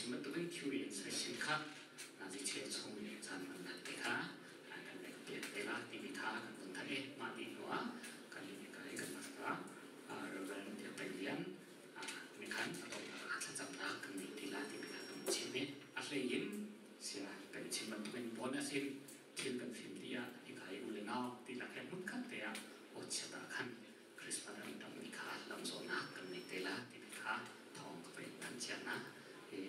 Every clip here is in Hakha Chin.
chim bantukin theory in saisim kha nazi cheu chung caan hmannak te kha kan rak piak te la timi kha kan vun thanh i mah dih hnu ah kan kai kan hmasa Reverend Biak Peng Lian nih khan a donghnak ah thlacamnak kan ngei ti la timi kha kan chim i a hlei in sia kan chim bantukin bonus in thil kan fim ti ah hika i u le nau ti lak he hmunkhat te ah awchiat ah khan Christmas an tammi kha lamzawhnak kan ngei te la timi kha thawng ka pek than cia hna i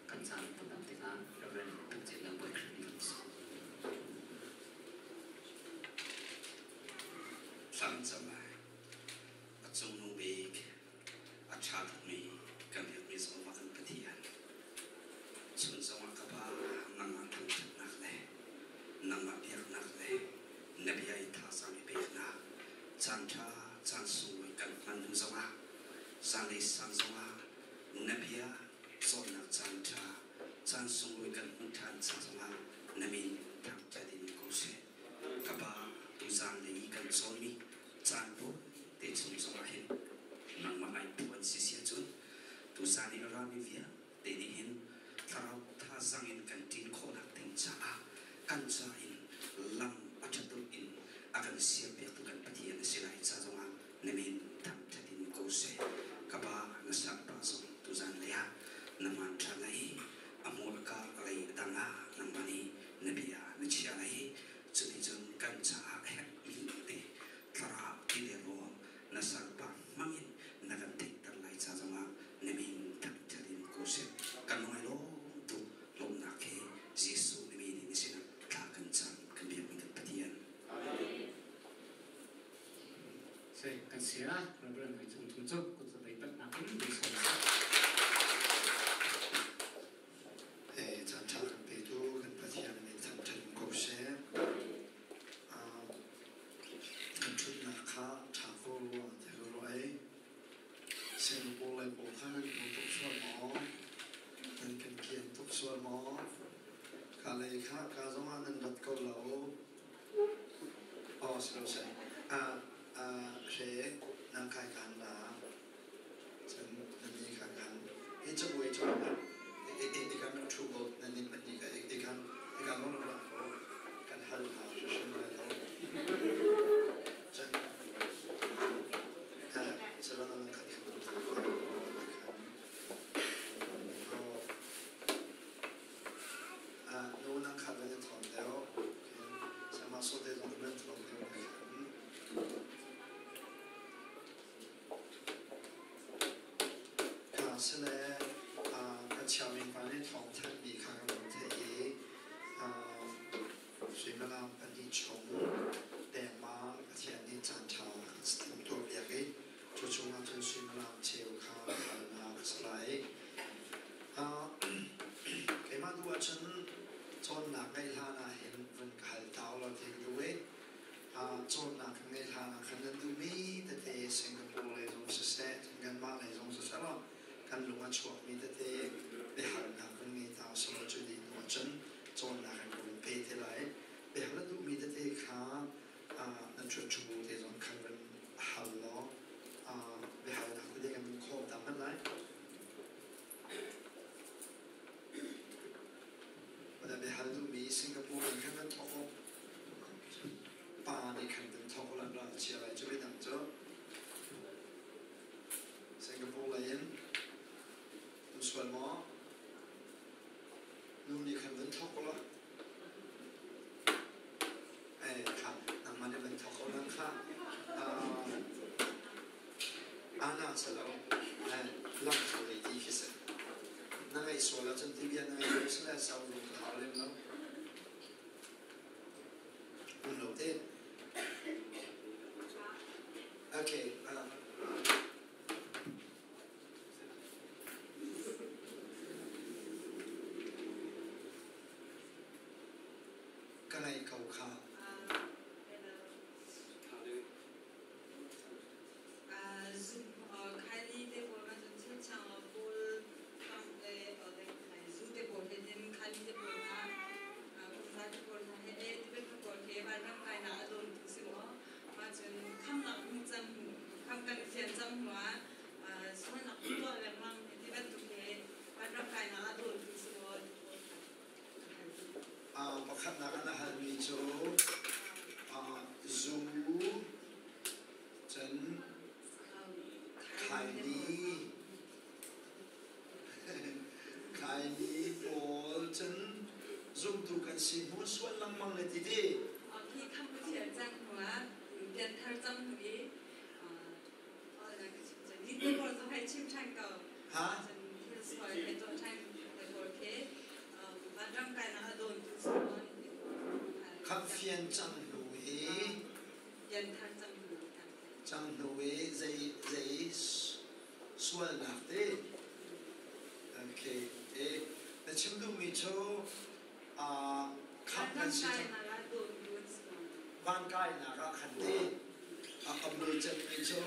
kan caan kan dam tikah Reverend kan chin le Bawi Khrih nih kan sawm. Thlam cam lai. A cungnung bik, a ṭha tukmi kan biakmi Jehovah kan Pathian. Chun zongah ka Pa, nangmah thangṭhatnak le nangmah biaknak le na bia i thazaang i peknak caanṭha caan sunglawi kan hman hnu zongah zanlei sang zongah na bia cawnnak caanṭha caan sunglawi kan hmuh ṭhan ca zongah na min thangṭhat in ko seh. Ka Pa, tuzaan lei i kan cawnmi caan pawl te chung zongah hin nangmah ai phuan si si ahcun tuzaan i a rami vialte nih hin thlarau thazaang in kan ṭin khawhnak ding caah kan ca in lam a ṭha tuk in a kan siampiaktu kan Pathian a si lai ca zongah na min thangṭhat in ko seh. Ka Pa, na sakpa zong tuzaan lei ah na hmaan ṭhan lai i a hmurka a lei a dang ah nangmah nih na bia na chia lai i cuticun kan caah a herhmi te thlarau ti le rawl na salpa hmangin na kan theihter lai ca zongah na min thangṭhat in ko seh. Kan ngai lawm tuk lawmhnak he Jesuh na min in na sinah thla kan cam kan biakmi kan Pathian. Se kan sia Reverend Hoi Cung Tum cu kut zapei patnak in bi sawm. Caan ṭha kan petu kan Pathian min thangṭhat ko seh. Kan ṭhutnak kha ṭha ko rua ti ka ruah i Singapore lei pawl kha nan hmu tuk sual maw? Nan kan kian tuk sual maw? Ka lei kha ka zongah nan rat ko lo. Aw si lo seh. Hre nang kai kan la. Cun nan nih kha khan hi cabuai cungah ikan rak ṭhu ko nan nih pahnih kha ikan ikan lawng rak ko kan hal hna hrimhrim lai lo. Cun salang lang khat khan nu nang khat nan thawng deuh sama sote zong nan thawng deuh Sile kan chiami pa nih thawngthanhmi kha kan rak theih i suimilam pahnih chung dengmang Pathian nih caanṭha a kan timhtuahpiak i cu chungah cun suimilam cheu kha halnak a si lai. Keimah duh ahcun cawnnak ngeih hlan ah hin vun ka hal ta ulaw ti ka duh i cawnnak kan ngeih hlan ah khan nan duhmi tete Singapore lei zong siseh, kanmah lei zong siseh law kan lung a chuakmi tete biahalnak kan ngei ta usih law cu dih hnu ahcun cawnnak kan vun pe te lai. Biahal na duhmi tete kha nan ṭhuat te zong khan van hal law biahalnak tete kan vun khawm ta hmanh lai. Biahal duhmi Singapore in khan nan thawk awk pa nih khan kan thawk lan ral chia lai cu midang cu Singapore lei in an sual maw nu nih khan van thawk la eh kha nangmah nih van thawk ko lan kha Ana salo lang kho lei ti khi si na ngaih sual ahcun ti bia na ngaih lo sile sau lung ka hau lem lo um lo te okay ka ngaih ko kha. Kylie te pawl kha cun chilchang pawl Trump le zu te pawl he hin Kylie te pawl hna kumza te pawl hna he e ti bantuk pawl khi vanram kainak a dawntu si maw mah cun khamnak hmu cang kham kan Pianthar cang hnu i Ni pawl zong hei chim ṭhan ko. Ha? Cun thil sual he tuah ṭhan te pawl khi vanram kainak a dawntu si Khamh fian cang hnu i Pianthar cang hnu cang hnu i zei zei sualnak te. Okay. Eh, na chim duhmi cu khamh kan si cang. Van kainak ah khan te a bul cemmi cu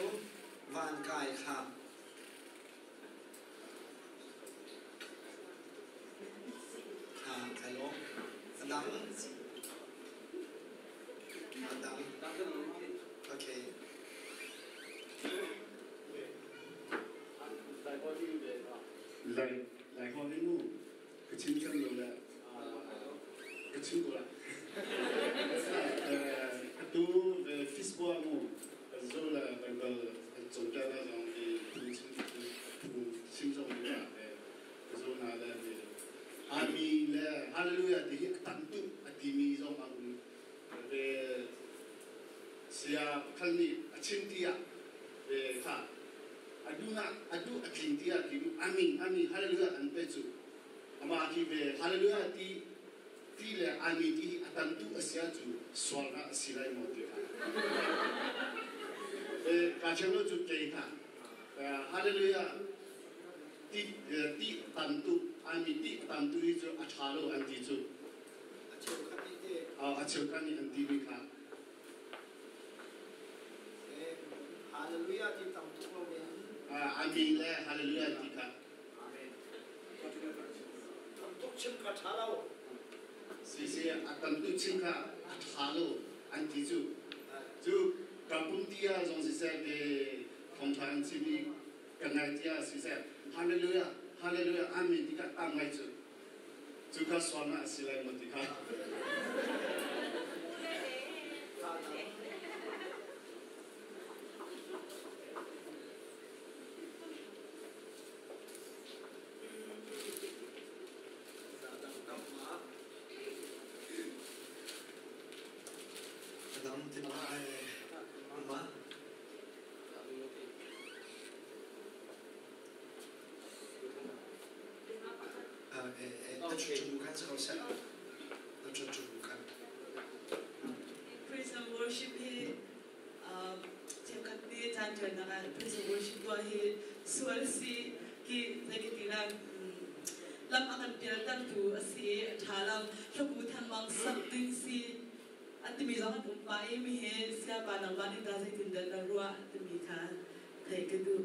van kai kha kai lawm. A dang? A dang? Okay. Lai lai ho ni mu ka chim cang lo le ka chim ko la. Atu ve fisboa mu zo la Bible cawnpiak na zong i phung chim phung chim zong ni ah ve zo na le ve Ami le Hallelujah ti hi a tam tuk a timi zong a um ve saya pakhat nih a chim ti ah ve kha a duhnak a duh a tling ti ah ti amin amin hallelujah an pe cu amah hi ve hallelujah ti ti le amin ti hi a tam tu a si ahcun sualnak a si lai maw ti kha e ka cheu lo cu kei hna hallelujah ti ti tam tu amin ti tam tu hi cu a ṭha lo an ti cu A cheukhat nih te. A cheukhat nih an ti mi kha. Hallelujah ti tam tuk lo in. Amin le hallelujah ti kha. Amen. Tam tuk chim kha ṭha lo. Si si a tam tuk chim kha a ṭha lo an ti cu. Cu kampung tia zong siseh te thawngṭha an chim i ka ngai tia siseh hallelujah hallelujah amen ti kha tam ngai cu. Cu kha sualnak a si lai maw ti kha. Adang ti ma ai ma. Praise and worship hi cheukhat nih caan ṭuannak ah praise and worship tuah hi sual si hi zeikatilah lam a kan pialtertu a si i a ṭha lo. Hlabu thangmang sak ding si an timi zong an um pah i mi hi siapa nangmah nih tah zeitindah na ruah timi kha theih ka duh.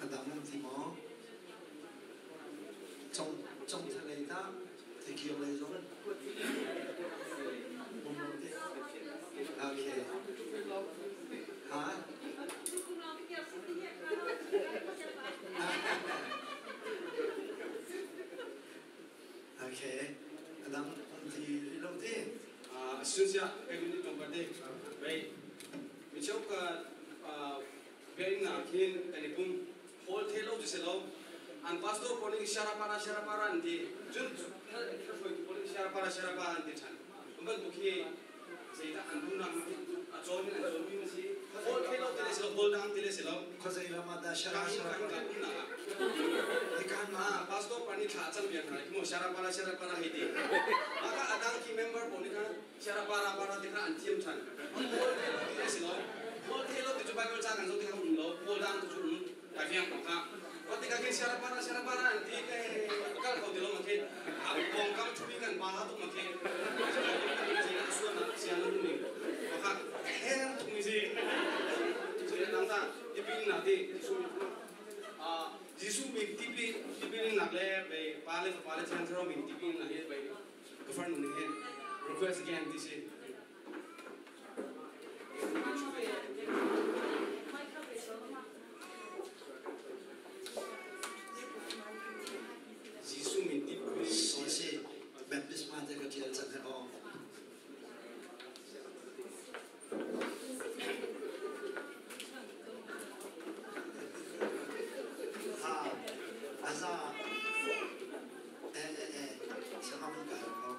A dang an ti maw? Cong cong thalei ta tikir lei zong um lo ti. Okay. Ha? Okay. A dang um ti rih lo ti. Sunsia kan ni tong te bai mi cheu ka biakinn ah khin kan i pum hall the lo cu si lo an pastor pawl nih sharapara sharapara an ti cun hruaitu pawl nih sharapara sharapara an ti ṭhan bantuk hi zeidah an duhnak a cawn in an cawnmi na si hall the lo ti le si lo hall dang ti le si lo Khuazei ram ah dah shara shara kan umnak ah ah pastor pa nih thla a cam piak hna ki mo sharapara sharapara hei ti maka adang ki member pawl nih khan sharapara para ti kha an thiam ṭhan hall the lo ti le si lo hall the lo ti cu bible ca kan zoh ti kha um lo hall dang tu cu um kai fiang ko kha Wat tikah khin sharapara sharapara an ti kal kho ti lo ma khin a pawngkam ṭhumi kan pa tuk ma khin her tuk mi si dang ta tipil nak ti Jesuh min tipil tipil nak le bei pa le fapa le thiang thlarau min tipil nak hi bei ka farnu nih hin request again ti si. Jesuh min tipil Si baptisma te ka ṭial cang he aw. A za. Eh eh eh. Siangam ka hal ko.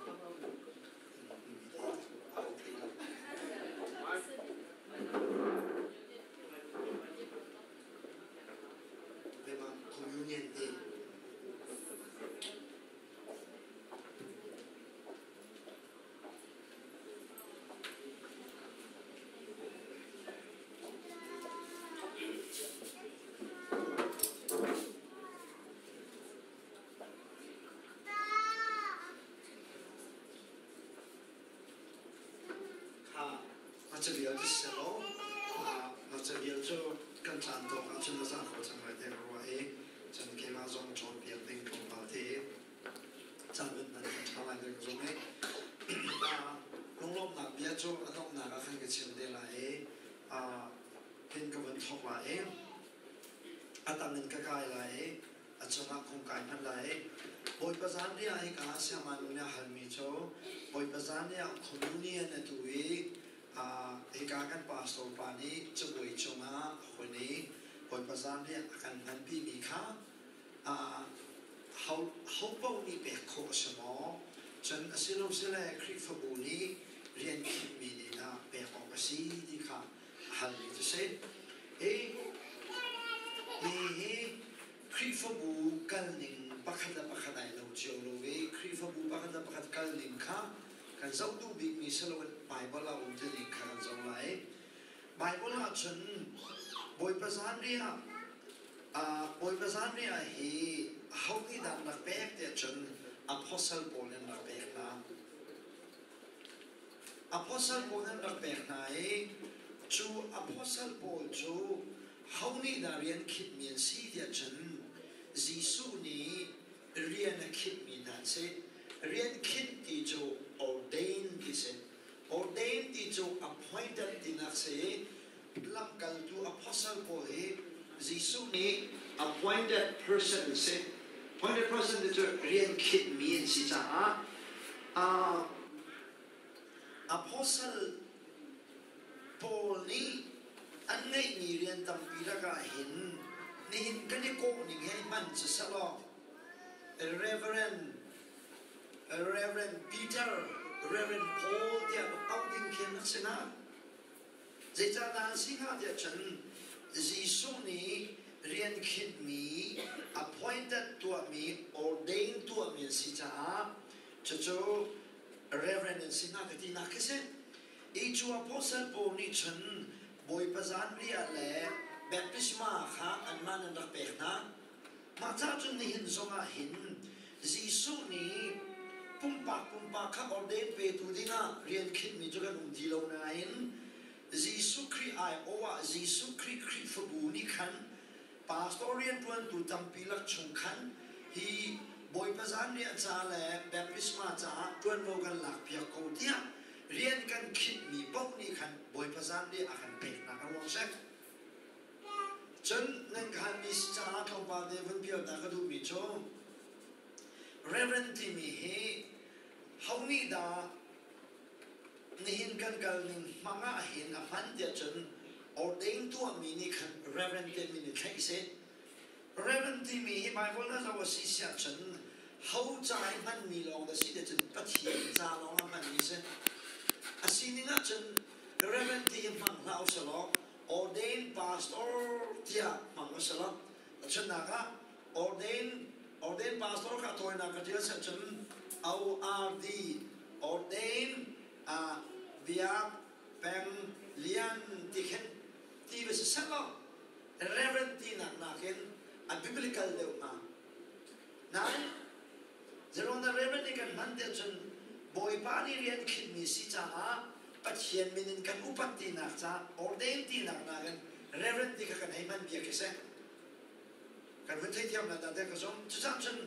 Memang communion te. Kha ngakchia cu selaw ngakchia cu kan caan tawk ahcun na zah kho cang lai tiah ka ruah i cun keimah zong cawnpiak ding tlawmpal te caan hun hman a ṭha lai tiah ka zumh i lunglawmhnak bia cu a donghnak ah khan ka chim te lai i hin ka vun thawk lai i a tang in ka kai lai i a cungah kung kai hmanh lai i Bawipa zanriah hika siangman nu nih a halmi cu Bawipa zanriah communion a tu i hika kan pastor pa nih cabuai cungah a hun i Bawipa zanriah a kan hmanpimi kha ho paoh nih pek khawh a si maw? Cun a si lo sile Khrihfabu nih rian khinhmi nih dah pek awk a si ti kha a halmi cu si. Hi hi Khrihfabu kalning pakhat le pakhat ai lo cio lo i Khrihfabu pakhat le pakhat kalning kha kan zoh duh bikmi si loin Baibal ah um tining kha kan zoh lai. Baibal ah cun Bawipa zanriah Bawipa zanriah hi aho nih dah an rak pek tiah cun apostle pawl nih an rak pek hna. Apostle pawl nih an rak pek hna i cu apostle pawl cu ho nih dah rian khinhmi an si tiah cun Jesuh nih rian a khinhmi hna an si. Rian khinh ti cu ordain ti si. Ordain ti cu appointed tinak si i lamkaltu apostle pawl hi Jesuh nih appointed person an si. Appointed person ti cu rian khinhmi an si caah apostle Paul nih an ngeihmi rian tampi lakah hin nihin kan i kawh ning he hman cu selaw Reverend Reverend Peter Reverend Paul tiah auh ding khin a si na. Zeicahdah an si hnga tiah cun Jesuh nih rian khinhmi appointed tuahmi ordain tuahmi an si caah cucu Reverend an si hna ka tinak khi si. I cu apostle Paul nih cun Bawipa zanriah le baptisma kha anmah nan rak pek hna. Mah ca cun nihin zongah hin Jesuh nih pumpak pumpak kha ordain petu dingah rian khinhmi cu kan um ti lo nain Jesuh Khrih aiawh ah Jesuh Khrih Khrihfabu nih khan pastor rianṭuantu tampi lak chung khan hi Bawipa zanriah ca le baptisma caah ṭuanvo kan lakpiak ko tiah rian kan khinhmi paoh nih khan Bawipa zanriah a kan peknak a ruang a si. Cun nan khanmi caah tlawmpal te vun pialnak ka duhmi cu Reverend timi hi ho nih dah nihin kan kal ning hmang ah hin a hman tiah cun ordain tuahmi nih khan Reverend timi nih thlaih seh. Reverend timi hi Bible na zoh a si siah cun ho ca i hmanmi lawng dah si tiah cun Pathian ca lawng ah hmanmi si. A sining ah cun Reverend ti hi hmang hlah usih law ordained pastor tiah hmang u selaw chunnak ah ordained ordained pastor kha tawinak ka tial seh cun ORD ordained biak peng lian ti khin ti va si selaw reverend tinak nakin a biblical deuh hnga nain Zeruang reverend nih kan hman tiah cun Bawipa nih rian khinhmi si caah Pathian min in kan upat tinak ca ordain tinak nakin reverend ti kha kan hei hman bia khi si. Kan vun theithiam na dah ka zumh. Cucaah cun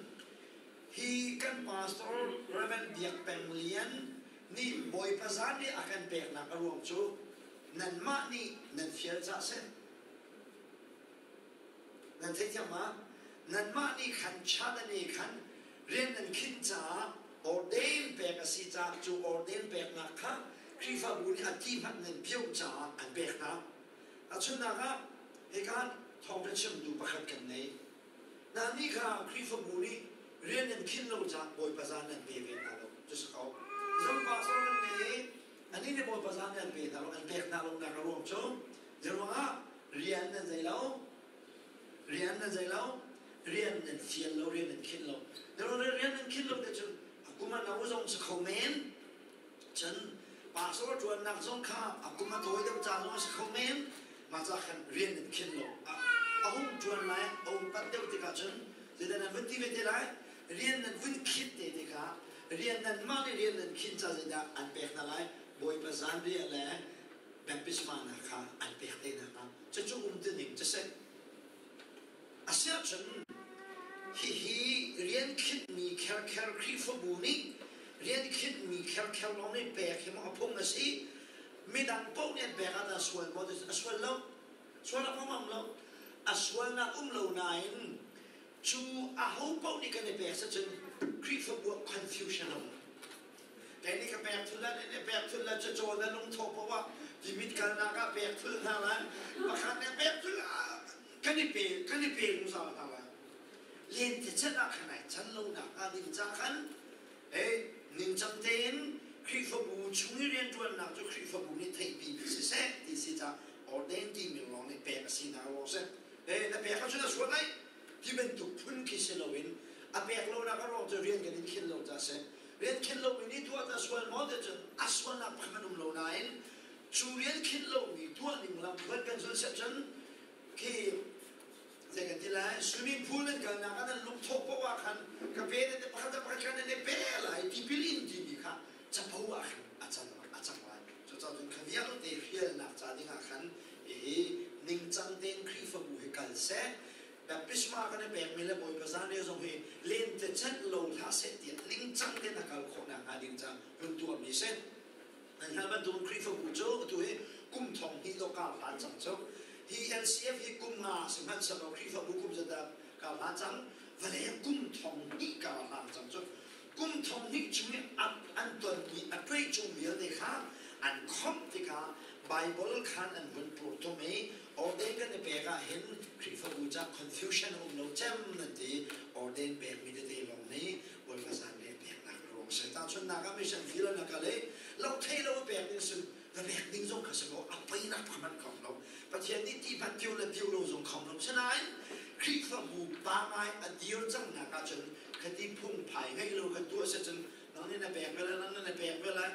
hi kan pastor Reverend Biak Peng Lian nih Bawipa zan nih a kan peknak a ruang cu nanmah nih nan fial cah si. Nan theithiam ma? Nanmah nih khan China nih khan rian nan khinh caah ordain pek a si caah cu ordain peknak kha Khrihfabu nih a ti hmanh nan bioh caah an pek hna. Ahchunnak ah hika thawngṭha chimtu pakhat kan nei. Na nih kha Khrihfabu nih rian nan khinh lo caah Bawipa zan nan pe ve hna lo. Cu si ko. Zong pastor nan ngei i anih nih Bawipa zan nan pe hna lo, an pek hna lo nak a ruang cu zeiruangah rian nan zei lo, rian nan zei lo, rian nan fial lo, rian nan khinh lo. Rian nan khinh lo te cun a kum a no zong si kho men. Cun pastor ṭuannak zong kha a kum a tawi deuh ca zong a si kho men. Mah ca khan rian nan khinh lo. A hung ṭuan lai, a upat deuh tikah cun zeidah nan vun ti ve te lai? Rian nan vun khinh te tikah rian nan mah nih rian nan khinh ca zeidah an pek hna lai? Bawipa zanriah le baptisma hna kha an pek te hna hnga. Cucu um ti ning cu si. Asiahcun hihi rian khinhmi kherkher Khrihfabu nih rian khinhmi kherkher lawng nih pek hi maw a phung a si? Midang paoh nih an pek ah dah sual maw? A sual lo. Sual a phung lo. A sualnak um lo nain cu aho paoh nih kan i pek cun Khrihfabu ah confusion a um. Kei nih ka pek thul la, nih pek thul la, cacaw na lungthawh paoh ah timit kalnak ah pek thul hna lai. Pakhat nih pek thul kan i pe kan i pe zungzal hna lai. Lentecelh ah khan ai can lo nak hnga ding ca khan eh ningcang tein Khrihfabu chung i rianṭuannak cu Khrihfabu nih theihpi mi siseh ti si ca ordain timi lawng nih pek a si nak lawng si. Eh na pek ahcun a sual lai ti bantuk phun khi si loin a pek lonak a ruang cu rian kan in khinh lo ca si. Rian khinh lomi nih tuah ta sual maw ti cun a sualnak pakhat an um lo nain cu rian khinh lomi tuah ning lam phuan kan zulh seh cun khi zei kan ti lai swimming pool nan kalnak ah nan lungthawh paoh ah khan ka pe na pakhat pakhat khan nan i pe lai tipil in timi kha capo ah khan a cang a cang lai. Cucaah cun kha vialte hrialnak ca ding ah khan hihi ningcang tein Khrihfabu hi kal seh. Baptisma kan i pekmi le Bawipa zanriah zong hi lentecelh lo hlah seh tiah ningcang tein a kal khawh nakhnga ding ca hun tuahmi si. Nan hngalh bantukin Khrihfabu cu atu hi kum thong hnih dawh kaa hlan cang cu. Hi LCF hi kum nga si hmanh seh law Khrihfabu kum zeizat kaa hlan cang? Vawlei ah kum thong hnih kaa hlan cang cu. Kum thong hnih chung i an tonmi a tuai chung vialte kha an khomh tikah Bible khan an hun purtum i ordain kan i pek ah hin Khrihfabu ca confusion a um lo cem nan ti. Ordain pekmi tete lawng nih Bawipa zanriah peknak ruang si. Tahchunhnak ah mission field na kal i lo thei lo pek ding sin va pek ding zong kha si ko a peinak hmanh khom lo. Pathian nih ti hmanh tiu le tiu lo zong khom lo. Sinain Khrihfabu pa ngai a dir cangnak ahcun khati phungphai ngeih lo kan tuah si cun nang nih na pek ve lai nang nih na pek ve lai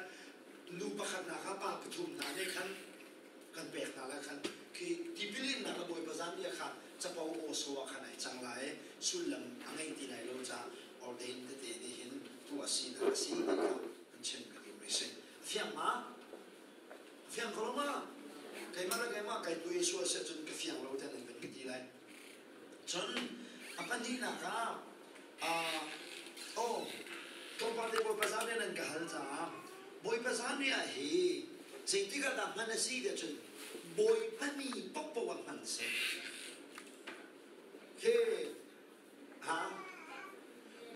nu pakhat nak ah pa pathum hna nih khan kan pek hna lai khan khi tipil innak le Bawipa zanriah kha capo aw so ah khan ai cang lai sullam a ngei ti lai lo caah ordain tete nih hin tuah sinak a si ti kha an chim ka duh mi si. Fiang ma? Fiang ko lo ma? Keimah le keimah kai tu i sual seh cun ka fiang lo ten an van ka ti lai. Cun a pahnihnak ah oh tlawmpal te Bawipa zanriah nan ka hal caah Bawipa zanriah hi zeitik ah dah hman a si tiah cun Bawipa ni paohpaoh ah hman a si. He ha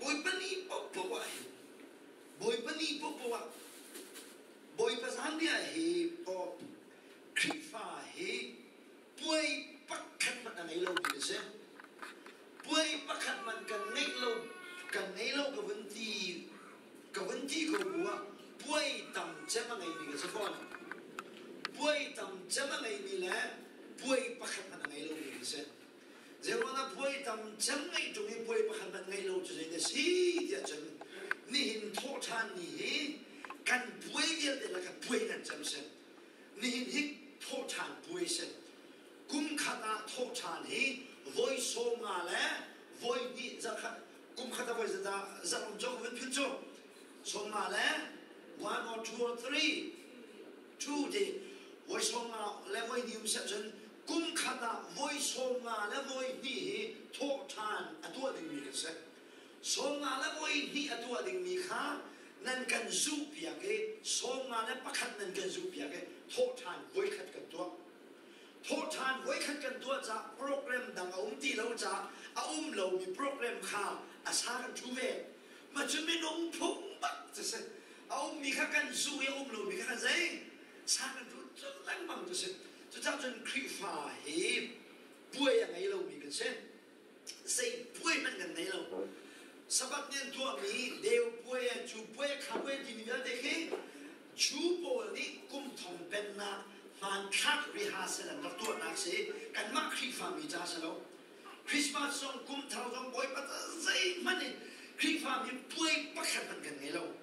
Bawipa ni paohpaoh ah hin Bawipa ni paohpaoh ah Bawipa zanriah hi oh Khrihfa hi puai pakhat hmanh a ngei lomi a si. Puai pakhat hmanh kan ngeih lo kan ngei lo ka vun ti ka vun ti ko bu ah puai tam cem a ngeimi ka si fawn. Puai tam cem a ngeimi le puai pakhat hmanh a ngei lomi ka si. Zeiruangah puai tam cem ngeih ṭung i puai pakhat hmanh ngeih lo cu zei si tiah cun nihin thawhṭhan ni hi kan puai vialte lakah puai ngan cem si. Nihin hi thawhṭhan puai si. Kum khat ah thawhṭhan hi voi 50 le voi hnih zarhkhat kum khat ah voi zeizah zarh um cu kan philh cu 50 le one or two or three two ti voi 50 le voi hnih um seh cun kum khat ah voi 50 le voi hnih hi thawhṭhan a tuah dingmi kan si. 50 le voi hnih a tuah dingmi kha nan kan zuhpiak i 51 nan kan zuhpiak i thawhṭhan voikhat kan tuah. Thawhṭhan voikhat kan tuah caah program dang a um ti lo caah a um lomi program kha a sa kan ṭhu ve. Mah cu minung phung bak cu si. A ummi kha kan zuh i a um lomi kha kan zei? Sa kan ṭhu cun lengmang cu si. Cucaah cun Khrihfa hi puai a ngei lomi kan si. Zei puai. Christmas zong kum thar zong Bawipa zeihmanh in Khrihfa mi puai pakhat hmanh kan ngei lo.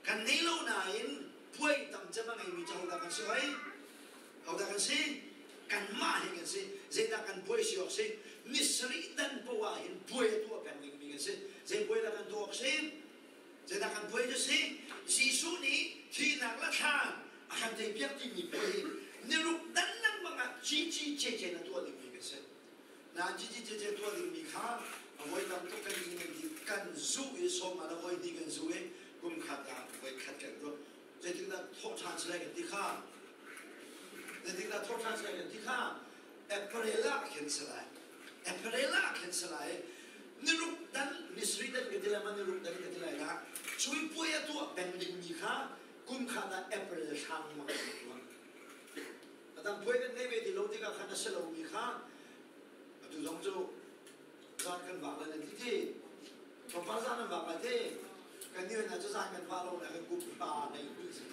Kan ngei lo nain puai tam cem a ngeimi cu hodah kan si hoi? Hodah kan si? Kanmah hi kan si. Zeidah kan puai si awk si? Ni sarih dan poah ah hin puai a tuah peng dingmi kan si. Zei puai dah kan tuah awk si? Zeidah kan puai cu si? Jesuh nih thihnak le thlan a kan teipiak timi puai hi niruk dan lengmang ah cici cece na tuah dingmi kan si. Na cici cece tuah dingmi kha a voi tam tuk kan in kan zuh i sawm ah voi hnih kan zuh i kum khat ah voi khat kan tuah. Zeitindah thawh ṭhan si lai kan ti kha? Zeitindah thawh ṭhan si lai kan ti kha? April ah khin si lai. April ah khin si lai. Niruk dan, nisri dan ka ti lai ma niruk dan ka ti lai na. Cui puai a tuah peng dingmi kha kum khat ah April thla ma kan tuah. Adang puai kan ngei ve ti lo tikah khan a si lomi kha atu zong cu zan kan vak lan ti ti. Tlawmpal zan an vak lai ti. Kan nih hna cu zan kan vah lo na kan kum pa nei ni si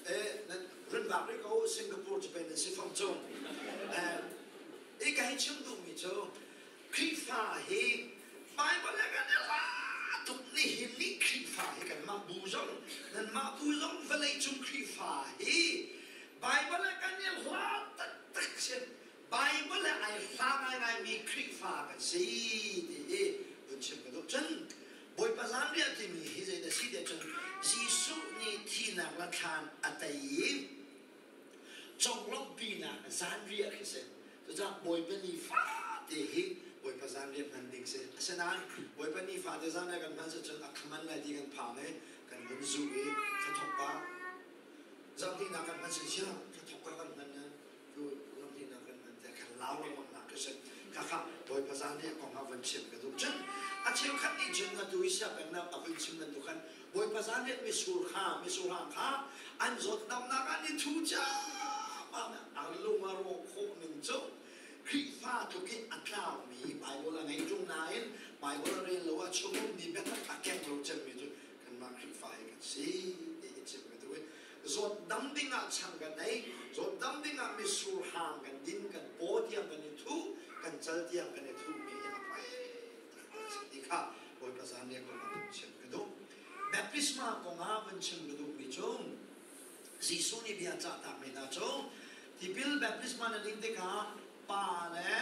Eh nan run vak rih ko Singapore Japan nan si fam cu. Eh i ka hi chim duhmi cu Khrihfa hi Bible le kan i la tuk nihin ni Khrihfa hi kanmah bu zong nanmah bu zong vawlei cung Khrihfa hi Bible le kan i hla taktak si Bible le ai hla ngaingaimi Khrihfa kan si ti hi vun chim ka duh. Cun Bawipa zanriah timi hi zeidah si tiah cun Jesuh nih thihnak le thlan a tei i conglawmhpinak zanriah khi si. Cucaah Bawipa ni fate hi Bawipa zanriah hman ding si. Asinain Bawipa ni fate zanriah kan hman cun a khaman lai ti kan phang i kan vun zuh i thla pa zarhhnihnak kan hman si sia thla thok kan hman na tu zarhhnihnak kan hman te kan lau lengmang nak khi si. Khakha Bawipa zanriah kong ah van chim ka duh. Cun a cheukhat nih cun atu i siapengnak a vun chim bantuk khan Bawipa zanriah misur kha misur hang kha an zawt damnak an i thu ciammam an lung a rawh khawh ning cu Khrihfa tluk in a tlaumi Bible a ngei ṭung nain Bible a rel lo a chung ummi biatak a keng lo cemmi cu kanmah Khrihfa hi kan si ti hi chim ka duh i zawt dam ding ah chang kan ei zawt dam ding ah misur hang kan din kan paw tiang kan i thuh kan cal tiang kan i thuhmi hi a poi taktak si ti kha Bawipa zanriah kong ah vun chim ka duh. Baptisma kong ah vun chim ka duhmi cu Jesuh nih bia cahtakmi hna cu tipil baptisma na ding tikah Pa le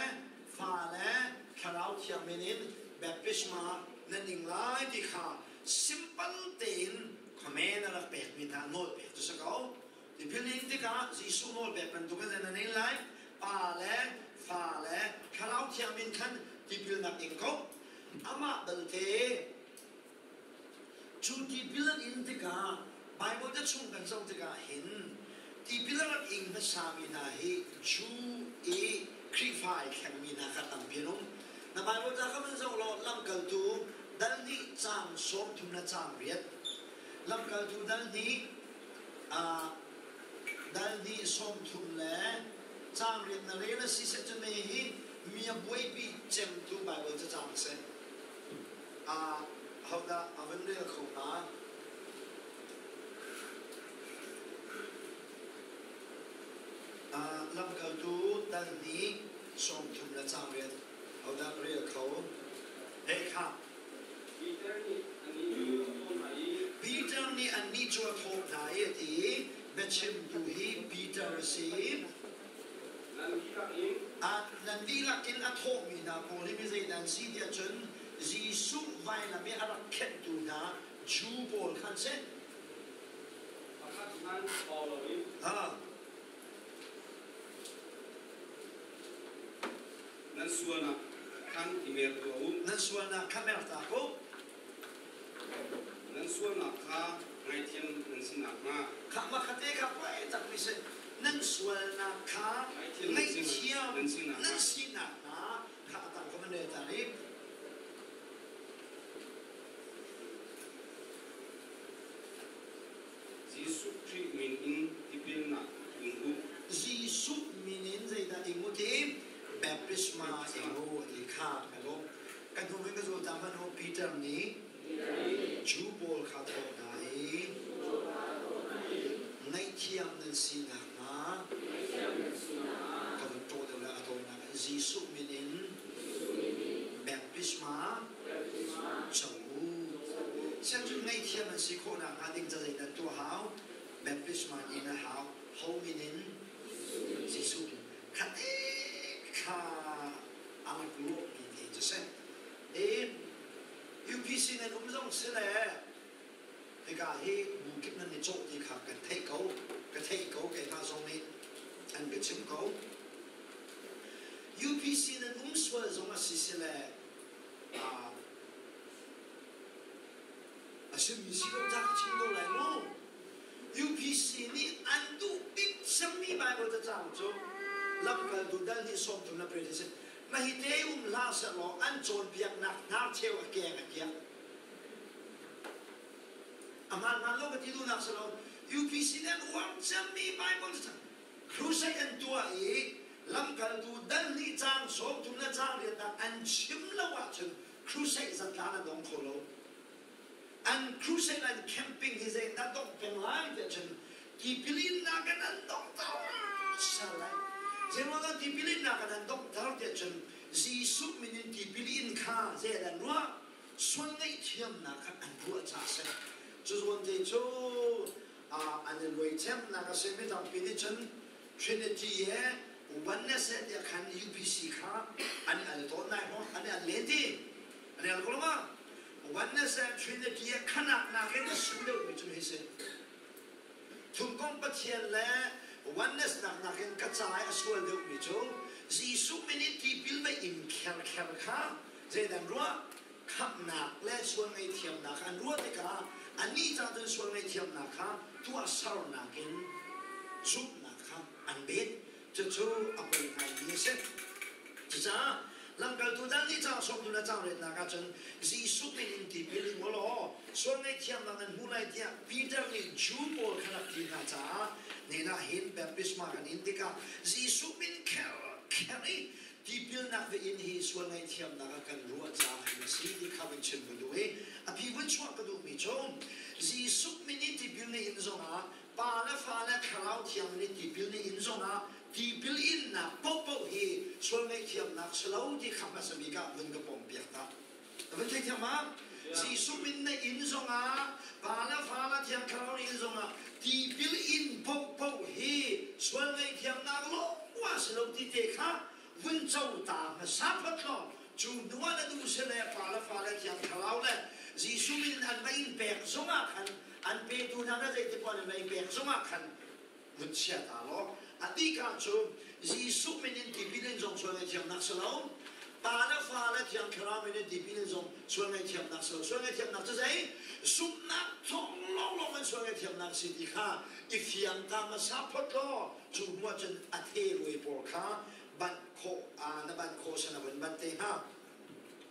Fa le Thlarau Thiang min in baptisma na ning lai ti kha simple tein comment a rak pekmi hna nawl pek cu si ko. Tipil ning tikah Jesuh nawl pek bantuk in na ning lai. Pa le Fa le Thlarau Thiang min khan tipilnak ing ko. Amah belte cu tipil an in tikah Bible te chung kan zoh tikah hin tipil a rak ing hmasami hna hi Jew i Khrihfa ai thlengmi hna kha tampi an um. Na Bible ta kha van zoh law lamkaltu dal hnih caang 30 le caang riat lamkaltu dal hnih dal hnih 30 le caang riat na rel a si seh cun hi mi a buaipi cemtu Bible cacang a si. Ahodah a van rel kho hnga? Lamkaltu dal hnih 30 le caang riat ahodah rel kho? Hei khah. Peter nih annih cu a thawh hna i a ti, Biachimtu hi Peter a si. Nan dihlak in a thawhmi hna pawl hi mi zeidah an si tiah cun Jesuh vailam i a rak khenhtu hna Jew pawl kha an si. Pakhat hmanh bau loin. Nan sualnak khan i mer tuah u. Nan sualnak kha mer ta u. Nan sualnak kha ngaihthiam nan si nakhnga. Kha makhate kha poi tak mi si. Nan sualnak kha ngaihthiam nan si nakhnga kha a tang ka ne ta ri. Jesuh Khrih min in tipilnak ing u. Jesuh min in zeidah ing u ti? Baptisma ing u ti kha ka lawm. Kan hnu in ka zul ta hmanh u Peter nih Jew pawl kha thawh hna i ngaihthiam nan si nakhnga ka vun ṭawh deuh le a tawinak in te kha a rak lawhmi te cu si. I UPC nan um zong si le hika hi bu kip nan i cawh ti kha kan theih ko, ka theih ko, keimah zong nih an ka chim ko. UPC nan um sual zong a si si le a simi si lo ca ka chim ko lai mu. UPC nih an duh bik cemmi Bible cacang cu lamkaltu dal nih 30 na pret a si. Mah hi te um hlah sehlaw an cawnpiaknak hnarcheu a keng a kiak. A hmaan lo ka ti duhnak si lo. UPC nih an uar cemmi Bible cacang crusade an tuah i lamkaltu dal nih caang 30 le caang riatnak an chim lo ahcun crusade zatlan a dong kho lo. An crusade an camping hi zei na dongh peng lai tiah cun tipilinnak in an donghter sal lai. Zeiruangah tipilinnak in an donghter tiah cun Jesuh min in tipil in kha zei an ruah? Sual ngaihthiamnak kha an ruah caah a si. Cu zawn te cu an i luaicemnak a si. Mi tampi nih cun Trinity he oneness he tiah khan UPC kha an i al tawn nai maw? An i al len ti. An i al ko lo ma? Oneness and Trinity ah khanak nakin a sung deuhmi cu hi si. Thumkomh Pathian le oneness nak nakin ka ca i a sual deuhmi cu Jesuh min i tipil va in kherkher kha zeidan ruah? Khamhnak le sual ngaihthiamnak kha an ruah tikah annih ca cun sual ngaihthiamnak kha tuahsernak in zumhnak kha an bet. Cucu a poi ngaimi a si. Cucaah lamkaltu dal nih caang sawmtu le caang retnak ahcun Jesuh min in tipil ing u law sual ngaihthiamnak nan hmu lai tiah Peter nih Jew pawl kha rak ti hna caah nena hin baptisma kan in tikah Jesuh min kher kher i tipilnak va in hi sual ngaihthiamnak ah kan ruah caah hin a si ti kha vun chim ka duh i a phi vun chuah ka duhmi cu Jesuh min in tipil na in zongah Pa le Fa le Thlarau Thiang nih tipil na in zongah tipil innak paohpaoh hi sual ngaihthiamnak si lo ti kha hmasa bik ah vun ka pompiak ta. Na vun theithiam ma? Jesuh min na in zongah Pa le Fa le Thiang Thlarau na in zongah tipil in paohpaoh hi sual ngaihthiamnak lawng si lo ti te kha vun co ta hmasa phot law cu hnu ah na duh si le Pa le Fa le Thiang Thlarau le Jesuh min an va in pek zongah khan an petu hna na zeiti paoh in va i pek zongah khan vun chia ta law a bik ah cu Jesuh min in tipil in zong sual ngaihthiamnak si lo, Pa le Fa le Thiang Thlarau min in tipil in zong sual ngaihthiamnak si lo. Sual ngaihthiamnak cu zei? Zumhnak thawng lawnglawng in sual ngaihthiamnak si ti kha i fiang ta hmasa phot law cu hnu ah cun a the pawl kha banh khawh na banh khawh sana vun banh te hnga.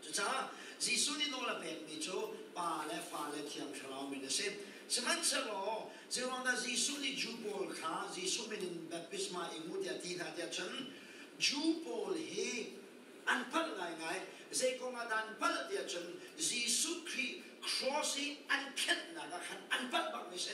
Cucaah Jesuh nih nawl a pekmi cu Pa le Fa le Thiang Thlarau min a si. Sihmanhsehlaw zeiruangdah Jesuh nih Jew pawl kha Jesuh min in baptisma ing u tiah a ti hna tiah cun Jew pawl hi an palh ngaingai. Zei kong ah dah an palh tiah cun Jesuh Khrih cross i an khenhnak ah khan an palh bakmi si.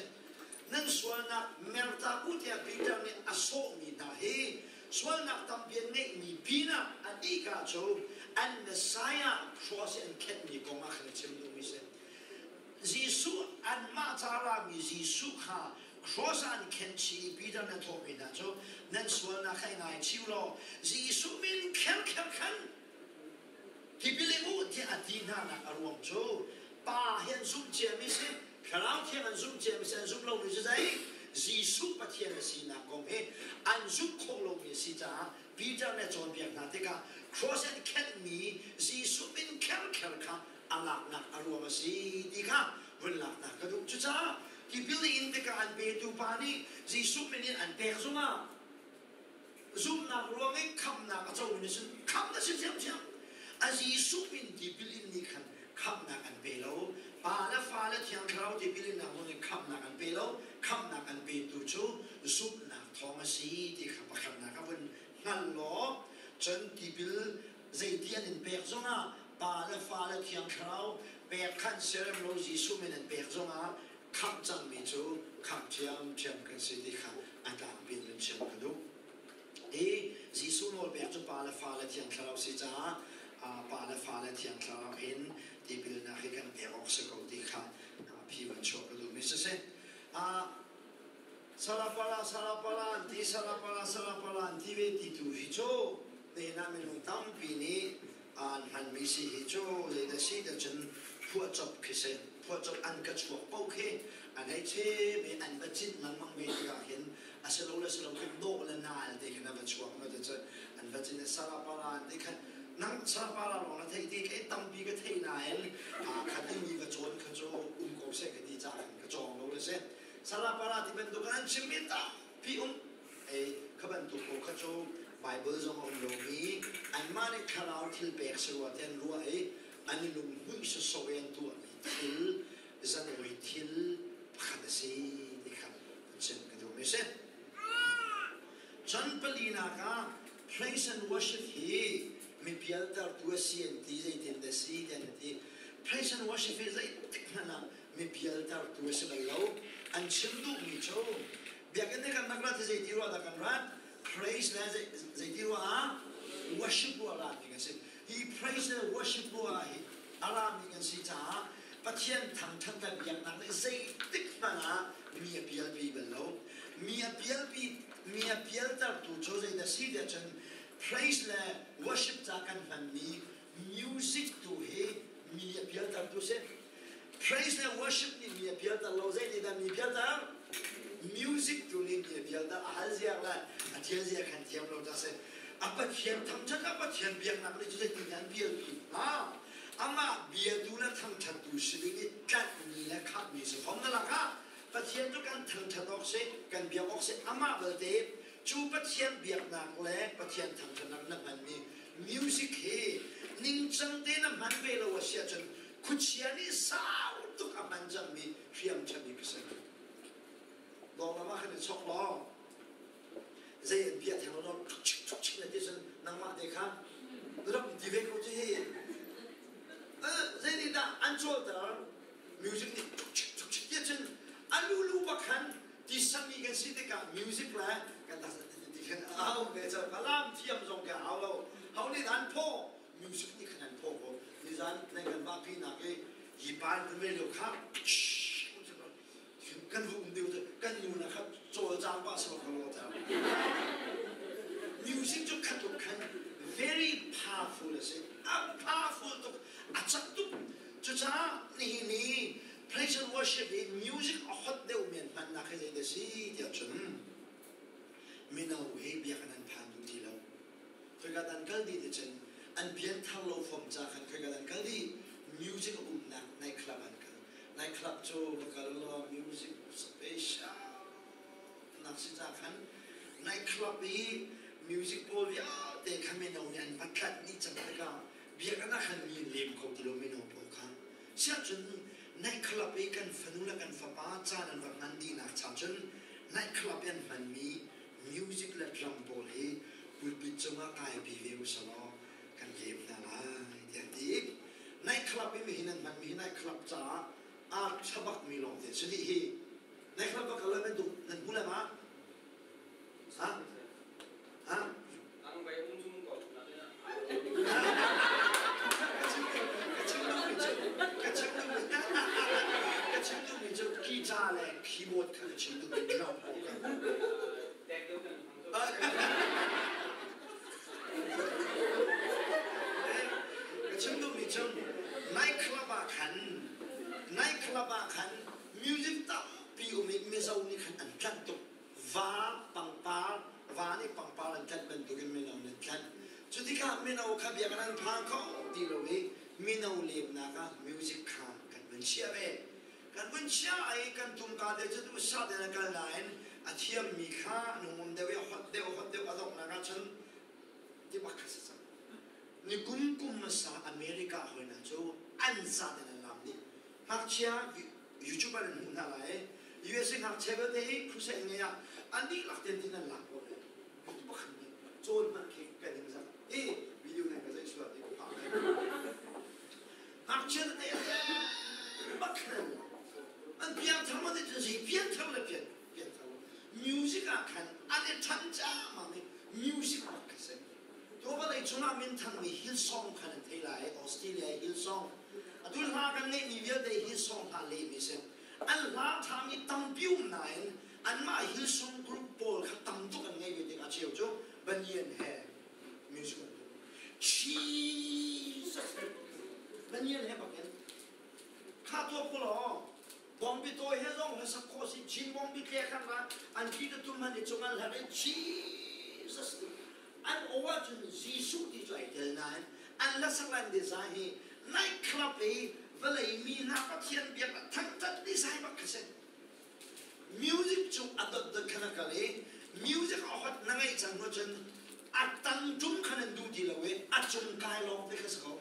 Nan sualnak mertak u tiah Peter nih a sawhmi hna hi sualnak tampi an ngeihmi pinah a dihka cu an Messiah cross i an khenhmi kong ah khan a chim duhmi si. Jesuh anmah ca rami Jesuh kha cross ah an khenh chih i Peter na thawhmi hna cu nan sualnak kha i ngaichih u law Jesuh min kherkher khan tipil ing u tiah a ti hna nak a ruang cu Pa hi an zumh ciami si, Thlarau Thiang an zumh ciami si, an zumh lomi cu zei? Jesuh Pathian a sinak kong hi an zumh khawh lomi a si caah Peter nih a cawnpiak hna tikah cross an khenhmi Jesuh min kherkher kha a laknak a ruang a si ti kha vun laknak ka duh. Cucaah tipil in tikah an petu pa nih Jesuh min in an pek zungah zumhnak ruang i khamhnak a comi nih cun khamh na si ṭhiamṭhiam. A Jesuh min tipil in nih khan khamhnak an pe lo. Pa le Fa le Thiang Thlarau tipil innak zong nih khamhnak an pe lo. Khamhnak an petu cu zumhnak thawng a si ti kha pakhatnak a vun hngal law cun tipil zeiti an in pek zongah Pa le Fa le Thiang Thlarau pek khan siarem lo Jesuh min an pek zongah khamh cangmi cu khamh ṭhiamṭhiam kan si ti kha a tlangpi in chim ka duh. I Jesuh nawlpek cu Pa le Fa le Thiang Thlarau si caah Pa le Fa le Thiang Thlarau in tipilnak hi kan pek awk si ko ti kha phi van chuah ka duhmi siseh. Salapala salapala an ti salapala salapala an ti ve ti tu hi cu nihin ah minung tampi nih an hmanmi si hi cu zeidah si ti cun phuahcop khi si. Phuahcop an ka chuak paoh khi an hei chim i an va cinh lengmang ve tikah hin a si lo le si lo khin dawh le naal te khin a va chuak ma ti cun an va cinh i salapala an ti khan nang salapala lawng na theih ti kei tampi ka thei nain kha timi va cawn kha cu um ko seh ka ti caah khan ka cawng lo le si. Salapara ti bantuk an chimmi tampi um. Ei kha bantuk ko kha cu Bible zong a um lomi anmah nih thlarau thil pek si rua ti an ruah i an i lunghmuih sawsawh i an tuahmi thil zanawi thil pakhat a si ti kha chim ka duhmi a si. Chan palinak ah praise and worship hi mi pialtertu a si an ti zeitin dah si ti an ti. Praise and worship hi zeitik hmanh ah mi pialtertu a si bal lo. An chim duhmi cu biakinn nih kan rak rat hi zeiti ruah dah kan rat? Praise le zeiti ruah ah worship ruah ra mi kan si. Hi praise le worship ruah hi a ra mi kan si caah Pathian thangṭhat le biaknak nih zeitik hmanh ah mi a pialpi bal lo. Mi a pialpi mi a pialtertu cu zeidah si tiah cun praise le worship ca kan hmanmi music tu hi mi a pialtertu si. Praise le worship nih mi a pialter lo zeitindah mi pialter? Music tu nih mi a pialter a hal ziar le a thial zia khan thiam lo ta si. A Pathian thangṭhat a Pathian biaknak nih cu zeitindah an pialpi hnga? Amah biatu le thangṭhattu si ding i tlanhmi le khahmi si fom na lakah Pathian cu kan thangṭhat awk si, kan biak awk si, amah belte cu Pathian biaknak le Pathian thangṭhatnak na hmanmi music hi ningcang te na hman ve lo a si ahcun khuachia nih sau tuk a hman cangmi hriam ṭhami ka si. Dawng lam ah khan i chok law zei an bia theng lo chik chuk chik na ti cun nangmah te kha rak ti ve ko ci hi zei nih dah an cawlter music nih chuk chik chuk chik ti cun a lulu bak khan ti sami kan si tikah music le kan ti khan au ve cang alam thiam zong ka hau lo hau nih an phaw music nih khan an phaw ko nizan nai kan vahpi nak i hi pan kan mei lo kha kan hu um deuh kan nu na kha cawlcang pa so kha lo ta music cu khat tuk khan very powerful a si a powerful tuk a cak tuk cucaah nihin ni praise and worship hi music a hot deuh men hmannak hi zei da si tiah cun mino he biakinn an phan duh ti lo Khoika dan kal dih ti cun an pianthar lo fom ca khan khoika dan kal dih music a umnak night club an kal. Night club cu va kal law music special nak si ca khan night club i music pawl vialte kha mino nih an va tlanh dih cang tikah biakinn ah khan mi lem kho ti lo mino pawl kha. Siahcun night club i kan fanu le kan fapa caan an va hman dihnak cha cun night club i an hmanmi music le drum pawl hi pulpit cungah kaipi ve u selaw kan lem hna lai tiah an ti. Night club i mihin an hmanmi hi night club caah aa ṭha bakmi lawngte a si dih hi. Night club va kal nan duh nan hmu le ma? Ha? Ha? Ka chim duhmi cu guitar le keyboard kha ka chim duhmi drum pawl kha. Ka chim duhmi cu night club ah khan night club ah khan music tampi um i Mizo nih khan an tlanh tuk. Va pangpar va nih pangpar an tlanh bantukin mino nih an tlanh. Cu tikah mino kha biakinn an phan kho ti lo i mino lemnak ah music kha kan vun chiah ve. Kan vun chiah i kan tumka te cu duhsah tein a kal nain a thiammi kha an hung um deuh i a hot deuh a hot deuh a donghnak ah cun ti bak kha si cang. Ni kum kum hmasa America hawi hna cu an za tein an lam dih. Ngakchia YouTube an hmuh hna lai i USA ngakchia vialte hi crusade ngei ah an dihlak tein tin an lak ko ve. Tu pakhat nih cawn hmanh khi kan ning zak. I video nan ka zeih sual ti ka phang. Ngakchia tete bak khan an piangthar ma nih cun zei piangthar le pian piangthar music ah khan an i ṭhan camang i music bak kha si. Tu vawlei cungah minthangmi Hillsong khan an thei lai Australia Hillsong atu hla kan ngeihmi vialte Hillsong hla lehmi si. An hla ṭhami tampi um nain Anmah Hillsong group pawl kha tam tuk an ngei ve tik a cheu cu Banyan he music an tuah. Jesus! Banyan he bak in kha tuah ko law Bawngbi tawi he zong he sak khawh si Chin bawngbi tle khan ra an ti ka tum han i cung an hlat i Jesus an aw ahcun Jesuh ti cu ai tel nain an la sak lan design hi night club i vawlei mi hna Pathian biak thangthat design bak kha si. Music cu a dotdot khan a kal i music a hot na ngeih cang hnu cun a tang tum khan an duh ti lo i a cung kai lawng te kha si ko.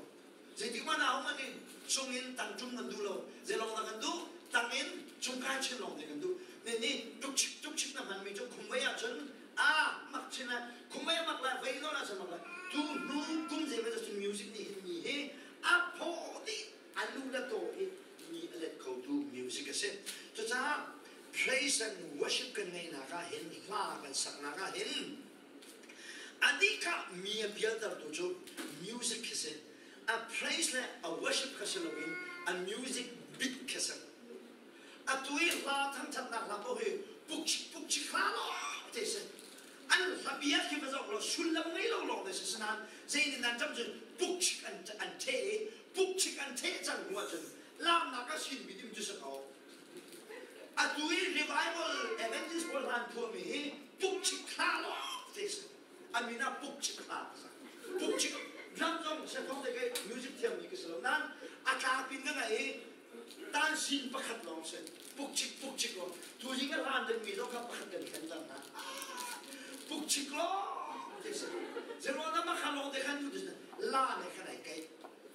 Zeitik hmanh ah hmanh in cung in tang tum kan duh lo. Zeilawng dah kan duh? Tang in cung kai chin lawng te kan duh. Ne ni tukchik tukchik na hman mi cu khumvei ahcun a mak chin lai. Khumvei a mak lai, vei nawn ahcun mak lai. Tu hnu kum zei cu music nih hin mi hi a phaw dih a lu le taw hi mi a let khotu music a si. Cucaah praise and worship kan ngeihnak ah hin hla kan saknak ah hin a dikah mi a bialtertu cu music khi si. A praise le a worship kha si loin a music bit khi si. Atu i hla thangthatnak hla paoh hi pukchik pukchik hla lawng te si. An hla bia khi va zoh law sullam ngei lo lawng te si. Sinain zei nih nan cam cun pukchik an theh i pukchik an theh cang hnu ahcun laamnak a sin mi dim cu si ko. Atu i revival evangelist pawl hlan phuahmi hi pukchik hla lawng te si. A min ah pukchik hla ka sak. Pukchik drum zong sefong te kai music thiam mi ka si lo nain a tlapin ka ngaih i tan sin pakhat lawng si. Pukchik pukchik lawng. Tu zing a hlan ding mi zong kha pakhat kan thlen cang hna. Pukchik lawng te si. Zeruang dah makha lawng te khan tu la ne khan ai kai.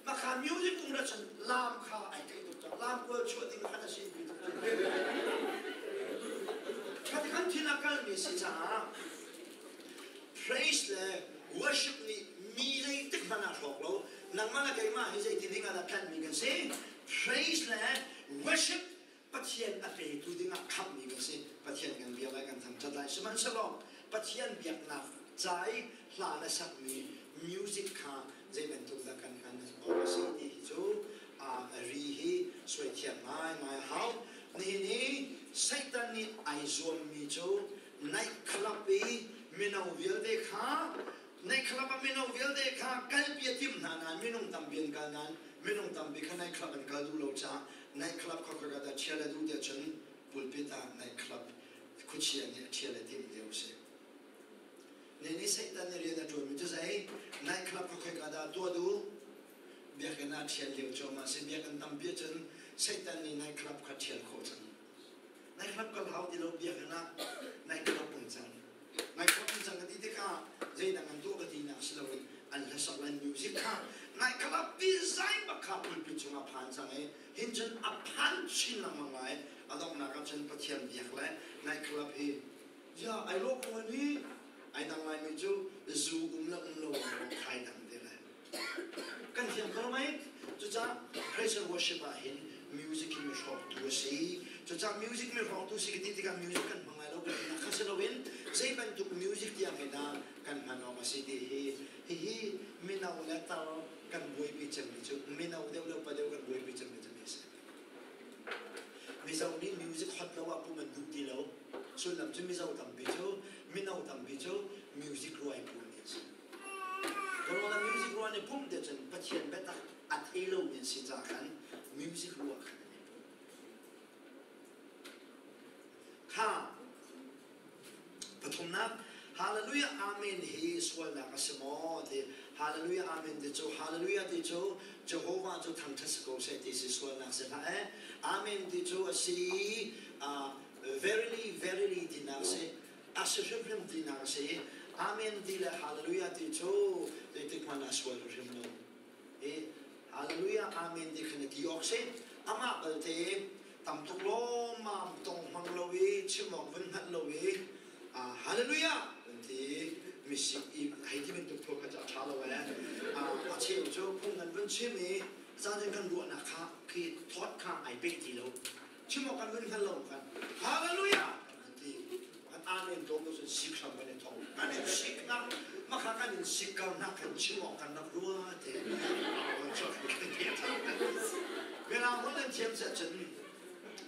Makha music um ra cun lam kha ai kai tuk cang. Lam kual chuah ding khan a si mi tuk. Khat kan thil a kal mi si caah praise le worship nih mi zeitik hmanh ah hrawk lo. Nangmah le keimah hi zeiti ding ah dah tlanh mi kan si? Praise le worship Pathian a petu dingah khamhmi kan si. Pathian kan biak lai, kan thangṭhat lai. Sihmanhsehlaw Pathian biaknak ca i hla le sakmi music kha zei bantuk dah kan hman awk a si ti hi cu a ri hi suai thiam ngaingai a hau. Nihin i Satan nih ai zuammi cu night club i mino vialte kha night club ah mino vialte kha kalpi a timh hna nain minung tampi an kal nain minung tampi kha night club an kal duh lo caah night club kha ka dah ṭhial a duh tiah cun pulpit ah night club khuachia nih a ṭhial a timh lio a si. Ni nih Satan nih rian a ṭuanmi cu zei night club kha khoika dah tuah duh? Biakinn ah ṭhial lio cuahmah si. Biakinn tampi ahcun Satan nih night club kha ṭhial khawh cang. Night club kal hau ti lo biakinn ah night club um cang. Night club um cang ka ti tikah zeidang an tuah ka ti nak si loin an hlasak le music kha night club design bak kha pulpit chungah phan cang i hin cun a phan chin lengmang lai. A donghnak ah cun Pathian biak le night club hi ya ai lawh ko ni ai dang laimi cu zu um le um lo khai dang te lai. Kan thiam ko mei? Cucaah praise and worship ah hin music hi mi hrawktu a si. Cucaah music mi hrawktu si ka ti tikah music kan hmang lai lo kan ti kha si loin zei bantuk music tiang hi dah kan hman awk a si ti hi hihi mino le tar kan buaipi cemmi cu mino deuh le upa deuh kan buaipi cemmi cu a si. Mizo nih music hot lo ah pum an duh ti lo. Sullam cu Mizo tampi cu mino tampi cu music ruai pum an si. Corona music ruah nih pum te cun Pathian biatak a thei lomi an si caah khan music ruah khan an i pum. Kha pathumnak Hallelujah Amen hi sualnak a si maw ti Hallelujah Amen ti cu Hallelujah ti cu Jehovah cu thangṭhat si ko seh ti si sualnak si hlah eh Amen ti cu a si verily verily tinak si a si hrimhrim tinak a si. Amen ti le Hallelujah ti cu zeitik hmanh ah sual hrim lo. I Hallelujah Amen ti khan ti awk si. Amah balte tam tuk lawmmam tong hmang lo i chim awk vun hngalh lo i Hallelujah an ti misik i hei ti bantuk thil kha cu a ṭha lo eh. A cheu cu phung kan vun chim i caan kan ruahnak kha khi thought kha ai peh ti lo. Chim awk kan vun hngal lo khan Hallelujah an ti. Kan amen to ko cun sik hram kan i thong. Kan in sik na makha kan in sik kar na kan chim awk kan rak rua te. Mirang holh an thiam cun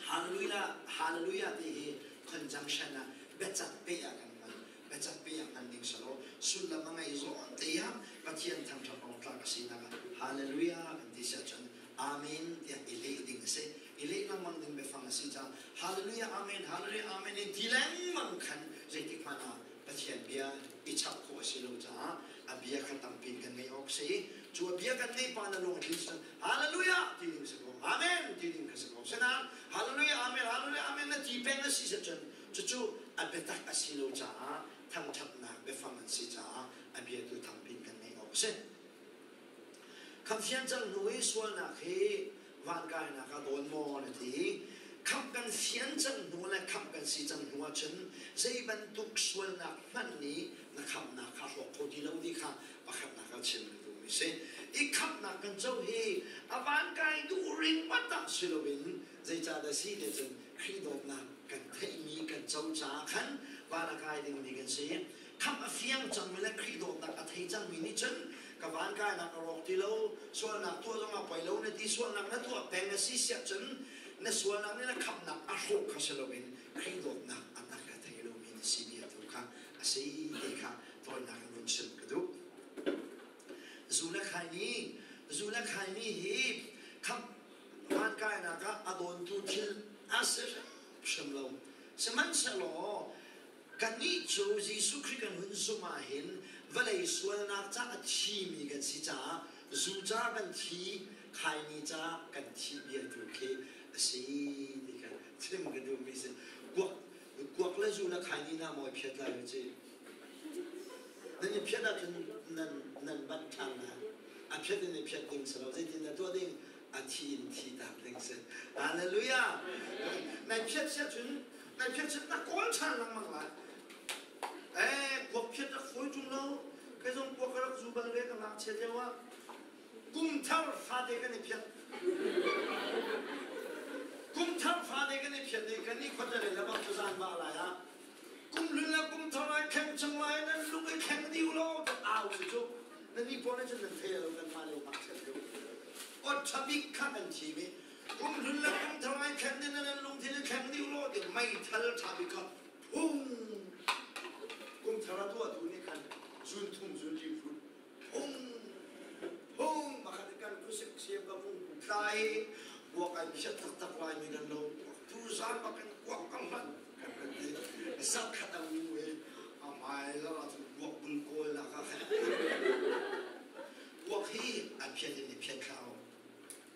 Hallelujah Hallelujah ti hi Conjunction ah biacak peh ah kan hman. Biacak peh ah hman ding selaw sullam a ngei zawn te ah Pathian thangṭhat awk tlak a sinak ah Hallelujah kan ti si ahcun Amen tiah i leh ding a si. I leh lengmang ding biafang a si caah Hallelujah Amen Hallelujah Amen in ti lengmang khan zeitik hmanh ah Pathian bia i chap khawh a si lo caah a bia kha tampi in kan ngeih awk a si. Cu a bia kan ngeih pa na lung a tlin cun Hallelujah ti ding si ko, Amen ti ding kha si ko. Sinain Hallelujah Amen Hallelujah Amen na ti peng a si cun cucu a biatak a si lo caah thangṭhatnak biafang an si caah a bia tu tampi in kan ngeih awk a si. Khamfian cang hnu i sualnak hi vankainak ah dawn maw na ti. Khamh kan fian cang hnu le khamh kan si cang hnu ahcun zei bantuk sualnak hmanh nih na khamhnak kha hrawk kho ti lo ti kha pakhatnak ah chim ka duhmi si. I khamhnak kan co hi a vankai duh ringmat ah si loin zeicahdah si ti cun Khrih dawtnak kan theihmi kan co caah khan van a kai dingmi kan si. Khamh a fiang cangmi le Khrih dawtnak a thei cangmi nih cun ka van kainak a rawk ti lo, sualnak tuah zongah poi lo na ti, sualnak na tuah peng a si siah cun na sualnak nih na khamhnak a hrawh kha si loin Khrih dawtnak a tak a thei lomi na si bia tu kha a si ti kha tawinak in vun chim ka duh. Zu le khaini, zu le khaini hi khamh van kainak ah a dawntu thil a si hrim lo. Sihmanhsehlaw Kannih cu Jesuh Khrih kan hun zumh ahhin vawlei sualnak ca a thimi kan si caah zu ca kan thi, khaini ca kan thi bia tu khi a si ti kha chim ka duhmi si. Kuak, kuak le zu le khaini na mawi phiat lai ci. Nan i phiat ahcun nan, nan banh ṭhan lai. A phiat in i phiat ding si lo. Zeitin na tuah ding? A thi in thi tak ding si. Hallelujah! Nai phiat siah cun Nai phiat cun na kawl ṭhan lengmang lai. Eh, kuak phiat rak fawi ṭung lo. Kei zong kuak ka rak zu bal ve ka ngakchia lio ah. Kum thar fate kan i phiat. Kum thar fate kan i phiat i kan i khuate le lamang cu zan ba lai ah. Kum hlun le kum thar ai kheng chung lai nan lung i kheng diu lo tak au si cu. Nan ni pawl nih cun nan thei lo kan mah lio ngakchia lio. Ot ṭha bik kha kan thim i kum hlun le kum thar ai thleng ding nan lungthin i thleng dih law ti meithal ṭha bik kha phung kum thar a tuahtu nih khan zun thum zun li phun phung phung pakhat kan kusik siam ka vung tlai buak ai phiat taktak lai mi kan lo tu zan bak kan kuak kan hlan kan kan ti zat khat a mu he a hmai la cun buak bul kawl na ka buak hi a phiat in i phiat thlau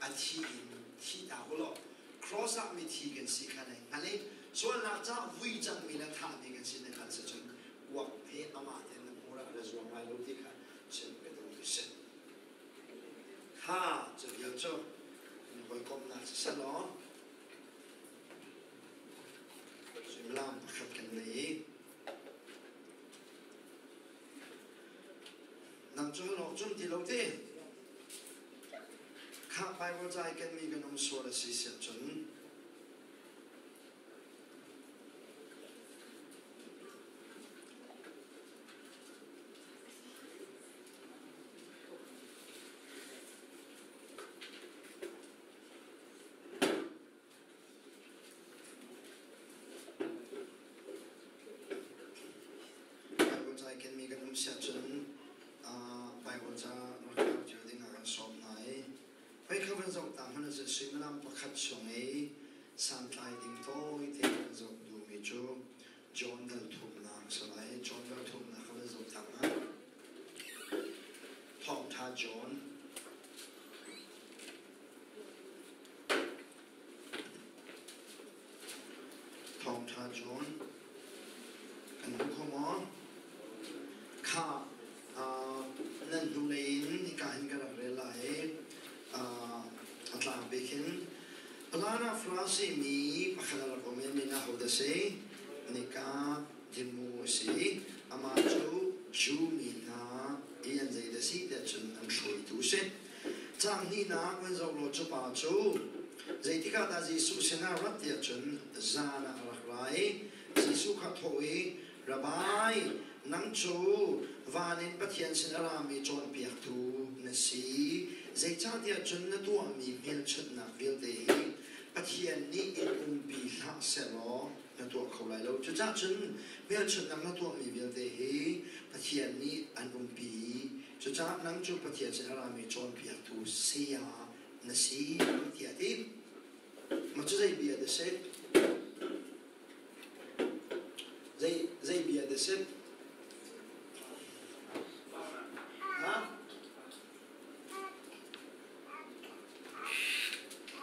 a thi in thi ta u law cross ah mithi kan si kha nan hngalh i sualnak caah vui cangmi le thahmi kan si nan hngalh si cun kuak he amah tein na hmur ah na zuang lai lo ti kha chim ka duh ti si. Kha cu vial cu na hawikomhnak si selaw suimilam pakhat kan nei i nang cu halawk cum ti lo ti. Khah Baibal ca i kenmi kan um sual a si siah cun Baibal ca i kenmi kan um siah cun Baibal ca rak kau cio ding ah kan sawm hna i hoi kha van zoh ta hmanh ah suimilam pakhat chung i santlai ding tawi te kan zoh duhmi cu John dal thumnak si lai. John dal thumnak kha van zoh ta hmanh. Thawngṭha John Thawngṭha John kan hmu kho maw? Kha nan hnulei in hika hin ka rak rel lai i a tlang bik hin Alana Farasi mi pakhat a rak um i a min ahodah a si? Nika Dimu a si. Amah cu Jew mi hna i an zeidah si tiah cun an hruaitu a si. Caang hnihnak van zoh law cu pa cu zeitik ah dah Jesuh sinah rat tiah cun zan ah a rak ra i Jesuh kha thawh i, Rabbi, nang cu van in Pathian sin a rami cawnpiaktu na si. Zeicahtiah cun na tuahmi hmelchunhnak vialte hi Pathian nih in umpi hlah sehlaw na tuah kho lai lo. Cucaah cun hmelchunhnak na tuahmi vialte hi Pathian nih an umpi. Cucaah nang cu Pathian sin a rami cawnpiaktu saya na si tiah a ti. Mah cu zei bia dah si? Zei bia dah si? Ha?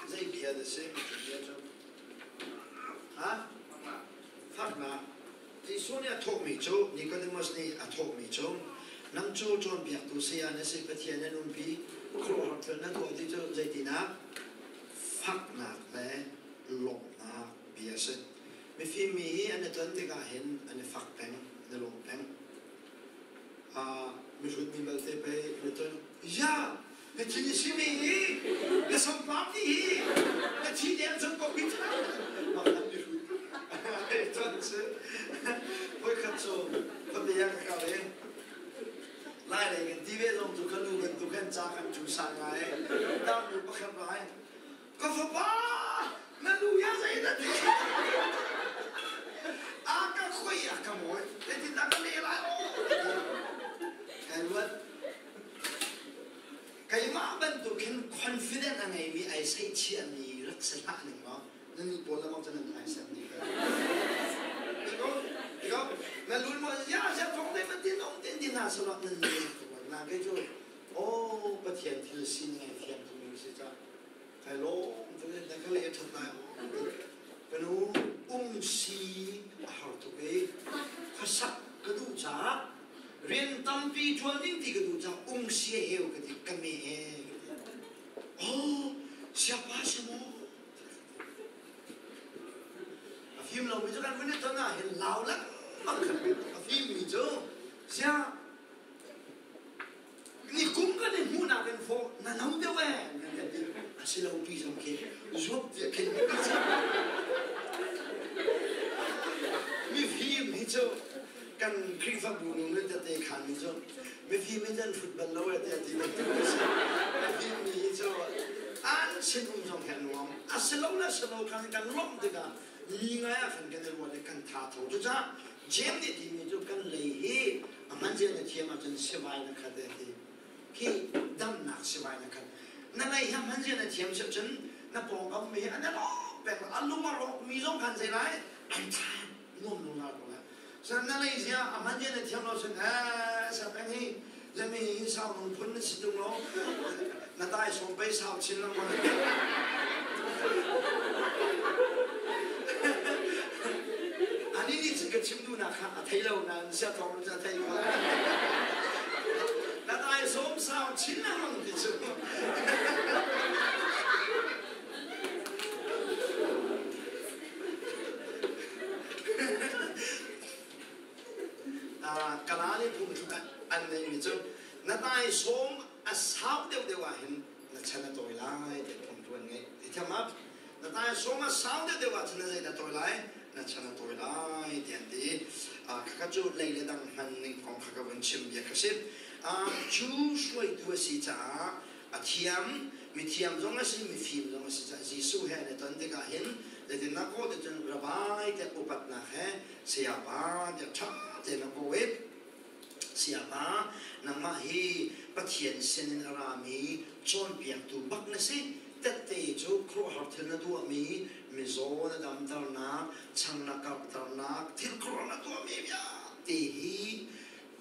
Zei bia dah si? Bia cu? Ha? Faknak. Jesuh nih a thawhmi cu Nicodemus nih a thawhmi cu nang cu cawnpiaktu saya na si Pathian nan umpi khuaruahhar thil na tuah ti cu zeitinah faknak le lawmhnak bia a si. Mifim mi hi an i ton tikah hin an i fak peng, an i lawm peng. Mihrut mi belte pei an i ton. Ya, na thin i simi hi, na sampar ti hi, na thi deng cang ko hi. Mah khan mihrut. Ton si. Voikhat cu khuate ah ka kal i Lai lei kan ti ve zong cu ka nu bantuk kan ca kan cu sang ngai. Tarnu pakhat lai. Ka fapa, na nu ya zei na ti? A ka khoi a ka mawi. Zeitin a ka leh lai aw? Kai ruat. Keimah bantuk hin confident a ngeimi ai seihchiahmi rak si hlah ning maw? Nan nih pawl lamang cu nan ai sem ni. Ikaw, na lun mo ya ya thong te man tin ong tin tin na salot nan ni. Na ke cu oh Pathian thil sining ai fiang tumi si ca. Kai lawm tuk na ka leh ṭhat lai ka nu um si a har tuk i khuasak ka duh caah rian tampi ṭuan ding ti ka duh caah um si a heu ka ti ka me he oh siapa si maw a fim lomi cu kan vun i ton ah hin lau lengmang khan a fimmi cu sia Nikum kan i hmuhnak in fawh na no deuh ee nan kan ti. A si lo pi zong khi zuap tiah khin mifim hi cu kan Khrihfabu nu le tete khan hi cu mifim hi an hrut bal lo ee tiah ti bantuk a si. Mifim mi hi cu an sin um zong hi a nuam. A si lo le si lo khan kan lawmh tikah mi ngai ah khan kan i ruat i kan tha tho. Cucaah James nih timi cu kan lei hi a hman zia na thiam ahcun sivai na khat e ti khi damnak sivai na khat na lei hi a hman zia na thiam si cun na pawngkam mi hi an rawk peng a lung a rawk mi zong khan zei lai an tha nuam lung la ko lai san na lei zia a hman zia na thiam lo cun eh sa peng hi lami hi sau nung phun na si tung lo na tai som pei sau chin lang Ani nih cun ka chim duhnak kha a thei lo nain siathawng cu a thei ko. Na tai som sau chin lengmang ti cu. Kala nih phungthluk an neihmi cu na tai som a sau deuhdeuh ah hin na chan a tawi lai ti phung an ngeih. Ti thiam ah na tai som a sau deuhdeuh ahcun na zei na tawi lai na chan a tawi lai ti an ti. Khakha cu lei le dang hman ning kong kha ka vun chim bia kha si. Cu hruaitu a si caah a thiam mithiam zong a si mifim zong a si caah Jesuh he an i ton tikah hin zeitindah kaw ti cun rabai te upatnak he sayapa tiah ṭha tein a kaw i Sayapa, nangmah hi Pathian sinin a rami cawnpiaktu bak na si. Tette cu khuaruahhar thil na tuahmi, mizaw na damternak, chang na karhternak, thil khuaruahhar na tuahmi vialte hi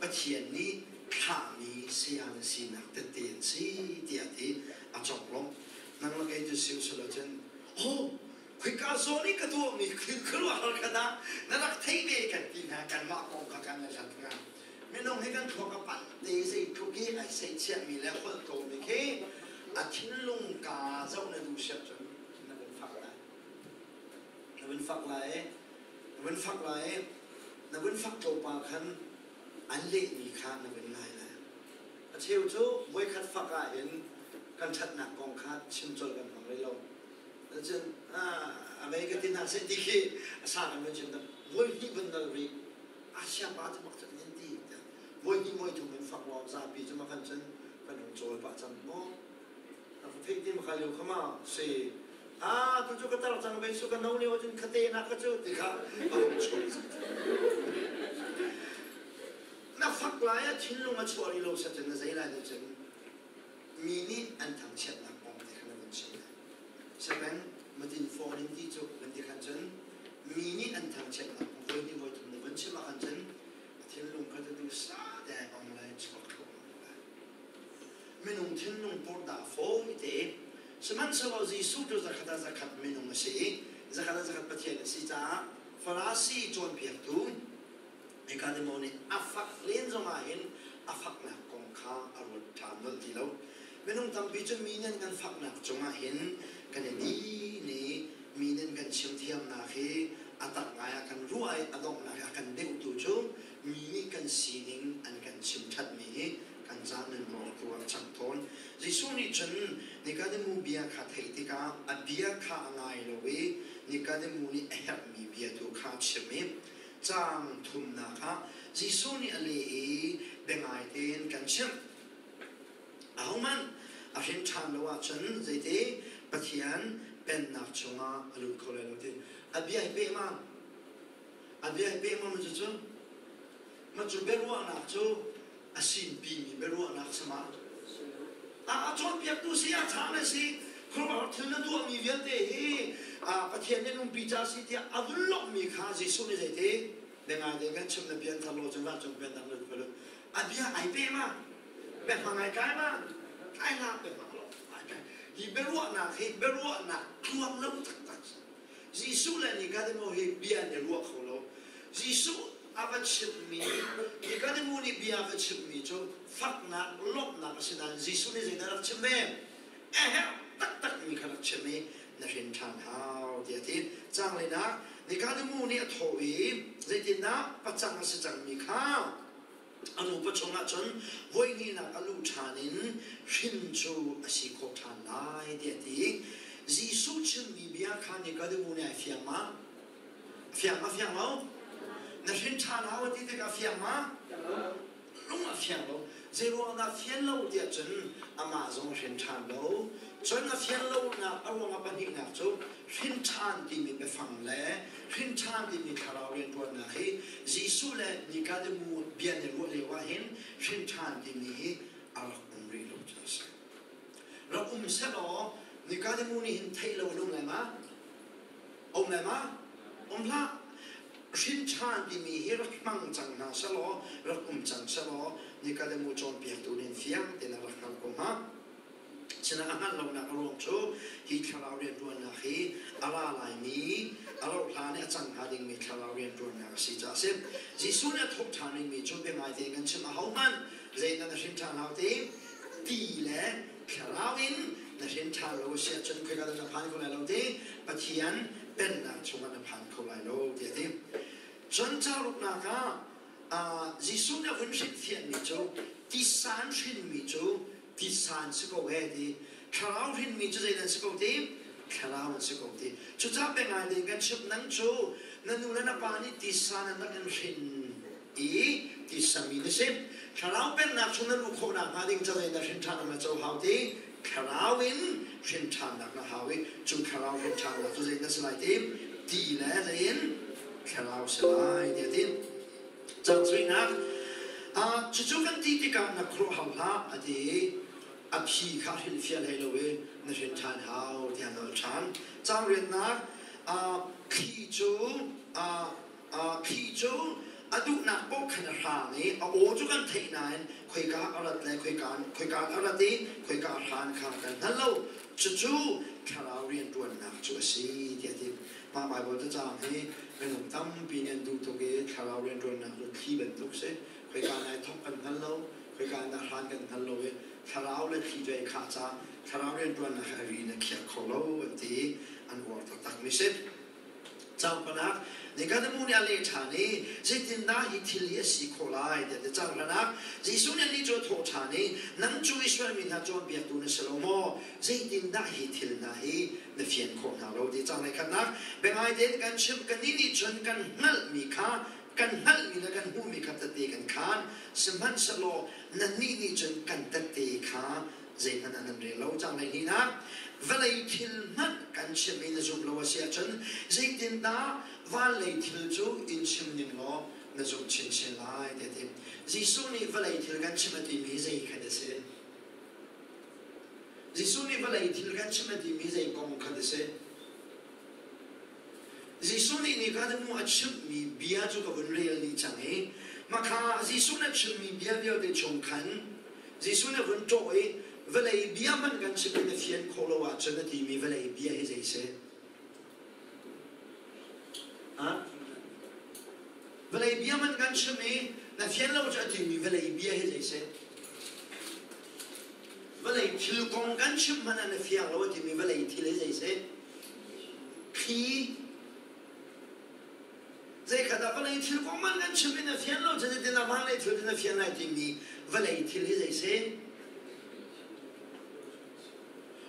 Pathian nih thlahmi saya na sinak tette an si tiah a ti. A conglawmh. Nang le kei cu si usih law cun, oh, Khika zawn i ka tuahmi khuaruahhar kha dah na rak thei ve kan ti hna kanmah kong kha kan i hlat hnga. Minung hi kan thluak a panh te zeitluk i ai seihchiahmi le holh komi khi a thinlung kaa zoh na duh siah cun na vun fak lai. Na vun fak lai i na vun fak lai i na vun fak tlawmpal khan an lehmi kha na vun ngai lai. A cheu cu voikhat fak ahhin kan ṭhatnak kong kha chim colh kan hmang rih lo. Cun a mei ka ti hna seh ti khi a sa kan vun chim tak voi hnih vun nal rih Asia pa cu mak cun in ti voi hnih voi thum in fak lawng zapi cu makan cun kan hung cawl pah cang maw a ka theih ti maka lio kha ma si Ah, tu cu ka tar cang ve su ka no lio cun khate na ka cu ti kha a hung chuak. Na fak lai ah thinlung a chuah rih lo sa cun na zei lai ti cun mi nih an thangchiatnak kong te kha na vun chim lai. Sepeng matin phone in ti cu van ti khan cun mi nih an thangchiatnak kong voi hnih voi thum na vun chim ah khan cun a thinlung kha tu sa te ai ong lai chuak kho lai. Minung thinlung purdah fawi te sihmanhsehlaw Jesuh cu zakhat ah zakhat minung a si i zakhat ah zakhat Pathian a si caah Farasi cawnpiaktu Nikodemo nih a fak len zongah hin a faknak kong kha a ruat ṭhan nolh ti lo. Minung tampi cu mi nih an kan faknak cungah hin kan i din i mi nih an kan chimthiamnak hi a tak ngai ah kan ruah i a donghnak i a kan deuhtu cu mi nih kan sining an kan chim ṭhatmi hi kan ca nun rawktu ah a cang tawn. Jesuh nih cun Nikodemu bia kha theih tikah a bia kha a ngai lo i Nikodemu nih a herhmi bia tu kha a chim i caang thumnak ah Jesuh nih a leh i biangai tein kan chimh. Ahohmanh a hrin ṭhan lo ahcun zeiti Pathian pennak chungah a lut kho lai lo ti. A bia hi peh ma? A bia hi peh ma ma cucu? Ma cu biaruahnak cu a sinpimi biaruahnak sama. A a cawnpiaktu si a ṭha na si khuaruahhar thil na tuahmi vialte hi Pathian nih nungpi ca si tiah a vun lawmhmi kha Jesuh nih zeiti biangai te kan chim na pian thar lo cun vancung pennak lut ko a bia ai pe ma biahma ngai kai ma kai la biahma lo ai kai hi biaruahnak hi biaruahnak tluang lo taktak Jesuh le Nikodemo hi bia an i ruah kho lo. Jesuh a va chimhmi, Nikodemo nih bia a va chimhmi cu faknak, lawmhnak a si nain Jesuh nih zeidah a rak chim ve? A herh taktakmi kha rak chim i na hrin ṭhan hau tiah a ti. Caang linak, Nikodemo nih a thawh i zeitindah pacang a si cangmi kha a nupa chungah cun voihnihnak a luh ṭhan in hrin cu a si khawh ṭhan lai tiah a ti. Jesuh chimmi bia kha Nikodemu nih ai fiang ma? A fiang ma fiang lo? Na hrin ṭhan hau a ti tikah a fiang ma? Lung a fiang lo. Zeiruang dah fian lo tiah cun amah zong hrin ṭhan lo. Cun a fian lonak a ruang a pahnihnak cu hrin ṭhan timi biafang le hrin ṭhan timi thlarau rianṭuannak hi Jesuh le Nikodemu bia an i ruah lio ah hin hrin ṭhan timi hi a rak um rih lo cu a si. Rak um sehlaw Nikodemu nih hin theih lo in um lai ma? Um lai ma? Um hlah. Hrin ṭhan timi hi rak hmang cang hna sehlaw, rak um cang sehlaw Nikodemu cawnpiaktu nih fiang tein a rak hngalh ko hnga. Sinah a hngalh lonak a ruang cu hi thlarau rianṭuannak hi a ra laimi, a rauh hlan i a cang hnga dingmi thlarau rianṭuannak a si caah a si. Jesuh nih a thawk ṭhan dingmi cu biangai tein kan chim ahohmanh zei nan hrin ṭhan hau ti ti le thlarau in na hrin ṭhan lo a si ahcun khoika dah na phan kho lai lo ti Pathian pennak chungah na phan kho lai lo ti a ti. Cun caruknak ah Jesuh nih a vun hrinhfianmi cu tisan hrinmi cu titsa an si ko he ti thlarau hrinmi cu zei nan si ko ti thlarau an si ko ti cucaah pengai ding kan chimh nang cu na nu le na pa nih titsa nan rak in hrin i titsa mi na si thlarau pennak chung na luh khawhnak hnga ding ca zei na hrin ṭhan na co hau ti thlarau in hrin ṭhannak na hau i cu thlarau hrin ṭhannak cu zei na si lai ti ti le zei in thlarau si lai ti a ti Cang suinak cucu kan ti tikah na khuaruah hau hlah a ti i a phi kha hrilhfiah hlei lo i na hrin ṭhan hau tiah nawl ṭhan. Caang riannak thli cu thli cu a duhnak paoh khan a hrang i a aw cu kan theih nain khoika a rat le khoika khoika a rat i khoika a hran kha kan hngal lo. Cucu thlarau rianṭuannak cu a si tiah a ti. Mah Baibal cacang hi minung tampi nih an duh tuk i thlarau rianṭuannak cu thli bantuk si. Khoika nai thawk kan hngal lo, khoika na hran kan hngal lo i thlarau le thli cu ai khah caah thlarau rianṭuannak hi a ri in a khiak kho lo an ti i an uar taktakmi si. Caang panak Nikodemu nih a leh ṭhan i zeitindah hi thil hi a si khawh lai tiah ti cang hlanah Jesuh nih anih cu a thawh ṭhan i nang cu Israel mi hna cawnpiaktu na si lo maw? Zeitindah hi thil hna hi na fian khawh hna lo ti cang khatnak biangai tein kan chimh kannih nih cun kan hngalhmi kha kan hngalhmi le kan hmuhmi kha tette kan khaan sihmanhsehlaw nannih nih cun kan tette kha Zeihmanh ah nan rel lo. Cang 12nak vawlei thil hmanh kan chim i na zumh lo a si ahcun zeitindah van lei thil cu in chim ning law na zumh chinchin lai tiah a ti. Jesuh nih vawlei thil kan chim a timi zei kha a si? Jesuh nih vawlei thil kan chim a timi zei kong kha a si? Jesuh nih ni kha mu a chimhmi bia cu ka vun rel dih cang i makha Jesuh nih a chimmi bia vialte chung khan Jesuh nih a vun ṭawh i vawlei bia hmanh kan chim i na fian khawh lo ahcun a timi vawlei bia hi zei si? Vawlei bia hmanh kan chim i na fian lo cu a timi vawlei bia hi zei si? Vawlei thil kong kan chim hmanh ah na fiang lo a timi vawlei thil hi zei si? Thli. Zeikhat ah vawlei thil kong hmanh kan chim i na fian lo cun zeitin ah vanlei thil na fian lai timi vawlei thil hi zei si?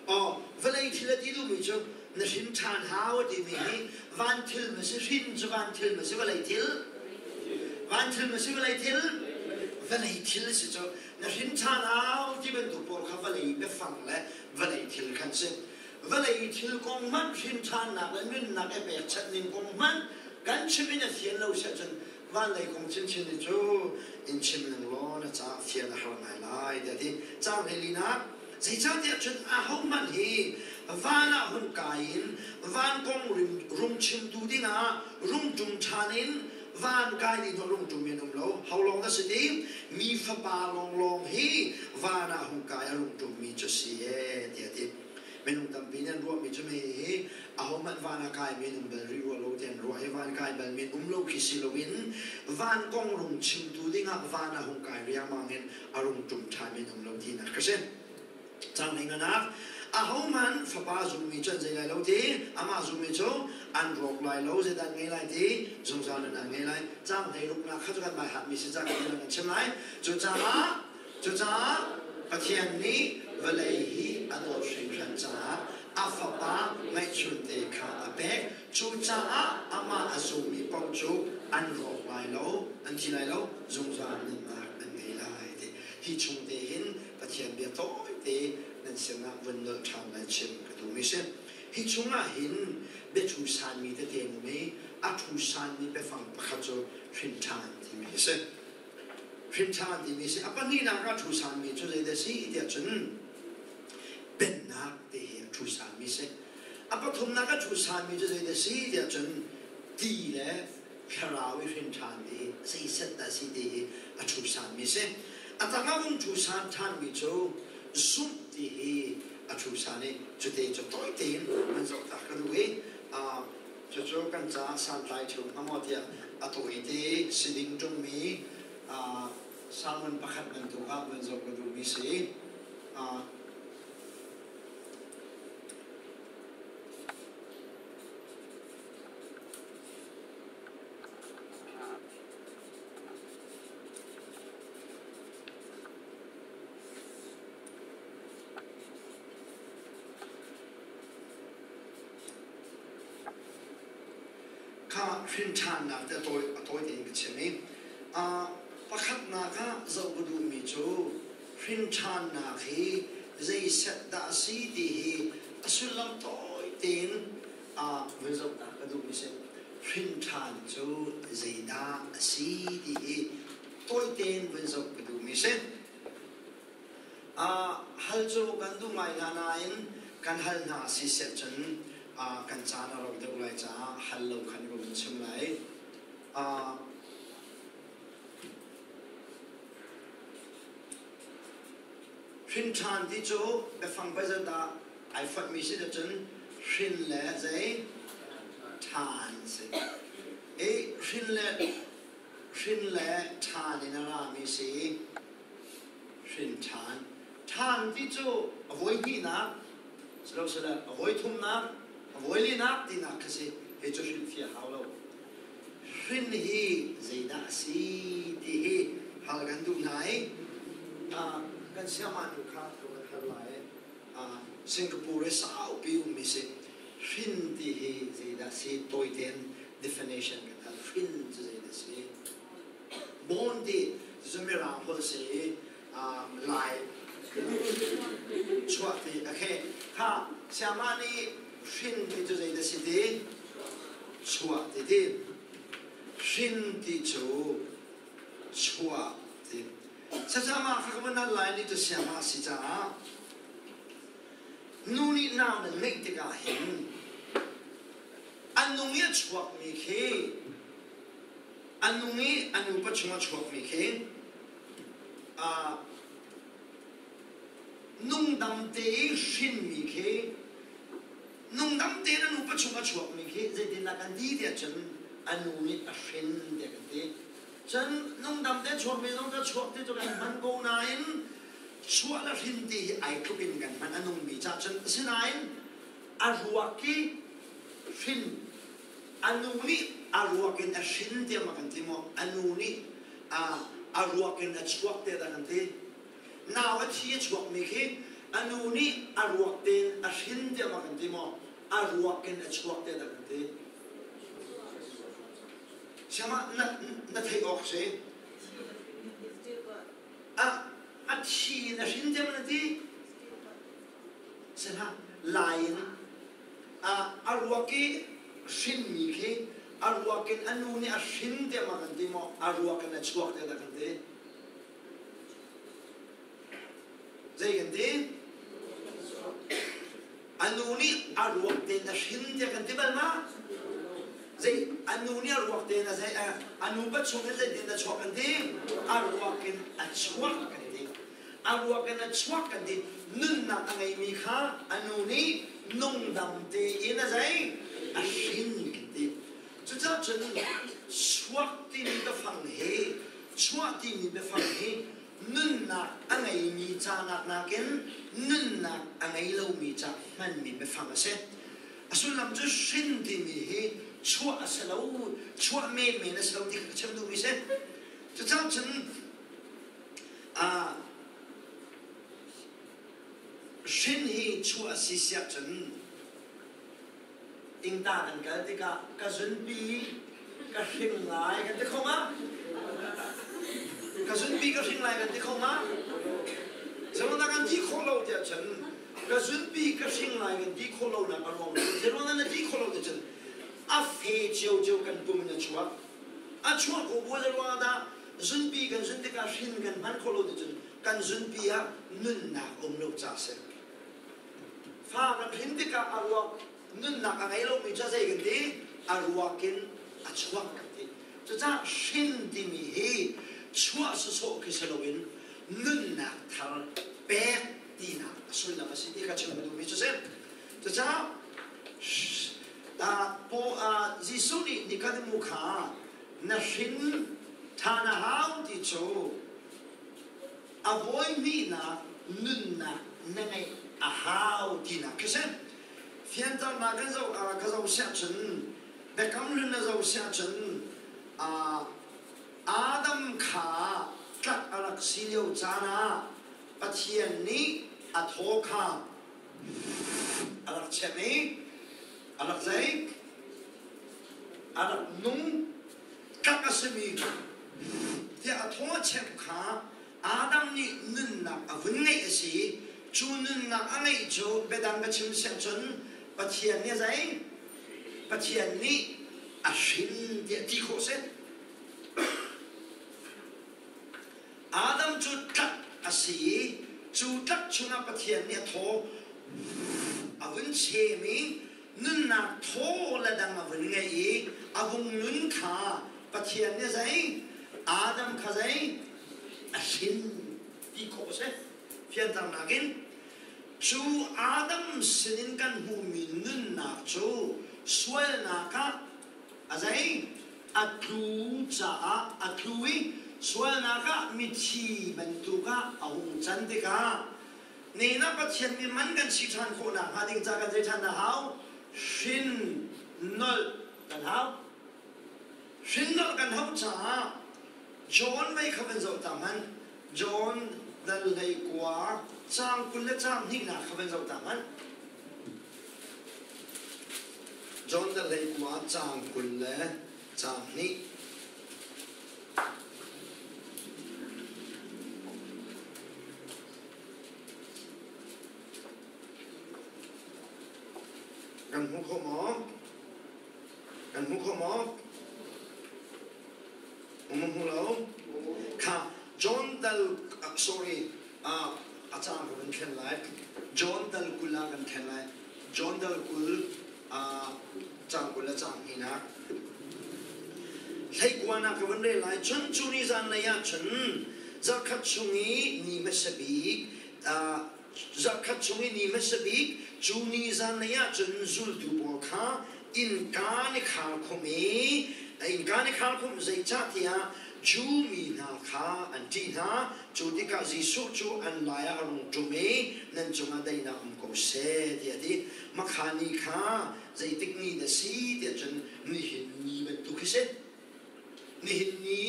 Aw, vawlei thil a ti duhmi cu na hrin ṭhan hau a timi hi van thil ma si hrin cu van thil ma si vawlei thil van thil ma si vawlei thil vawlei thil si cu na hrin ṭhan hau ti bantuk pawl kha vawlei biafang le vawlei thil khan si vawlei thil kong hmanh hrin ṭhannak le nunnak i pekchanh ning kong hmanh kan chim in a fian lo si ahcun van lei kong chinchin hi cu in chim ning law na caah fian a har ngai lai tiah a ti. Caang hleilinak zeicahtiah cun ahohmanh hi van ah hun kai in van kong rung chimtu dingah rung ṭum ṭhan in van kai ding rung ṭum in um lo. Ho lawng na si ti? Mi fapa lawnglawng hi van ah hung kai a rung ṭummi cu si ee tiah a ti. Minung tampi nih an ruahmi cu mei hi ahohmanh van a kaimi an um bal rih rua lo ti an ruah i van kai balmi an um lo khi si loin van kong rung chimtu dingah van a hung kai riangmang in a rung ṭum ṭhanmi an um lo tinak ka si. Cang ning anak ahohmanh fapa zummi cu an zei lai lo ti amah zummi cu an rawk lai lo zeidah an ngei lai ti zungzal nun an ngei lai cang 16nak kha cu kan mai hatmi si cang kan chim lai cucaah Cucaah Pathian nih vawlei hi a dawt hringhran caah a Fapa ngeihchunte kha a pek. Cucaah amah a zummi paoh cu an rawk lai lo, an thi lai lo, zungzal nunnak an ngei lai. Ti hi chung te hin Pathian bia tawite nan sinah vun nolh ṭhan lai chim ka duhmi si. Hi chungah hin biathu sanmi tete an um i a thu sanmi biafang pakhat cu hrin ṭhan timi hi si. Hrimṭha timi si. A pahnihnak ah ṭhu sanmi cu zeidah a si tiah cun pennak ti hi a ṭhu sanmi si. A pathumnak a ṭhu sanmi cu zeidah a si tiah cun ti le thlarau i hrinṭhan ti zeiset dah si ti hi a ṭhu sanmi si. A tangah vung ṭhu san ṭhanmi cu zumh ti hi a ṭhu san i cute cu tawi tein an zoh tak ka duh i Cucu kan caah santlai ṭheo hnga maw tiah a tawite si ding ṭungmi sermon pakhat bantuk ah van zoh ka duhmi si. Kha hrinṭhannak te a tawi tein ka chim i pakhatnak ah zoh ka duhmi cu hrinṭhannak hi zeiset dah a si ti hi a sullam tawi tein vun zohnak ka duhmi si. Hrinṭhan cu zeidah a si ti hi tawi tein vun zoh ka duhmi si. Hal cu kan duh ngai hna nain kan hal hna si seh cun kan caan a rau deuh lai caah hal lo khan ka vun chim lai. Hrin ṭhan ti cu biafang zeizat dah ai fonhmi si cun hrin le zei ṭhan si. I hrin le ṭhan in a rami si. Hrin ṭhan. Ṭhan ti cu a voi hnihnak, silosile a voi thumnak, a voi linak tinak kha si. Hi cu hrilhfiah hau lo. Hrin hi zeidah a si ti hi hal kan duh hna i kan siamah nu kha tu kan hal lai. Singapore i saupi ummi si. Hrin ti hi zeidah si tawi tein definition kan hal. Hrin cu zeidah si? Born ti cu Mirang holh si i Lai. Chuah ti okay. Kha siama nih hrin ti cu zei dah si ti? Chuah ti ti. Hrin ti cu chuah ti. Sasama kha ka van lai ni cu siama a si caah nu nih nau nan ngeih tikah hin an nung i a chuakmi khi a nung i a nupa chung a chuakmi khi nungdam te i hrinmi khi nungdam tein a nupa chung a chuakmi khi zeitindah kan ti tiah cun a nu nih a hrin tiah kan ti. Cun nungdam te chuakmi zong cu chuak ti cu kan hman ko nain chuah le hrin ti hi ai tluk in kan hman a nungmi cah cun asinain a ruak i hrin a nu nih a ruak in a hrin tiah ma kan ti maw a nu nih a ruak in a chuak tiah dah kan ti nau a thi a chuakmi khi a nu nih a ruak tein a hrin tiah ma kan ti maw a ruak in a chuak tiah dah kan ti Siama na na theih awk si a a thi in a hrin tiah na ti Sihlah lai in a ruak i hrinmi khi a ruak in a nu nih a hrin tiah ma kan ti maw a ruak in a chuak tiah dah kan ti zei kan ti a nu nih a ruak tein a hrin tiah kan ti bal ma zei a nu nih a ruak tein a zei a nu pa chung in zeitin a chuak kan ti a ruak in a chuak kan ti a ruak in a chuak kan ti nunnak a ngeimi kha a nu nih nungdam tein a zei a hrin kan ti cucaah cun chuak timi biafang hi chuah timi biafang hi nunnak a ngeimi canak nakin nunnak a ngei lomi ca hmanmi biafang a si a sullam cu hrin timi hi chuah a si lo chuah menmen a si lo ti kha ka chim duhmi si cucaah cun Hrin hi chuah a si siah cun ingta kan kal tikah ka zunpi ka hring lai kan ti kho ma? Ka zunpi ka hring lai kan ti kho ma? Zeruangah kan ti khawh lo tiah cun ka zunpi ka hring lai kan ti khawh lo nak a ruang cu zeruangah na ti khawh lo tiah cun a fe ciocio kan pum in a chuak. A chuah ko bu zeruangah dah Zunpi kan zun tikah hrin kan hman khawh lo ticun kan zunpi ah nunnak um lo ca a si. Fa kan hrin tikah a ruak nunnak a ngei lomi cu zei kan ti? A ruak in a chuak kan ti. Cucaah hrin timi hi chuah sawsawh khi si loin nunnak thar pek tinak a sullam a si ti kha chim ka duhmi cu si. Cucaah Jesuh nih Nikodemu kha na hrin ṭhan a hau ti cu a vawi hnihnak nunnak na ngeih a hau tinak khi si. Fianternak kan zoh ka zoh siah cun biakam hlun na zoh siah cun Adam kha tlak a rak si lio caan ah Pathian nih a thaw kha a rak chem i a rak zei a rak nung tlak a simi tiah a thaw a chep kha Adam nih nunnak a vun ngeih a si. Cu nunnak a ngeih cu biadang ka chim siah cun Pathian nih a zei? Pathian nih a hrin tiah ti khawh si. Adam cu tlak a si i cu tlak chungah Pathian nih a thaw a vun chem i nunnak thaw le dang a vun ngeih i a vung nun kha Pathian nih zei Adam kha zei a hrin ti khawh a si fianternak in cu Adam sinin kan hmuhmi nunnak cu sualnak ah a zei a tlu caah a tlu i sualnak ah mithi bantuk ah a hung can tikah Nihin ah Pathian mi man kan si ṭhan khawh nakhnga ding ca kan zei ṭhan a hau? Hrin nolh kan hau. Hrin nolh kan hauh caah John mei kha van zoh ta hmanh. John dal hlei kua caang 20 le caang hnihnak kha van zoh ta hmanh. John dal hlei kua caang 20 le caang hnih. Kan hmu kho maw? Kan hmu kho maw? Um hmu lo? Kha John dal sorry a cang kan thlen lai. John dal 20 ah kan thlen lai. John dal 20 cang 20 le cang hnih Hleikuan ah ka van rel lai. Cun cu ni zanlei ah cun zarhkhat chung i ni hmasa bik zarhkhat chung i ni hmasa bik cu ni zanlei ah cun zultu pawl kha innka ni khar khum i innka ni khar khum zeicahtiah Jew mi hna kha an ṭih hna. Cu tikah Jesuh cu an lai ah a rung ṭum i nan cungah daihnak um ko seh tiah a ti. Makha ni kha zeitik ni dah si tiah cun nihin ni bantuk hi si. Nihin ni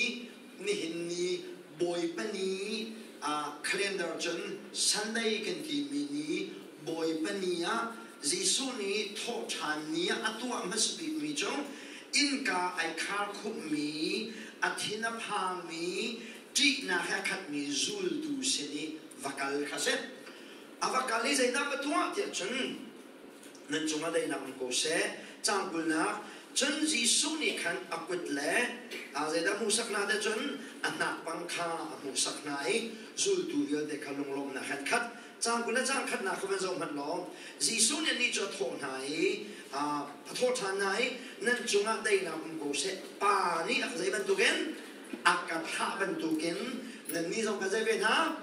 nihin ni Bawipa ni calendar cun Sunday kan timi ni Bawipa ni ah Jesuh nih thawhṭhan ni ah a tuah hmasa bikmi cu innka ai khar khumhmi a thin a phangmi ṭihnak he a khatmi zultu sin i va kal kha si. A va kal i zeidah va tuah tiah cun nan cungah daihnak um ko seh. Caang 20nak cun Jesuh nih khan a kut le zeidah hmuhsak hna te cun a hnakpang kha a hmuhsak hna i zultu vialte kha lunglawmhnak he an khat. Caang 20 le caang khatnak kha van zoh hmanh law Jesuh nih annih cu a thawh hna i a thawh ṭhan hna i nan cungah daihnak um ko seh. Pa nih a ka zei bantukin a ka thlah bantukin nannih zong ka zei ve hna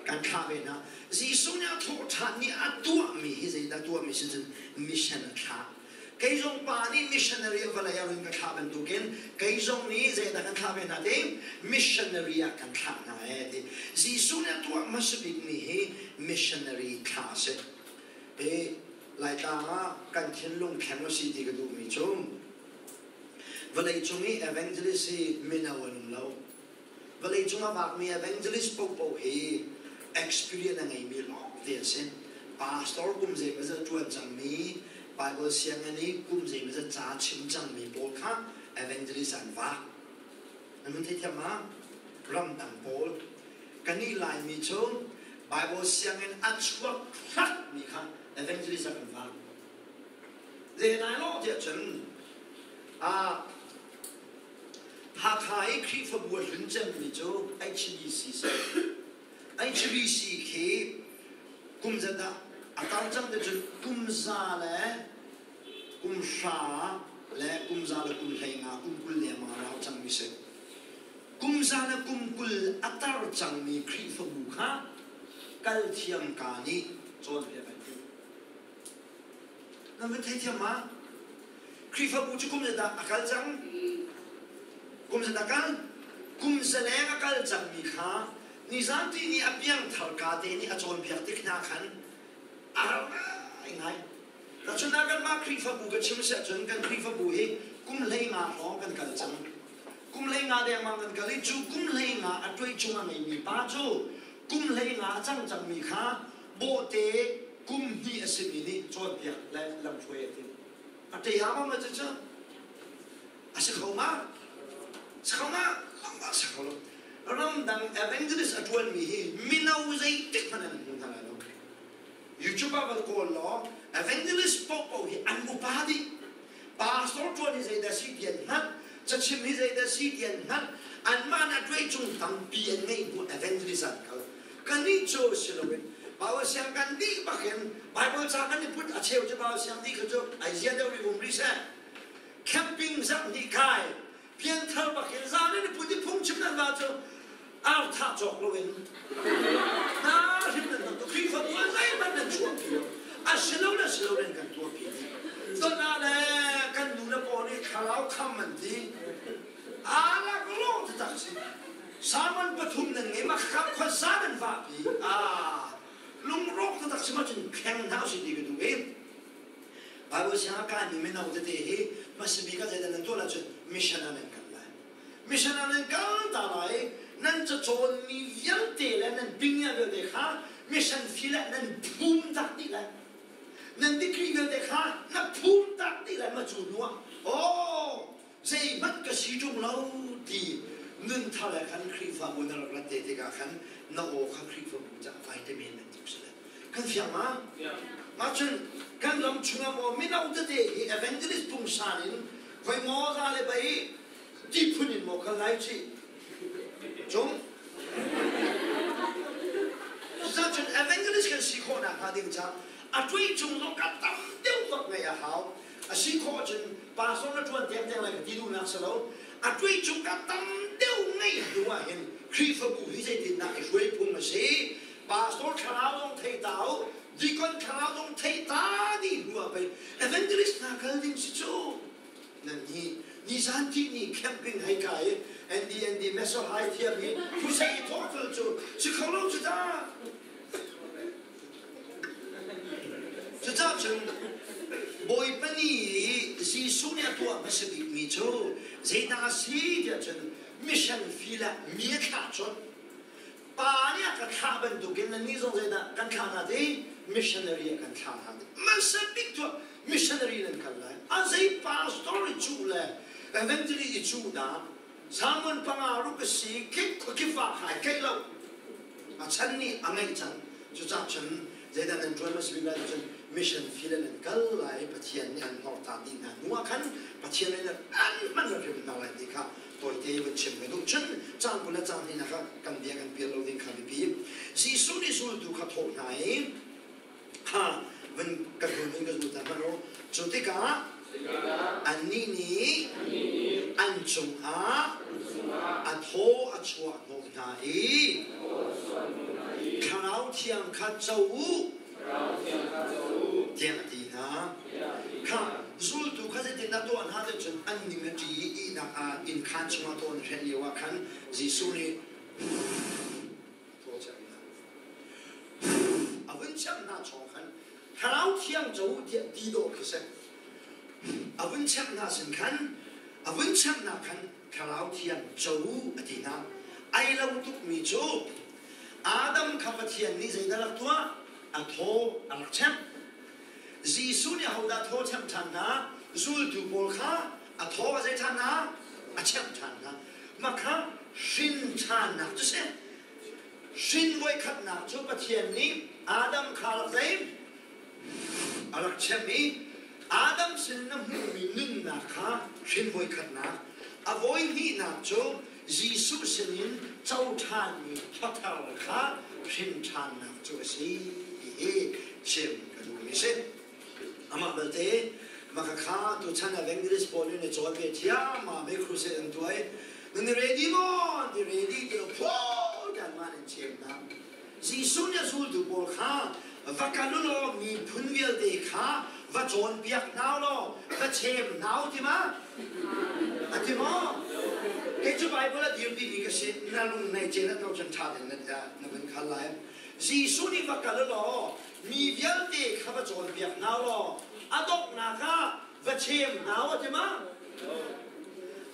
kan thlah ve hna. Jesuh nih a thawhṭhan ni a tuahmi hi zeidah tuahmi si cun mission a thlah. Kei zong pa nih missionary a vawlei ah run ka thlah bantukin kei zong nih zeidah kan thlah ve hna ti missionary ah kan thlah hna ee ti. Jesuh nih a tuah hmasa bikmi hi missionary thlah a si. Hi Laitlang ah kan thinlung thleng a si ti ka duhmi cu vawleicung i evangelist hi mino an um lo. Vawleicung a vakmi evangelist paohpaoh hi experience a ngeimi lawngte an si. Pastor kum zeimawzat ṭuan cangmi, Bible sianginn i kum zeimawzat ca chim cangmi pawl kha evangelist an vak. Nan hun theithiam ma? Ramdang pawl. Kannih Laimi cu Bible sianginn a chuak hlatmi kha evangelist ah kan vak. Zei lai lo tiah cun Hakha i Khrihfabu a hlun cemmi cu HBC si. HBC khi kum zat ah a tar cang te cun kum za le kum hra le kum za le kum 15 kum 20 lengmang a rau cangmi si. Kum za le kum 20 a tar cangmi Khrihfabu kha kal thiam ka nih cawnpiak an timh. Nan van theithiam ma? Khrihfabu cu kum zeidah a kal cang? Kum zeidah kal? Kum zaleng a kal cangmi kha nizan ti nih a piangthar ka te nih a cawnpiak tik hna khan a har ngaingai. Tahchunhnak kanmah Khrihfabu ka chim si ahcun kan Khrihfabu hi kum 15 hrawng kan kal cang. Kum 15 dengmang kan kal i cu kum 15 a tuai chung a ngeimi pa cu kum 15 a cang cangmi kha bawhte kum hnih a simi nih cawnpiak le lamhruai a timh. A ṭe ha ma cucu a si kho ma? Si kho ma? Lamah si kho lo. Ramdang evangelist a ṭuanmi hi mino zeitik hmanh an hmu hna lai lo. YouTube ah van kawl law evangelist paohpaoh hi an upa dih. Pastor ṭuan hi zeidah si ti an hngalh, cachim hi zeidah si ti an hngalh. Anmah nih a ṭuai cung tampi an ngeih hnu evangelist an kal. Kannih cu si loin Bible siang kan dih bakin Bible ca kan i put a cheu cu Bible siang dih kha cu ai zia deuh rih um rih seh. Camping zarh hnih kai pianthar bakin zan in i put i phungchim nan va cu ar thah cawk loin na hrim nan tam Khrihfabu ah zeihmanh nan chuahpi lo. A si lo le si lo nan kan tuahpi dih. Ton ah le kan nu le paw nih thlarau kham an ti. Aa lak lawng taktak si. Salmon pathum nan ngei ma khap khuaza nan vahpi. Ah, lungrawk taktak si ma cun kheng hna usih ti ka duh i Bible siang ka ni mino tete hi hmasabik ah zeidah nan tuah ahcun mission ah nan kal lai. Mission ah nan kal ta lai nan cacawn mi vialte le nan bingya vialte kha mission fee le nan phum tak dih lai. Nan degree vialte kha na phum tak dih lai ma cu hnu ah oh zeihmanh ka si ṭung lo ti nun thar he khan Khrihfabu na rak rat te tikah khan na aw kha Khrihfabu caah vitamin bantuk si le kan fiang ma? Mah cun Kan ram chungah maw mino tete hi evangelist pungsan in khoi maw za le bai ti phun in maw kal lai ci. Cung Cucun evangelist kan si khawh nakhnga ding ca a ṭuai cung zong ka tam deuh bak ngeih a hau. A si khawh ahcun pastor na ṭuan dengdeng lai ka ti duhnak si lo. A ṭuai cung ka tam deuh ngeih hnu ah hin Khrihfabu hi zeitindah i hruai phung a si? Pastor thlarau zong thei ta u, deacon thlarau zong thei ta dih hnu ah pei evangelist hna kal ding si cu. Nan hi nizan ti ni camping hei ka i NDND meso hai thiam hi khusei i thawh cul cu si kho lo cu ta. Cucah cun Bawipa nih Jesuh nih a tuah hmasa bikmi cu zeidah a si tiah cun mission field ah mi a thlah colh. Pa nih a ka thlah bantukin nannih zong zeidah kan thlah hna ti? Missionary a kan thlah hna ti. Hmasa bik cu missionary nan kal lai. A zei pastor i cuh le evangelist i cuh dah Salmon panga ruk a si kip khuakip ah khai keih lo. A chan nih a ngeih cang. Cucah cun zeidah nan ṭuan hmasa bik lai ti cun mission field in an kal lai i Pathian nih an hnorta dih hna hnu ah khan Pathian nih an hman hrim hna lai ti kha tawite vun chim ka duh. Cun caan 20 le caan hnihnak ah kan bia kan pial lo ding kha biapi. Jesuh nih zultu kha thawh hna i kha vun ka hnun in ka zul ta hmanh u. Cu tikah annih nih an cungah a thaw a chuah hnawh hna i Thlarau Thiang kha co u tiah a ti hna. Kha zultu kha zeitindah tuah hna ti cun an ning a ṭi i ihnak ah innkhaan chungah tawn a hren lioah khan Jesuh nih thaw cham hna. A vun cham hna chawng khan Thlarau Thiang co u tiah ti dawh khi si. A vun cham hna sin khan a vun cham hna khan Thlarau Thiang co u a ti hna. Ai lo tukmi cu Adam kha Pathian nih zeidah rak tuah? A thaw a rak chemh. Jesuh nih ahodah thaw chemh ṭhan hna? Zultu pawl kha a thaw a zei ṭhan hna? A chemh ṭhan hna. Mah kha hrin ṭhannak cu si. Hrin voikhatnak cu Pathian nih Adam kha rak zei? A rak chemh i Adam sin na hmuhmi nunnak kha hrin voikhatnak. A voihnihnak cu Jesuh sinin co ṭhanmi thuathar kha hrin ṭhannak cu a si ti hi chim ka duhmi a si. Amah belte maka kha tuchan evangelist pawl nih cawn ve thiammam i crusade an tuah i nan i ready maw an ti ready ti lo phaw kanmah nan chim hna. Jesuh nih a zultu pawl kha va kal u law miphun vialte kha va cawnpiak hna u law va chem hna u ti ma? A ti maw? Kei cu Bible a dirpi mi ka si na lung nei cen at lo cun ṭha tein na vun khal lai. Jesuh nih va kal u law mi vialte kha va cawnpiak hna u law a donghnak ah va chem hna u a ti ma?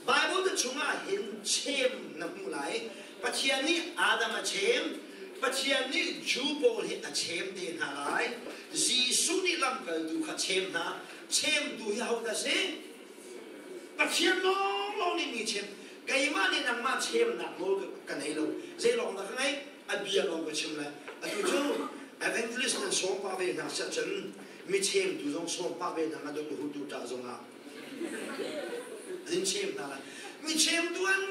Bible te chungah hin chem na hmuh lai. Pathian nih Adam a chem, Pathian nih Jew pawl hi a chem te hna lai. Jesuh nih lamkaltu kha chem hna. Chemtu hi hodah si? Pathian lawnglawng nih mi chem. Keimah nih nangmah chemnak nawl ka nei lo. Zei lawng dah ka ngeih? A bia lawng ka chim lai. Atu cu evangelist nan sawm pah ve hna siah cun mi chemtu zong sawm pah ve hna nga dawt hutu ṭah zongah an chem hna lai. Mi chemtu an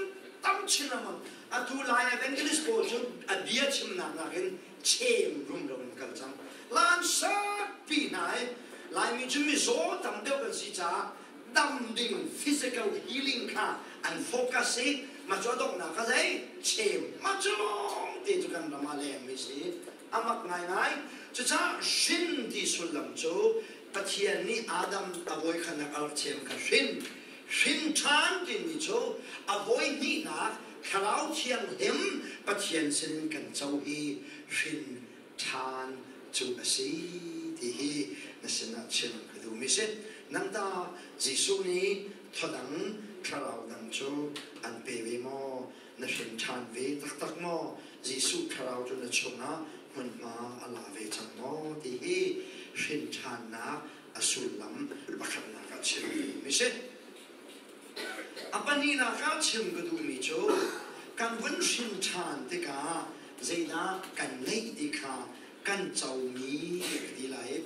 tam chin lengmang. Atu lai evangelist pawl cu a bia chimnak nakin chem rumro in kal cang. Lan sakpi hna i Laimi cu mizaw tam deuh kan si caah dam ding physical healing kha an focus i mah cu a donghnak kha zei chem mah cu lawng te cu kan ram ah lengmi si a mak ngaingai. Cucaah hrin ti sullam cu Pathian nih Adam a voikhatnak a rak chem kha hrin hrin ṭhan timi cu a voihnihnak Thlarau Thianghlim Pathian sinin kan co hi hrin ṭhan cu a si ti hi na sinah chim ka duhmi si. Nang ta Jesuh nih thodang thlarau dang cu an pe ve maw? Na hrin ṭhan ve taktak maw? Jesuh thlarau cu na chungah hmunhma a la ve cang maw? Ti hi hrin ṭhannak a sullam pakhatnak ah chim ka duhmi si. A pahnihnak ah chim ka duhmi cu kan vun hrin ṭhan tikah zeidah kan ngeih ti kha kan comi ka ti lai.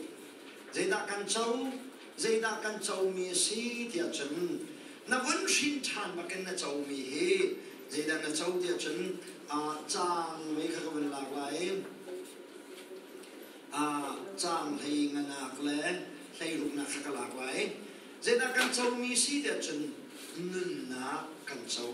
Zeidah Zeidah kan co? Zeidah kan comi a si tiah cun na vun hrin ṭhan bakin na comi hi zeidah na co tiah cun caang mei kha ka vun lak lai. Caang hlei nganak le hleiruknak kha ka lak lai. Zeidah kan comi si tiah cun nunnak kan co.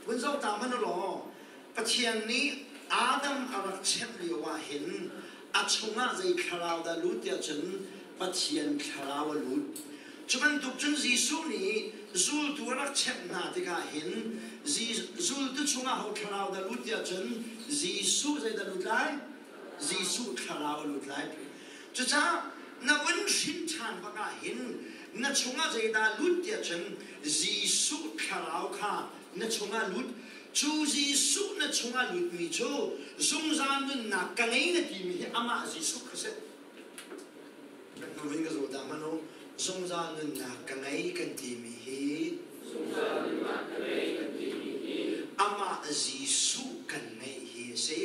Vun zoh ta hmanh u law Pathian nih Adam a rak chep lio ah hin a chungah zei thlarau dah lut tiah cun Pathian thlarau a lut. Cu bantuk cun Jesuh nih zultu a rak chep hna tikah hin zultu chungah ho thlarau dah lut tiah cun Jesuh zeidah lut lai? Jesuh thlarau a lut lai. Cucaah na vun hrin ṭhan bak ah hin na chungah zeidah lut tiah cun Jesuh thlarau kha na chungah lut. Cu Jesuh na chungah lutmi cu zungzal nunnak ka ngei na timi hi amah Jesuh kha si. Kan hnu in ka zaw ta hmanh u. Zungzal nunnak ka ngei kan timi hi Zungzal nunnak ka ngei kan timi hi amah Jesuh kan ngeih hi a si.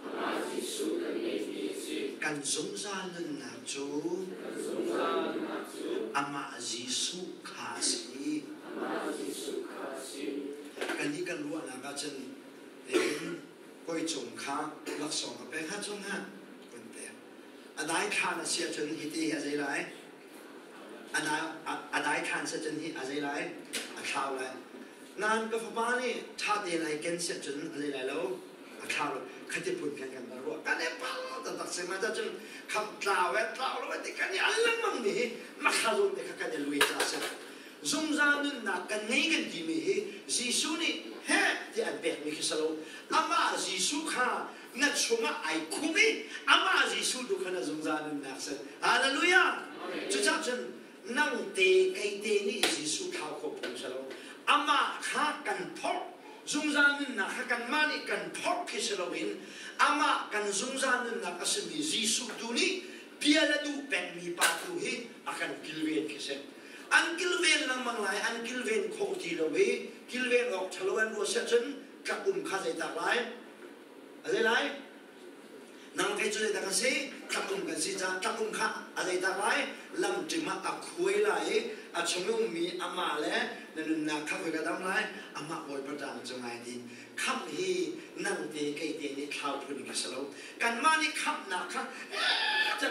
Amah Jesuh kan ngeih hi a si. Kan zungzal nunnak cu Kan zungzal nunnak cu amah Jesuh kha a si. Amah Jesuh kha a si. Kannih kan ruahnak ahcun hin koi cung kha laksawng ka pek ha cung ha kan pek. A dai thlan a si ahcun hiti hi a zei lai? A dai thlan si ahcun hi a zei lai? A thlau lai. Nain ka fapa nih ṭha tein ai ken si ahcun a zei lai lo? A thlau lo. Khati phun khan kan ruah. Kan i pal taktak si ma cun kham tlau e tlau lo ti kan i al lengmang mi hi makha zawn te kha kan i lui ca si. Zungzal nunnak kan ngei kan timi hi Jesuh nih heh ti an pekmi khi si lo. Amah Jesuh kha na chungah ai khum i amah Jesuh tu kha na zungzal nunnak si. Hallelujah! Cucaah cun nang te kei te nih Jesuh thlau kho phung si lo. Amah kha kan phorh zungzal nunnak kha kanmah nih kan phorh khi si loin amah kan zungzal nunnak a simi Jesuh tu nih pial a duh pengmi pa tu hi a kan kilven khi si. An kilven lengmang lai, an kilven khawh ti lo i kilven awk ṭhalo an ruah siah cun tlak um kha zeitak lai? A zei lai? Nang kei cu zeidah kan si? Tlak um kan si caah tlak um kha a zeitak lai? Lamṭim ah a khuai lai i a chung i ummi amah le na nunnak kha khoi ka dam lai? Amah Bawipa ṭang cu ngai din. Khamh hi nang te kei te nih thlau phun khi si lo. Kanmah nih khamhnak kha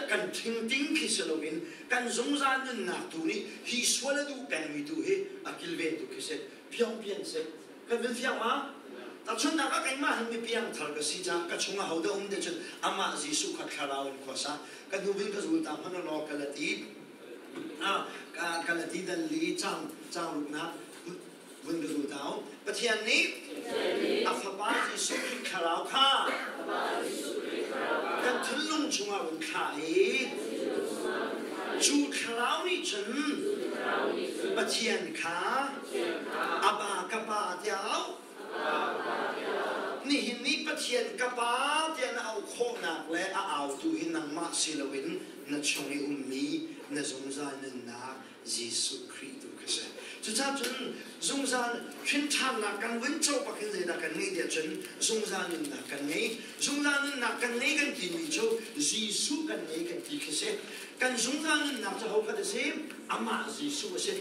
kan thingting khi si loin kan zungzal nunnak tu nih hi sual a duh pengmi tu hi a kilven tu khi si. Piang pian si. Kan vil fiang ma? Tahchunhnak ah keimah hin mi piangthar ka si caah ka chungah hodah um te cun amah Jesuh kha thlarau in khuasa ka hnu bin ka zul ta hmanh law ka la ti ka la ti dal li cang cang ruknak vun ka zul ta Pathian nih a fapa Jesuh Khrih thlarau kha kan thinlung chungah run thlah i cu thlarau nih cun Pathian kha Aba ka pa tiah auh nihin ni Pathian ka pa tiah na auh khawhnak le a autu hi nangmah si loin na chung i ummi na zungzal nunnak Jesuh Khrih tu khi si. Cucaah cun zungzal hrinṭhannak kan vun co bak hin zeidah kan ngeih tiah cun zungzal nunnak kan ngei. Zungzal nunnak kan ngei kan timi cu Jesuh kan ngei kan ti khi si. Kan zungzal nunnak cu ho khat a si? Amah Jesuh a si.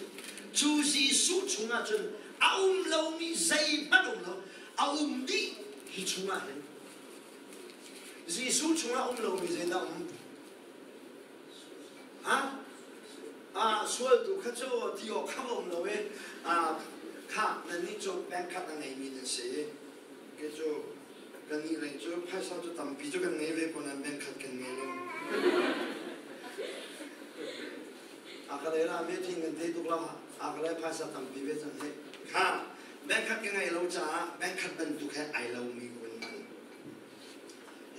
Cu Jesuh chungah cun a um lomi zeihmanh um lo. A um dih hi chungah hin. Jesuh chungah um lomi zeidah um? Ha? Ah, sualtu kha cu ti awk kha um lo i ah, kha nannih cu bank khat a ngeimi nan si. Kei cu kannih lei cu phaisa cu tampi cu kan ngei ve ko nain bank khat kan ngei lo. A ka lei la me thing kan te tuk lo. A ka lei phaisa tampi ve cang he. Kha bank khat ka ngei lo caah bank khat bantuk he ai lomi ka vun hman.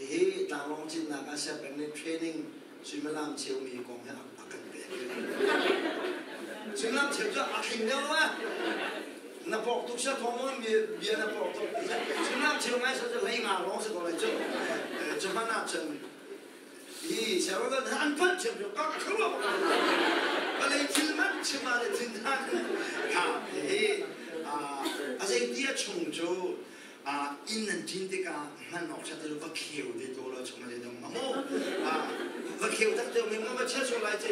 Hihi tlanglawng cinnak ah siapeng nih training suimilam cheumi kong he a kan pek. Suimilam cheu cu a tling deuh lo Na pawk tuk sia thawng maw bia na pawk tuk. Suimilam cheu ngai sa cu hlei nga lawng si ko lai cu. Cu hmanh ah cun hi siangpahrang an phanh thiam cu ka khuaruah ka lei thil man chim ah le thin han ha hi a zei ti a chung cu. Inn nan ṭin tikah hman awk ṭhat va kheu te to lo chung le dong maw va kheu tak te mi va chia sual lai che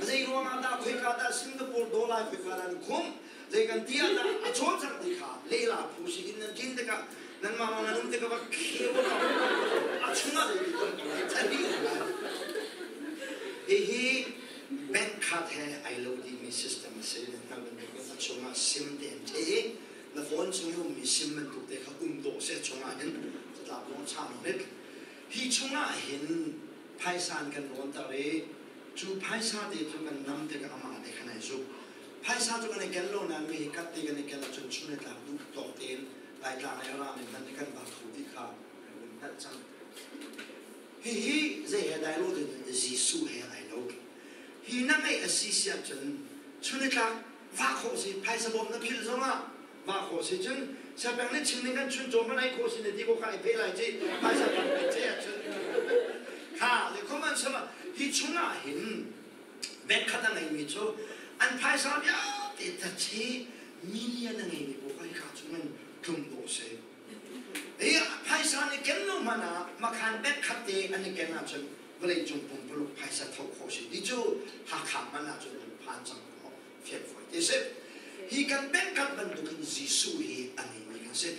zei ruang ah dah khoika dah Singapore dollar khoika dah khum zei kan ti ah dah a chawn cang ti kha lehla phu si inn nan ṭin tikah nan mah nan um tikah va kheu a chungah zei ti ton thani hihi bank card he ai lo dimi system a si nan hngal bantukin a chungah sim te an ṭhe na phone chung i ummi sim bantuk te kha um dawh seh chungah hin catlap lawng chang hnik hi chungah hin phaisa an kan rawnter i cu phaisa te cu kan nam tikah amah te khan ai zuk. Phaisa cu kan i ken lo nain mi hi kat te kan i ken ahcun chun i tlak duh tawk tein Laitlang i a rami hmanh nih kan vak kho ti kha kan vun hngalh cang. Hihi zei he dai lo ding Jesuh he ai lo. Hi na ngeih a si si ahcun chun i tlak vah khawh si, phaisa bawm na philh zongah vah khawh si. Cun siapeng nih chim ning kan chun caw hmanh ai khawh si na ti ko kha ai pheh lai ci phaisa bawm pe ce ahcun kha le khoman sama hi chungah hin bank khat a ngeimi cu an phaisa vialte tachi million a ngeimi pawl kha hika chungin tlum dawh si. Hi phaisa nih ken lo hmanh ah makhan bank khat te an i ken ahcun vawleicung pumpuluk phaisa tho khawh si ti cu Hakha hmanh ahcun an phan cang ko fianfawi te si. Hi kan bank khat bantukin Jesuh hi a ngeimi kan si.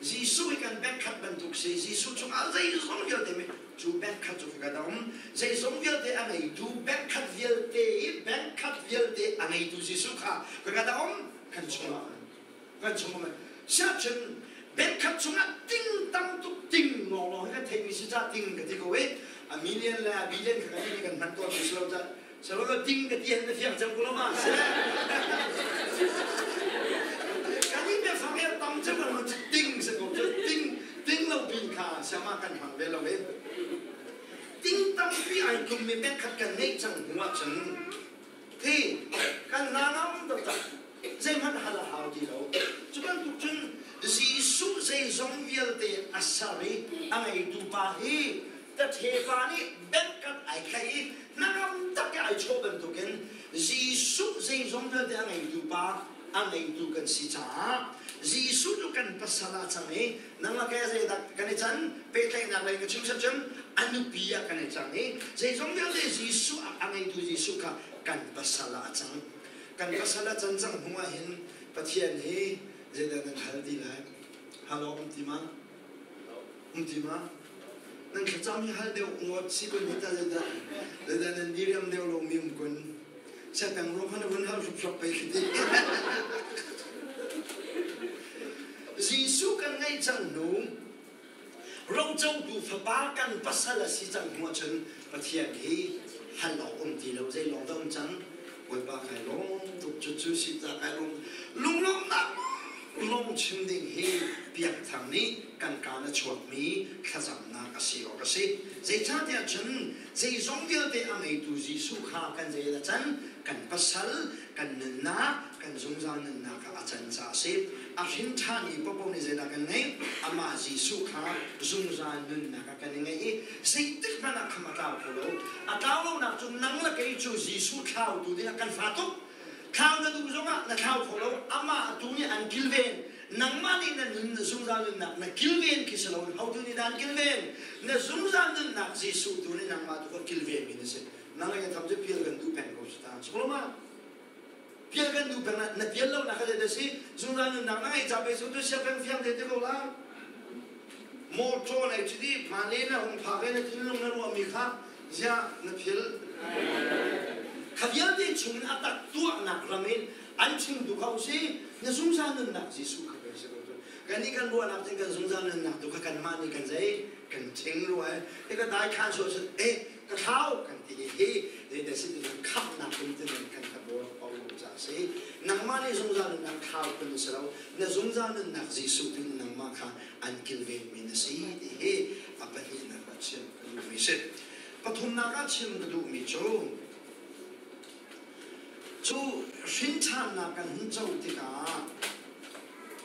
Jesuh hi kan bank khat bantuk si. Jesuh chungah zeizong vialte mi cu bank khat cu ka dam. Zeizong vialte a ngeitu bank khat vialte i bank khat vialte a ngeitu Jesuh kha ka dam kan chungah kan chungah siahcun bank khat chungah ting tam tuk ting lawnglawng hi kan theihmi si ca ting ka ti ko i a million le a billion kha kan nih kan hman tawn mi si lo ca selo ting ka ti han na fiang cang ko lo ma si kan i biafang he tam cem kan ting se ko ting ting lo pin kha siama kan hmang ve lo e ting tampi ai tlum mi bank khat kan neih cang hnu ah cun Hi kan hna ngam taktak, zeihmanh hal a hau ti lo. Cu bantuk cun Jesuh zeizong vialte a ser i a ngeitu pa hi taṭhepa nih bengkat ai thlaih i hnangam tak i ai chawh bantukin Jesuh zeizong vialte a ngeitu pa a ngeitu kan si caah Jesuh cu kan pasal ah cang i nang le kei zeidah kan i can pehtlaihnak lei ka chim set cun a nupi ah kan i cang i zeizong vialte Jesuh a ngeitu Jesuh kha kan pasal ah a cang. Kan pasal a can cang hnu ah hin Pathian hi zeidah nan hal ti lai? Halo um ti ma? Um ti ma? Nan thlacam hi hal deuh ngawt si kun hi ta zeidah zeidah nan diriam deuh lo mi um kun Siatang ro kha na vun hal hruphrap pei khi ti. Jesuh kan ngeih cang hnu rocotu fapa kan pasal a si cang hnu ahcun Pathian hi hal awk um ti lo zei lawng dah um cang Bawipa kai lawm tuk cu cu si ta kai lawm lunglawmhnak lawng chim ding hi piangthar nih kan kaan a chuakmi thlacamnak a si awk a si. Zeicahtiah cun zeizong vialte a ngeitu Jesuh kha kan zei a can, kan pasal, kan nunnak, kan zungzal nunnak ah a can caah a si. A hrin ṭhami paohpaoh nih zeidah kan ngeih? Amah Jesuh kha zungzal nunnak ah kan i ngeih i zeitik hmanh ah kham a tlau kho lo. A tlau lonak cu nang le kei cu Jesuh thlautu dingah kan fa tuk. Thlau na duh zongah na thlau kho lo. Amah tu nih an kilven. Nangmah nih na nun na zungzal nunnak na kilven khi si loin hotu nih dah an kilven? Na zungzal nunnak Jesuh tu nih nangmah tu kha kilven mi na si. Nang le tham cu pial kan duh peng ko si ta. Suklo ma? Pial kan duh peng na na pial lo nak kha zei si? Zungzal nunnak na ngeih ca pe su tu sia peng fiang te te ko la. Motor nei cu di ma le na hung phak na thinlung na ruah mi kha zia na phil. Kha vialte chungin a tak tuahnak ram in an chim tu kha si na zungzal nunnak Jesuh kha pei si ko cu kan nih kan ruahnak cun kan zungzal nunnak tu kha kanmah nih kan zei kan thing rua e ka dai khan so cun e ka thlau kan ti hi zei si ti khamnak in tin kan ka bor ko ca si nangmah nih zungzal nunnak thlau kun si lo na zungzal nunnak Jesuh tin nangmah kha an kilven mi na si ti hi a pahnihnak ah chim ka duh mi si. Pathumnak ah chim ka duh mi cu Cu hrinṭhannak kan hun co tikah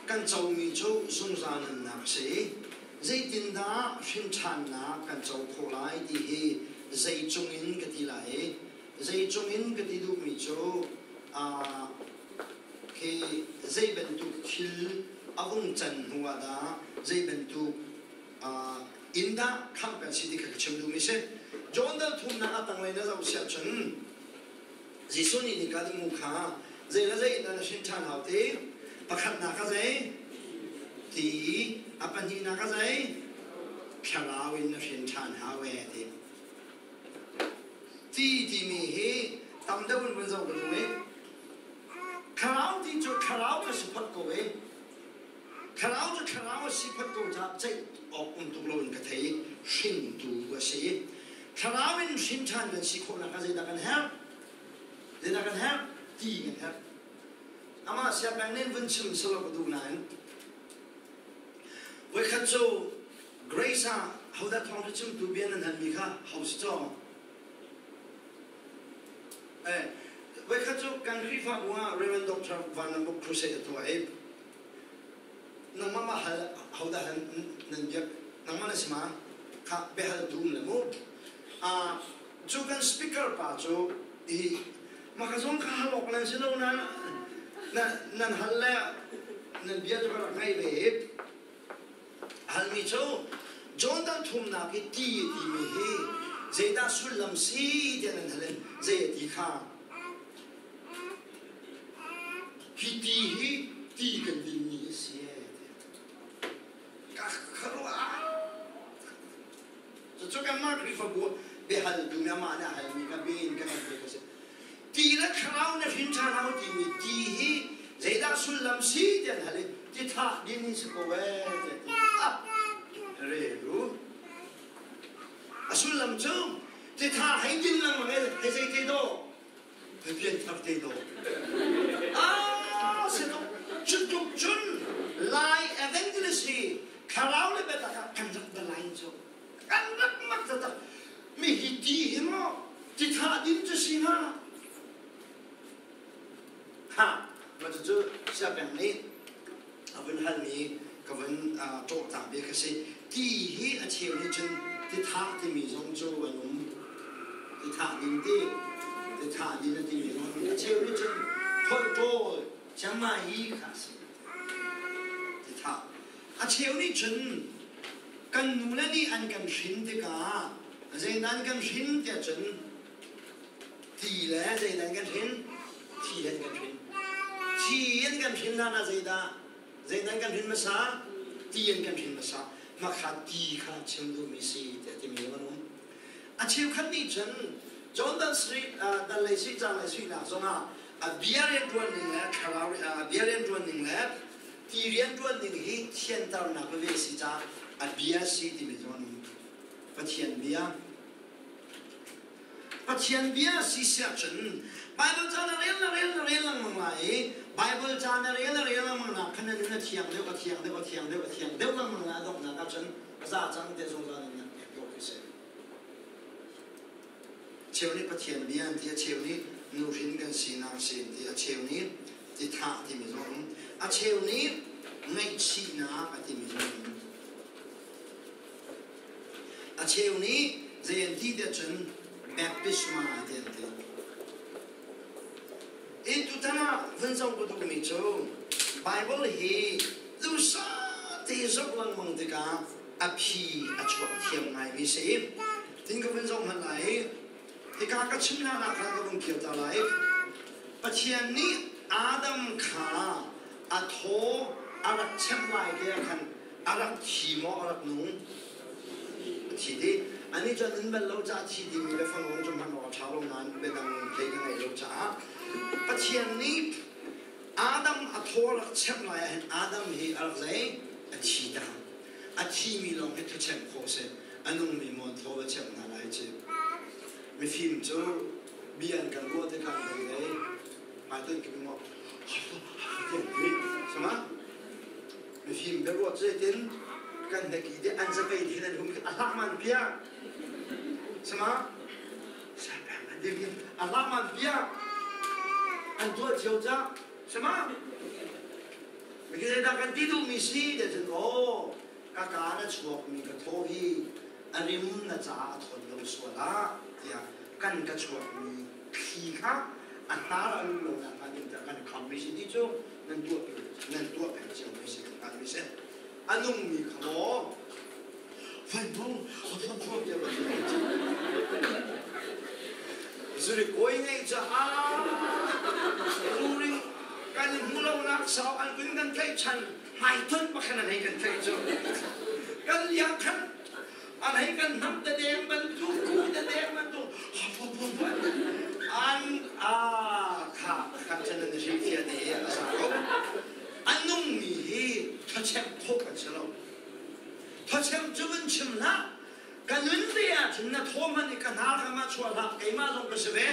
kan comi cu zungzal nunnak a si. Zeitindah hrinṭhannak kan co khawh lai ti hi zei cungin ka ti lai i zei cungin ka ti duhmi cu khi zei bantuk thil a vung can hnu ah dah zei bantuk inn dah khamh kan si ti kha ka chim duhmi si. John dal thumnak a tanglei na zoh siah cun Jesuh nih Nikodemu kha zei le zei in dah na hrin ṭhan hau ti? Pakhatnak a zei? Ti. A pahnihnak a zei? Thlarau in na hrin ṭhan hau e ti. Ti timi hi tam deuh in vun zoh ka duh i thlarau ti cu thlarau ka si phot ko i thlarau cu thlarau a si phot ko caah ceih awk um tuk loin ka thei i hringtu a si i thlarau in hrin ṭhan kan si khawhnak ah zeidah kan herh? Zeidah kan herh? Ti kan herh. Amah siapeng nih vun chim selaw ka duh nain voikhat cu Grace ah hodah thawngṭha chimtu bia nan halmi kha ho si caw? Eh, voikhat cu kan Khrihfabu ah Reverend Dr. Van Lam Buk Crusade a tuah i nangmah mah hal hodah hal nan biak nangmah na si ma kha biahal dum le mu ah cu kan speaker pa cu hi maka zong kha hal awk nan si lo na nan hal le nan bia cu ka rak ngaih ve Halmi cu Jordan thumnak i ti a timi hi zeidah sullam si tiah nan hal i zei a ti kha? Hi ti hi ti kan dinmi a si ka kharuah. Cucu kanmah Khrihfabu biahal duhmi amah nih a halmi kha bia in kan hal ve ka si. Ti le thlarau na hrin ṭhan hau timi ti hi zeidah sullam si ti an hal i ti thah din hi si ko ee tiah ti. Ah, re ru. A sullam cu ti tha hei din lengmang e hei zei te do hei pian thar te do. Ah, si tuk. Cu tluk cun Lai evangelist hi thlarau le biatak ah kan rak balai cu. Kan rak mak taktak. Mi hi ti hi maw ti tha din cu si hnga? Ha, ma cucu siapeng nih a vun halmi ka vun ṭawh ta bia ka si. Ti hi a cheu nih cun ti tha timi zong cu an um. Ti tha din ti, ti tha din a timi zong an um. A cheu nih cun tholh ṭawl chiangmai hi kha a si. Ti tha. A cheu nih cun kan nule nih an kan hrin tikah zeidah an kan hrin tiah cun ti le zeidah an kan hrin? Thi an kan hrin. Thi an kan hrin hlan ah zeidah zeidah an kan hrin hmasa? Ti an kan hrin hmasa. Makha ti kha chim duhmi si tiah timi an um. A cheukhat nih cun Jordan Street dan lei sui cang lei suinak zongah a bia rianṭuan ning le thlarau a bia rianṭuan ning le ti rianṭuan ding hi thianternak veve si caah a bia si timi cu an um. Pathian bia. Pathian bia si siah cun Bible ca na rel na rel na rel lengmang lai i Bible ca na rel na rel lengmang nak khan na nun a thiang deuh a thiang deuh a thiang deuh a thiang deuh lengmang lai a donghnak ah cun a za cang te zungzal in nan pek ko khi si. Cheu nih Pathian bia an ti, a cheu nih nuhrin kan sinak si an ti, a cheu nih ti thah timi zong um, a cheu nih ngaihchihnak a timi zong um. A cheu nih zei an ti tiah cun baptisma ti an ti. I tutan ah vun zoh ka duhmi cu Bible hi duhsah te zoh lengmang tikah a phi a chuak thiam ngaimi si. Tin ka vun zoh hmanh lai i hika ka chim hlan ah khan ka vung kir ta lai. Pathian nih Adam kha a thaw a rak chemh lai te ah khan a rak thi maw a rak nung? A thi dih. Anih cu an in bal lo caah thi dingmi le fangrong cu hman awk a ṭha lo nain biadang hlei ka ngeih lo caah Pathian nih Adam a thaw a rak chemh lai ah hin Adam hi a rak zei? A thi ta. A thimi lawng hi thachemh khawh a si. A nungmi maw thaw va chemh hna lai ci. Mifim cu bia an kan ruah tikah an lei hmaitonh ki maw ti sama mifim bia ruah cu zeitin kan hneki te an zapei thin an hum a hlak man bia sama a hlak man bia an tuah cio ca sama Mikhi zeidah kan ti duhmi si ti cun aw ka kaa na chuakmi ka thaw hi a rim na caah a thawt lo sual ah tiah kan ka chuakmi thli kha a hnar a luh lo nakhnga ding tiah kan khammi si ti cu Nan tuah nan tuah peng cio mi si kan hngalh mi si. A nungmi kha maw van hmang van hmang tiah van Zuri kawi ngeih caah luring kan i hmu lo nak sau an kun kan tlaih chan hmaitonh pakhat an hei kan tlaih cu kan liang khan an hei kan hnam te deng bantuk ku te deng bantuk an a kha kan chan an hri fia te a sa ko. A nungmi hi thachem khawh kan si lo. Thachem cu vun chim hlah. Ka nun te ahcun na thaw hmanh i ka hna kam ah chuah hlah, keimah zong ka si ve.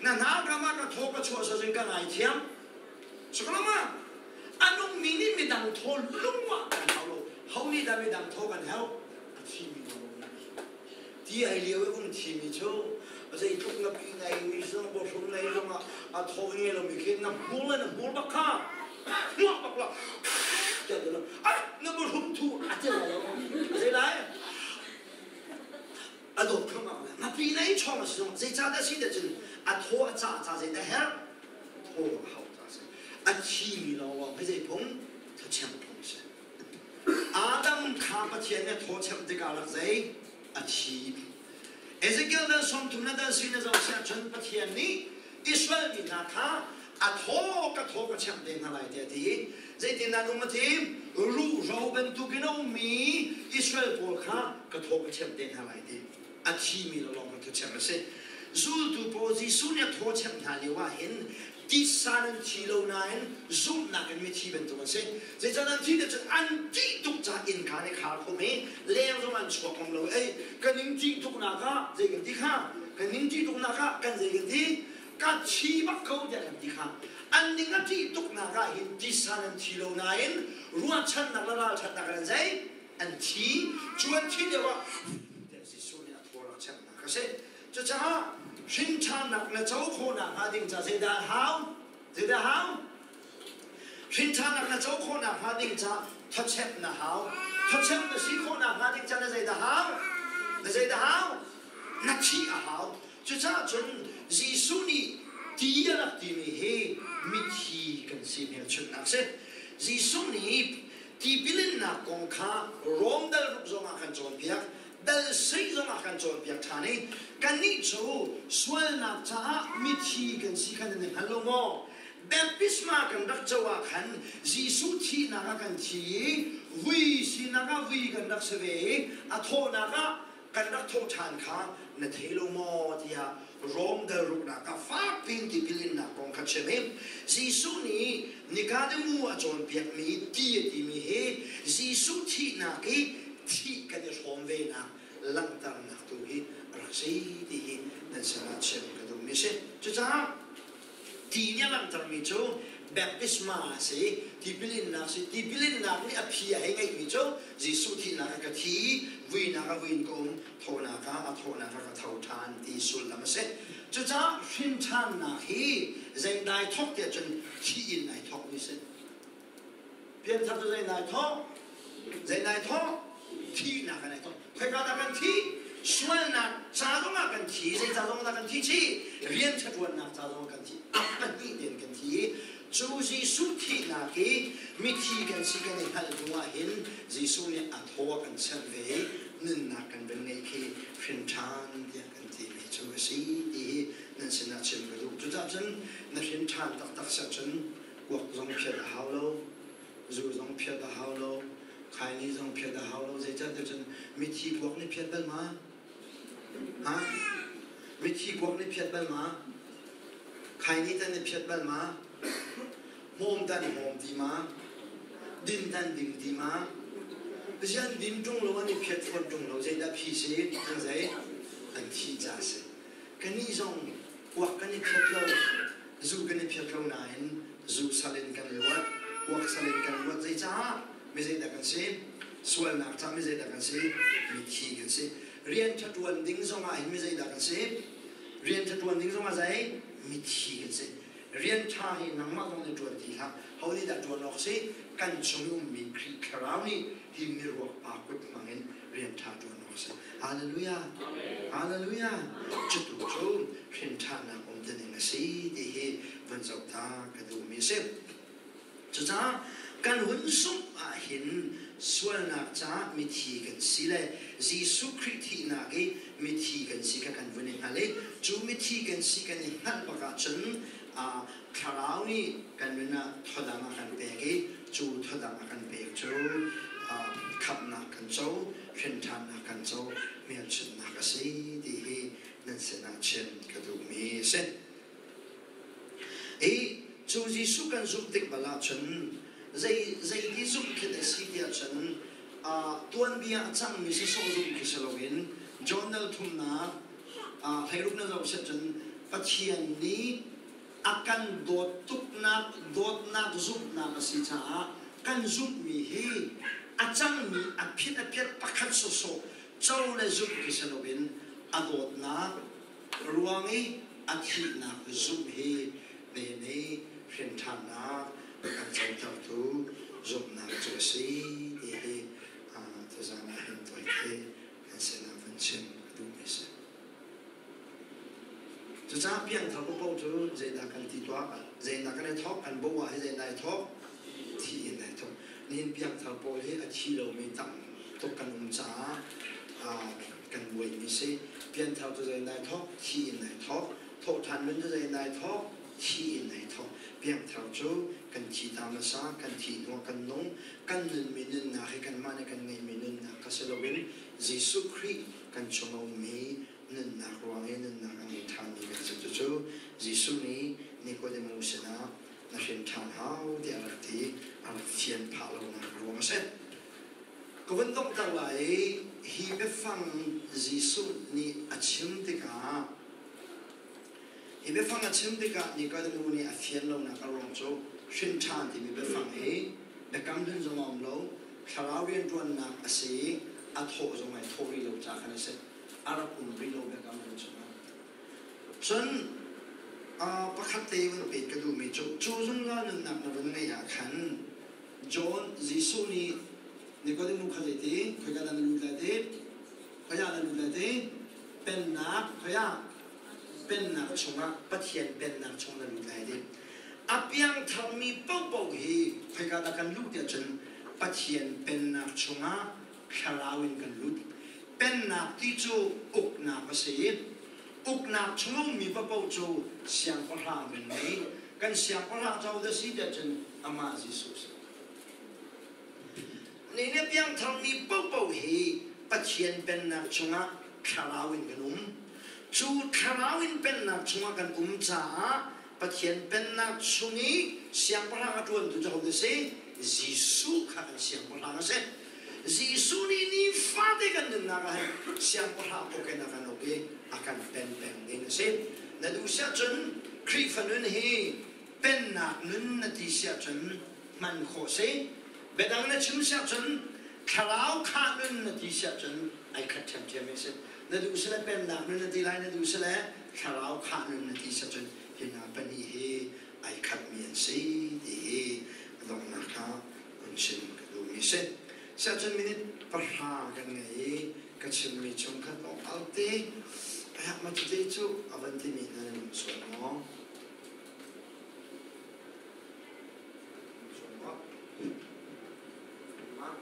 Na hna kam ah ka thaw ka chuah sazing ka ngaithiam. Sukalama a nungmi nih midang thaw lungah kan hau lo. Ho nih dah midang thaw kan hau? A thimi lawng nih. Ti ai lio i um thimi cu zeitluk na pi ngai mi zong bawhrum nei zong ah a thaw nge lomi khi na hmur le na hmur bak kha hmuak bak la tiah ti ai na bawhrum thu a ti lai lo zei lai a dawt kham ak na pi nei chong a si zong zeicahdah si dah cun a thaw a ca ca zei dah herh thaw a hau ca si a thi mi lawng hi zei phung thachem phung si. Adam kha Pathian nih a thawchem tikah rak zei a thi. Ezekiel dal 30 na dal si na zoh siah cun Pathian nih Israel mi hna kha a thaw ka thaw ka chemh te hna lai tiah a ti. Zeitin dah um a ti? Ruhro bantukin a ummi Israel pawl kha ka thaw ka chemh te hna lai ti. A thimi lawng ka thawchem a si. Zultu pawl Jesuh nih a thaw chemh hna lio ah hin titsa nan thi lo nain zumhnak in mithi bantuk an si. Zeicah nan thi cun an ṭih tuk caah innka nih khar khum i leng zong an chuak ngam lo. Ei, kan ning ṭih tuknak ah zei kan ti kha? Kan ning ṭih tuknak ah kan zei kan ti? Ka thi bak ko tiah kan ti kha. An ning a ṭih tuknak ah hin titsa nan thi lo nain ruahchannak le ralṭhatnak an zei? An thi. Cu an thi lio ah tiah Jesuh nih a thaw rak chemhnak a si. Cucaah hrinṭhannak na co khawhnak hnga ding ca zeidah a hau? Zeidah a hau? Hrinṭhannak na co khawhnak hnga ding ca thachemh na hau. Thachemh na si khawhnak hnga ding ca na zeidah hau? Na zeidah hau? Na thih a hau. Cucaah cun Jesuh nih ti a rak timi hi mithi kan si hmelchunhnak a si. Jesuh nih tipilinnak kong kha Rom dal ruk zongah kan cawnpiak. Dal sei zongah kan cawnpiak ṭhan i kannih cu sualnak caah mithi kan si kha nan i hngal lo maw? Baptisma kan rak co ah khan Jesuh thihnak ah kan thi i vui sinak ah vui kan rak si ve i a thawhnak ah kan rak thawh ṭhan kha na thei lo maw tiah Rom dal ruknak ah fak piin tipil innak kong kha chim i Jesuh nih Nikodemu a cawnpiakmi ti a timi hi Jesuh thihnak i thih kan i hrawm venak langhternak tu hi a rak si ti hi nan sinah chim ka duhmi a si. Cucaah ti nih a langhtermi cu baptisma a si, tipil innak si. Tipil innak nih a phi a hei ngeihmi cu Jesuh thihnak ah ka thi, vuinak ah vuin ka um, thawhnak ah a thawhnak ah ka tho ṭhan ti sullam a si. Cucaah hrin ṭhannak hi zei dai thawk tiah cun thi in ai thawkmi si. Pianthar cu zei nai thawk? Zei nai thawk? Thihnak in ai thawk. Khoika dah kan thih? Sualnak ca zongah kan thi. Zei ca zongah dah kan thi chih? Rian ṭhaṭuannak ca zongah kan thi. A pahnih tein kan thi. Cu Jesuh thihnak hi mithi kan si kan i hngalh hnu ah hin Jesuh nih a thaw a kan chanh ve i nunnak kan van ngeih khi hrin ṭhan tiah kan timi cu a si ti hi nan sinah chim ka duh. Cucaah cun na hrin ṭhan taktak si ahcun kuak zong phiat a hau lo, zu zong phiat a hau lo, khaini zong phiat a hau lo. Zeicahtiah cun mithi kuak nih phiat bal ma? Ha? Mithi kuak nih phiat bal ma? Khaini tan nih phiat bal ma? Hmawm tan hmawm ti ma? Din tan ding ti ma? Zian din ṭung lo an i phiat fawn ṭung lo zeidah phi si an zei an thi ca si. Kannih zong kuak kan i phiat lo, zu kan i phiat lo nain zu sal in kan luat, kuak sal in kan luat. Zeicah? Mi zeidah kan si? Sualnak cah mi zeidah kan si? Mithi kan si. Rian ṭha ṭuan ding zongah hin mi zeidah kan si? Rian ṭha ṭuan ding zongah zei? Mithi kan si. Rian ṭha hi nangmah zong nih ṭuan ti hlah. Ho nih dah ṭuan awk si? Kan chung i ummi Khrih Thlarau nih hi miruak pa kut hmangin rian ṭha ṭuan awk si. Hallelujah! Hallelujah! Cutu cu hrin ṭhannak um ti ning a si ti hi van zoh ta ka duhmi a si. Cucaah kan hun zumh ahhin sualnak caah mithi kan si le Jesuh Khrih thihnak i mithi kan si kha kan vun i hngal i cu mithi kan si kan i hngalh bak ahcun Thlarau nih kan nun ah thodang a kan pek i cu thodang a kan pek cu khamhnak kan co, hrinṭhannak kan co, hmelchunhnak a si ti hi nan sinah chim ka duhmi a si. I cu Jesuh kan zumh tik bal ahcun zei zeiti zumh khi a si tiah cun tuanbia a cangmi sawsawh zumh khi si loin John dal thumnak hleiruk na zoh set cun Pathian nih a kan dawt tuknak dawtnak zumhnak a si caah kan zumhmi hi a cangmi a phit a piat pakhat sawsawh co le zumh khi si loin a dawtnak ruang i a thihnak zumh hi ne nih hrinṭhannak a kan cotertu zumhnak cu a si ti hi tuzaan ah hin tawite kan sinah van chim ka duhmi a si. Cucaah piangthar paohpaoh cu zeidah kan ti tuah, zeidah kan i thawk, kan bo ah hi zeidah ai thawk? Thi in ai thawk. Nihin piangthar pawl hi a thi lomi tam tuk kan um caah kan buaimi si. Pianthar cu zeidah ai thawk? Thi in ai thawk. Thawhṭhan nun cu zeidah ai thawk? Thi in ai thawk. Piangthar cu kan thi ta hmasa, kan thi hnuah kan nung, kan nunmi nunnak hi kanmah nih kan ngeihmi nunnak kha si loin Jesuh Khrih kan chung a ummi nunnak ruang i nunnak a ngei ṭhanmi kan si. Cucu Jesuh nih Nicodemus sinah na hrin ṭhan hau tiah a rak ti, a rak fian phah lonak ruang a si. Ka vun donghter lai i hi biafang Jesuh nih a chim tikah hi biafang a chim tikah Nicodemus nih a fian lonak a ruang cu hrin ṭhan timi biafang hi biakam hlun zong a um lo, thlarau rianṭuannak a si i a thawh zong ai thawh rih lo ca khan a si. A rak um rih lo biakam hlun chungah. Cun pakhat te vun pek ka duhmi cu cu zungzal nunnak na vun ngeih ah khan John Jesuh nih Nikodemu kha zeiti khoika dah na lut lai ti khoia na lut lai ti pennak khoia pennak chungah Pathian pennak chung na lut lai ti a piangtharmi paohpaoh hi khoika dah kan luh tiah cun Pathian pennak chungah thlarau in kan lut pennak ti cu uknak a si i uknak chung ummi paohpaoh cu siangpahrang kan ngei kan siangpahrang cu ahodah si tiah cun amah Jesuh si. Ni nih piangtharmi paohpaoh hi Pathian pennak chungah thlarau in kan um. Cu thlarau in pennak chungah kan um caah Pathian pennak chung i siangpahrang a ṭuantu cu ahodah si? Jesuh kha kan siangpahrang a si. Jesuh nih nifate kan nunnak ah hin siangpahrang uk in a kan uk i a kan pen peng ding a si. Na duh siah cun Khrihfa nun hi pennak nun na ti siah cun hman khawh si. Biadang na chim siah cun thlarau khah nun na ti siah cun ai khat ṭhiamṭhiam i si. Na duh si le pennak nun na ti lai, na duh si le thlarau khah nun na ti siah cun hi hna pahnih hi ai khatmi an si ti hi a donghnak ah kun chim ka duhmi si. Siahcun minute 10 kan ngei i ka chimmi chung kha tlawmpal te ayak ma tete cu a van timi hna nan um sual maw? Sual maw? Ma?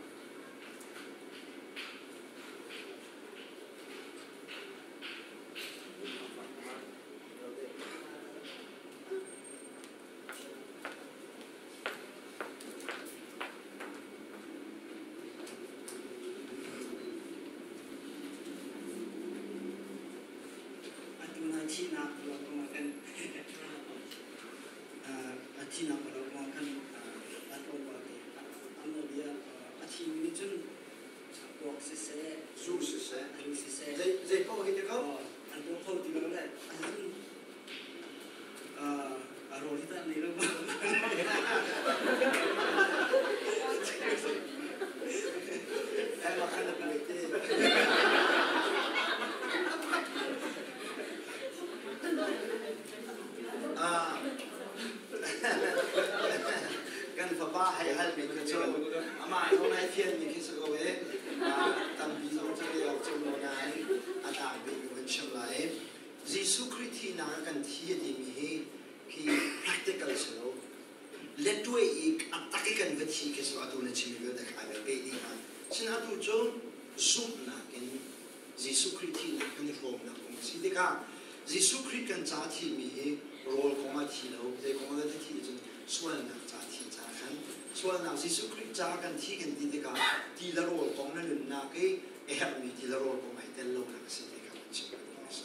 Atu na thihnak ruang kong kan a thihnak ruang kong kan a tlawmpal te an bia a thimi nih cun kuak siseh zu siseh zu siseh zei zei paoh hi te ko an tuah kho ti lo le an A rawl hi tah nei lo Kan fapa hei halmi khi cu amah zong ai fianmi khi si ko i tampi zong cu ti awk cu lo nain a tlangpi ka vun chim lai. Jesuh Khrih thihnak ah kan thi a timi hi hi practical si lo. Lettuai i a tak i kan va thi khi cu atu na chimmi vialte kha ai pe dih hna. Sin atu cu zumhnak in Jesuh Khrih thihnak kan i hrawmnak kong a si tikah Jesuh Khrih kan ca thimi hi rawl kong ah thi lo, zei kong ah dah thi cun sualnak ca thi ca khan sualnak Jesuh Khrih ca kan thi kan ti tikah ti le rawl kong na nunnak i a herhmi ti le rawl kong ai tel lonak a si ti kha kan chim duhmi a si.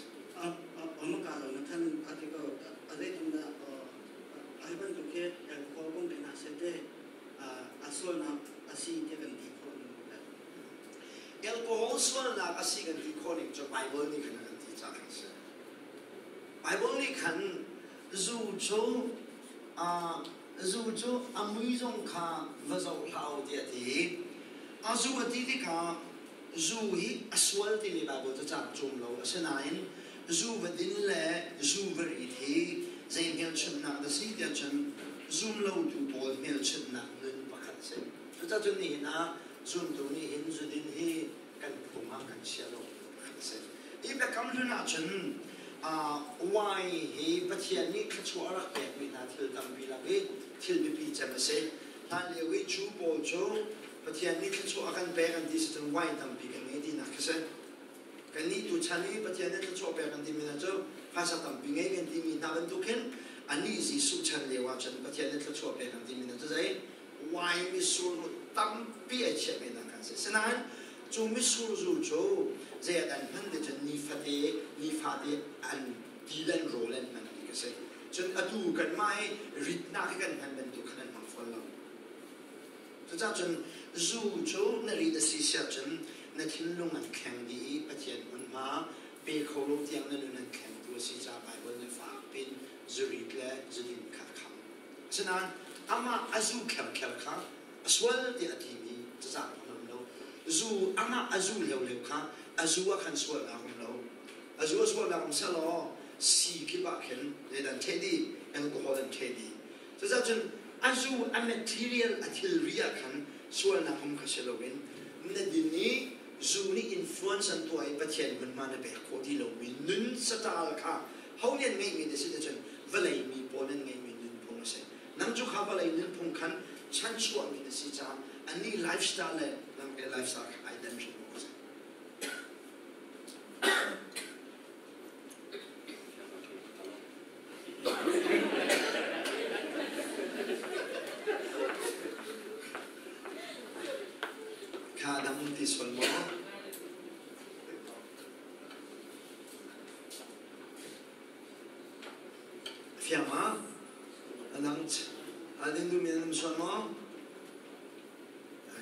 Amaka lo na khan ati ko a zeitindah ai bantuk hi alcohol kong te hna sete a sualnak a si ti kan ti khawh ning Alcohol sualnak a si kan ti khawh ning cu Bible nih khan a kan ti caah a si. Bible nih khan zu cu zu cu a mui zong kha va zoh hlah u tiah a ti. A zu a ti tikah zu hi a sual timi Bible cu cang cum lo. Asinain zu va din le zu va rit hi zei hmelchunhnak dah si tiah cun zum lotu pawl hmelchunhnak nun pakhat a si. Cucaah cun nihin ah zumtu nih hin zudin hi kan phung ah kan chia lo pakhat a si. Hi biakam hlun ahcun wine hi Pathian nih thluachuah a rak pekmi hna thil tampi lak i thil biapi cem a si. Hlan lio i Jew pawl cu Pathian nih thluachuah a kan pek an ti si cun wine tampi kan ngei tinak khi si. Kannih tuchan i Pathian nih thluachuah pek an timi hna cu phaisa tampi ngei kan timi hna bantuk hin anih Jesuh chan lio ahcun Pathian nih thluachuah pek an timi hna cu zei wine mitsur tampi ai chiah ve nak an si. Sinain cu mitsur zu cu zei ah an hman ti cun nifate nifate an ti le an rawl an hman ti ka si. Cun atu kanmah hi ritnak hi kan hman bantuk khan an hmang fawn lo. Cucaah cun zu cu na rit a si siah cun na thinlung an thleng dih i Pathian hmunhma pe kho lo tiang na nun an thlengtu a si caah Baibal nih fak piin zurit le zudin kha a kham. Asinain amah a zu kherkher kha a sual tiah a timi cacang an um lo. Zu amah a zu lio kha a zu ah khan sualnak um lo. A zu a sualnak um selaw sii kip ah khin zeidah an ṭheh dih, alcohol an ṭheh dih. Cucaah cun a zu a material a thilri ah khan sualnak um kha si loin na din i zu nih influence an tuah i Pathian hmunhma na pek khawh ti lomi nun saṭal kha ho nih an ngeihmi na si cun vawlei mi pawl an ngeihmi nunphung a si. Nang cu kha vawlei nunphung khan chanchuahmi na si caah annih lifestyle le nang ke lifestyle kha ai dan hrim awk a si. Kha dam ti sual maw? Fiang ma? Anang an duhmi nan um sual maw?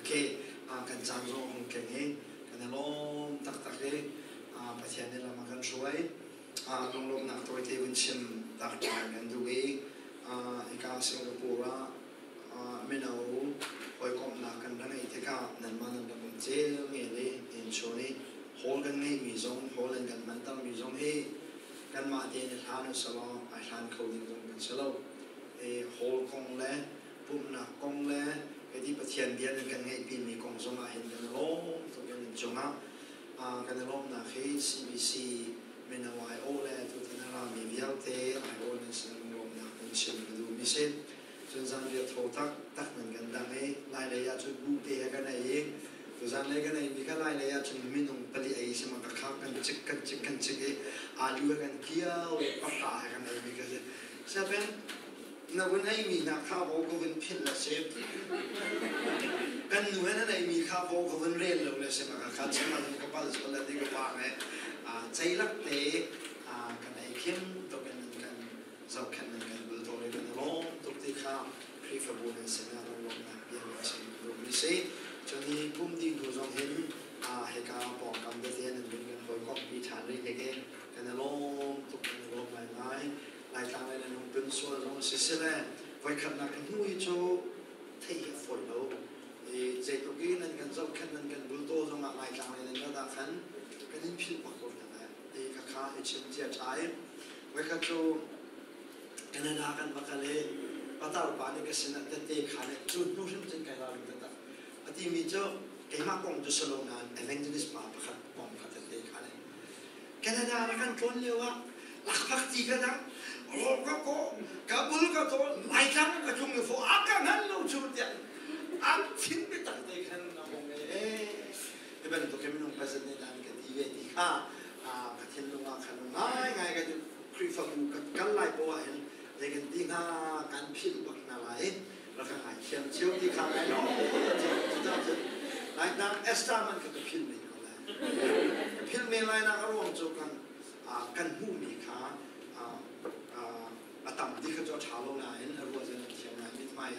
Okay, kan caan zong hung keng i kan i lawm taktak i Pathian nih lam a kan hruai. Lunglawmhnak tawite vun chim tak ṭhan kan duh i hika Singapore ah mino hawikomhnak kan ra ngeih tikah nanmah nan rak um cel ngel i inchun i hall kan ngeihmi zong hall in kan hmantermi zong hi kanmah tein i hlan usalaw ai hlan kho ding zong kan si lo. I hall kong le pumhnak kong le hiti Pathian bia nan kan ngeihpimi kong zong ah hin kan i lawm tuk in nan cungah kan i lawmnak hi CBC mino aiawh le tutan a rami vialte aiawh nan sin lunglawmnak nan chim ka duhmi si. Cun zanriah thaw taktak nan kan dang i lailei ah cun buh te he kan ei i tuzanlei kan eimi kha lailei ah cun minung pali ei si ma ka kha kan cik kan cik kan cik i alu he kan kiao i pahra he kan eimi ka si. Siapen na vun eimi hna kha vo ka vun philh la si. Kan nu he nan eimi kha vo ka vun rel lo le si ma ka kha chim ah ka pal sual la ti ka pa he ceilak te kan ei khim tuk in kan zohkhenh nan kan bultaw i kan i lawm tuk ti kha Khrihfabu nan sinah lunglawmhnak bia nan chim duhmi si. Cun hi pum dih hnu zong hin hika pawngkam tete nan vun kan hawikomhpi ṭhan rih heke kan i lawm tuk kan i lawm ngaingai. Laitlang lei nan hung pun sual zong si sile voikhatnak ka hnu hi cu theih hi a fawi lo. I zeitluk i nan kan zohkhenh nan kan bultaw zong ah Laitlang lei nan rat ah khan kan in philh bak ko hna lai. Ti kha kha i chim cia ṭha i Voikhat cu Canada kan va kal i patar pa nih ka sinah tette kha nih cu hnu hrim cun kai ralring taktak. A timi cu keimah kong cu si lo nain evangelist pa pakhat kong kha tette kha nih Canada rak kan tlawn lio ah lakphak ti ka dang rawl ka kaw ka bul ka tawl Laitlang ka tlung i fo a kha ka thinlung ah khan ngai ngai ka Khrihfabu kan kal lai poah ah hin zei kan ti hnga kan philh bak hna lai rak ka ngai thiam cio ti kha ngai lo cucaah cun lai na Esther man kha ka philh men ko lai ka philh men lai nak a ruang cu kan kan hmuhmi kha a tam ti kha cu a ṭha lo nain a ruah zan an thiam lai mithmai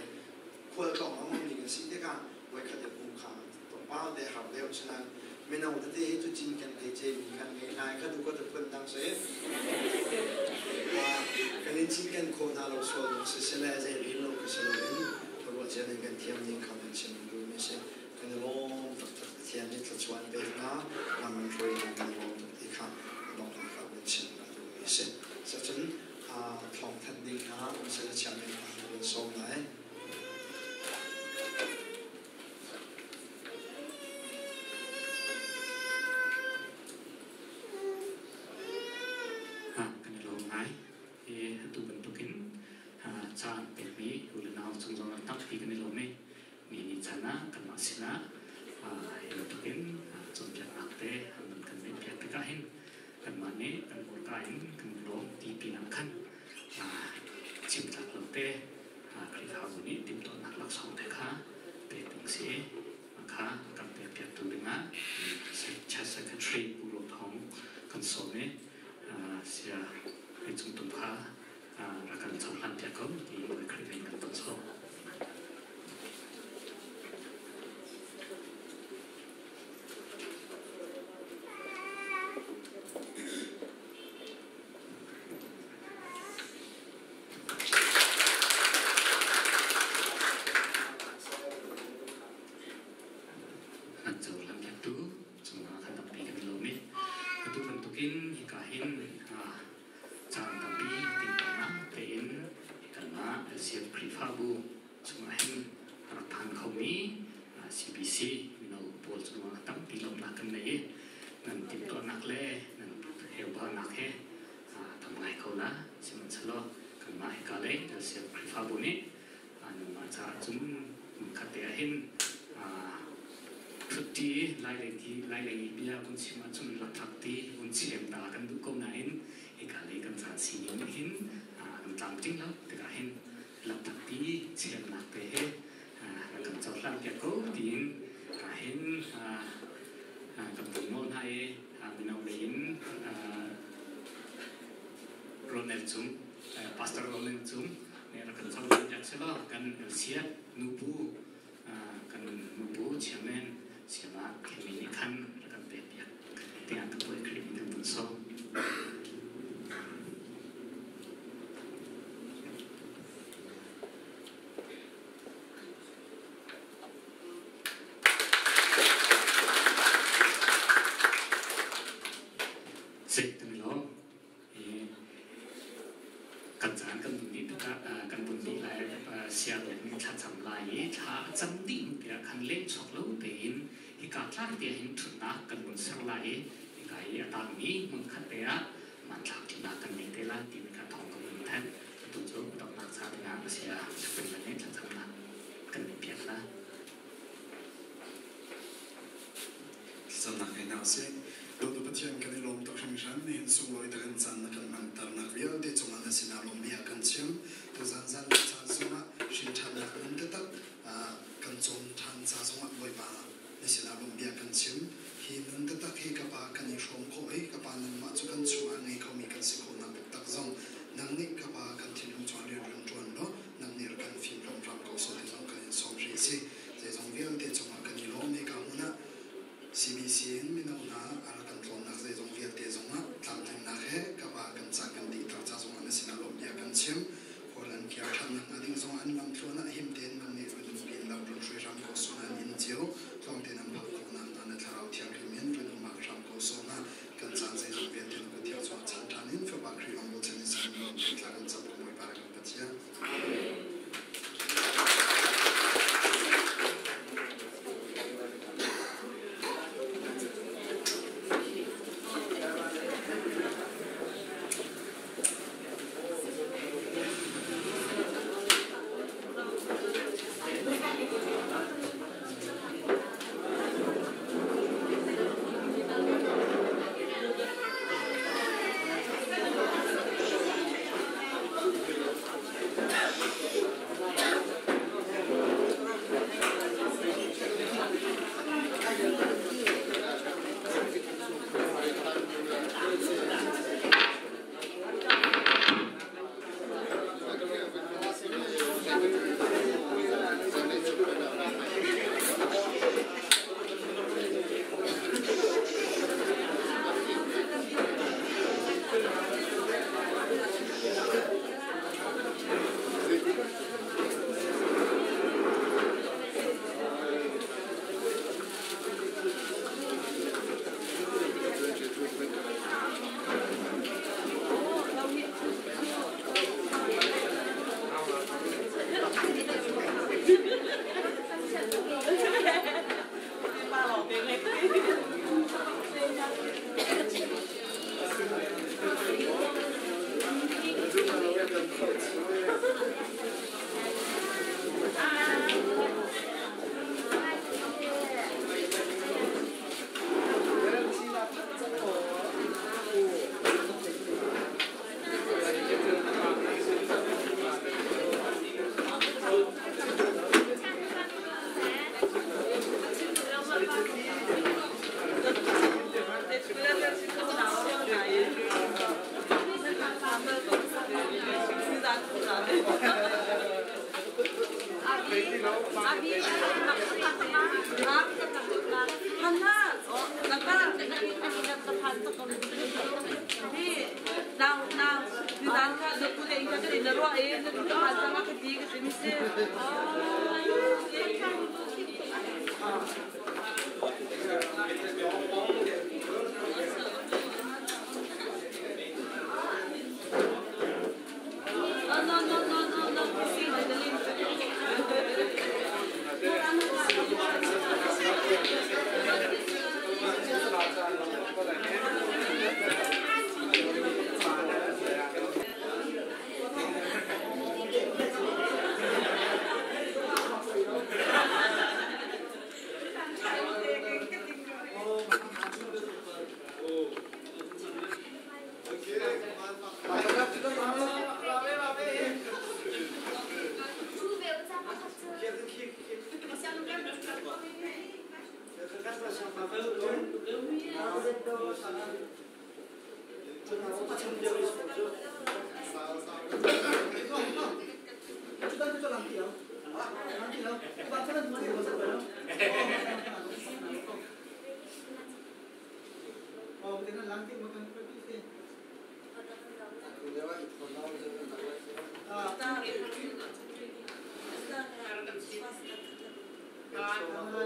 khualtlawng a hmangmi kan si tikah voikhat in hmuh kha tlawmpal te har deuh sinain mino tete hi cu cinken hlei cemi kan ngei hna kha tu ka tu phun dang si kan in cinken khawh hna lo sual dong si sile zei rel lo ka si lo in ruah cia ning kan thiam ning kha kan chim duhmi si. Kan i lawm taktak. Pathian nih thluachuah an pek hna, lam an hruai hna, kan i lawm tuk ti kha a donghnak ah vun chim a duhmi a si. Cucun thawngthanh ding hna um seh chiah men ah kan sawm lai. Kan i lawm ngai. Hi atu bantukin caan pekmi u le nau cung zong ah tampi kan i lawm i mi nih chan ah kanmah sinah hi bantukin cawnpiaknak te an van kan neihpiak tikah hin kanmah nih kan hmurka in kan lawm ti pinah khan chim tlak lo te Khrihfabu nih timhtuahnak laksawng te kha pek ding si kha kan pekpiaktu dingah Church Secretary Pu Ro Thawng kan sawm i sia hei cung tum kha rak kan cohlan piak ko ti Khrih in kan ton sawm. An cohlan piaktu cungah kan tampi kan i lawm i atu bantukin hika hin caan tampi timhtuahnak tein kanmah LCF Khrihfabu chungah hin a rak phan khomi CBC mino pawl cungah tampi lawmhnak kan nei i nan timhtuahnak le nan heubaunak he tam ngai ko la. Sihmanhsehlaw kanmah hika lei LCF Khrihfabu nih nangmah caah cun hmunkhat te ah hin ṭhutti lailei ti lailei bia kun chim ahcun lakphak ti kun chem ta kan duh ko nain hika lei kan caan sining nih hin kan tlamtling lo tikah hin lakphak ti chemnak te he kan cohlan piak ko tiin hin kan vun nawl hna i mino lei in Ronel Cung Pastor Ronel Cung nih rak kan cohlan piak selaw kan siat nubu kan nubu chairman siama Kemi nih khan rak kan pek piak tiang kan buai Khrih min kan vun sawm. Sik kan i lawm. Kan caan kan bun dih tikah kan bun dih lai sianginn nih thlacam lai i thla a cam dih hnu tiah khan leng chuak lo tein hika tlang te hin ṭhutnak kan vun ser lai i hika i a tangmi hmunkhat te ah hmanthlak ṭinak kan ngei te lai timi kha thawng kan vun thanh. Atu cu donghnak ca dingah a si ah thlacam le thlacamnak kan i piak la. Thlacamnak hei hna usih. Dawtu Pathian kan i lawm tuk hringhran. Nihin sunglawi tak in caan na kan hmanternak vialte cungah na sinah lawmhbia kan chim. Tuzan zan caan zongah hrin ṭhannak nun taktak kan cawn ṭhan ca zongah Bawipa na sinah lawmhbia kan chim. Hi nun taktak hi ka Pa kan i hrawm khawh i ka Pa nangmah cu kan chungah ngei khomi kan si khawhnak taktak zong nang nih ka Pa kan thinlung cungah rian run ṭuan law nang nih rak kan fim hramhram ko sawh ti zong kan in sawm hrih si. Zeizong vialte cungah kan i lawm i ka hmun ah CBC in mino hna a rak kan tlawnnak zeizong vialte zongah tlamtlingnak he ka pa kan ca kan dihter ca zongah na sinah lawmhbia kan chim. Khual an kiar ṭhan nakhnga ding zongah an lamthluan ah him tein nang nih run umpi in lam run hrui hram ko sawh hna. An inn cio tlawng tein an phak khawh nakhnga na thlarau thianghlim in run umak hram ko sawh hna. Kan caan zeizong vialte na kut thiang cungah chan ṭhan in Fapa Khrih lawng bochan in sin lawm thla kan cam ko Bawipa le kan Pathian.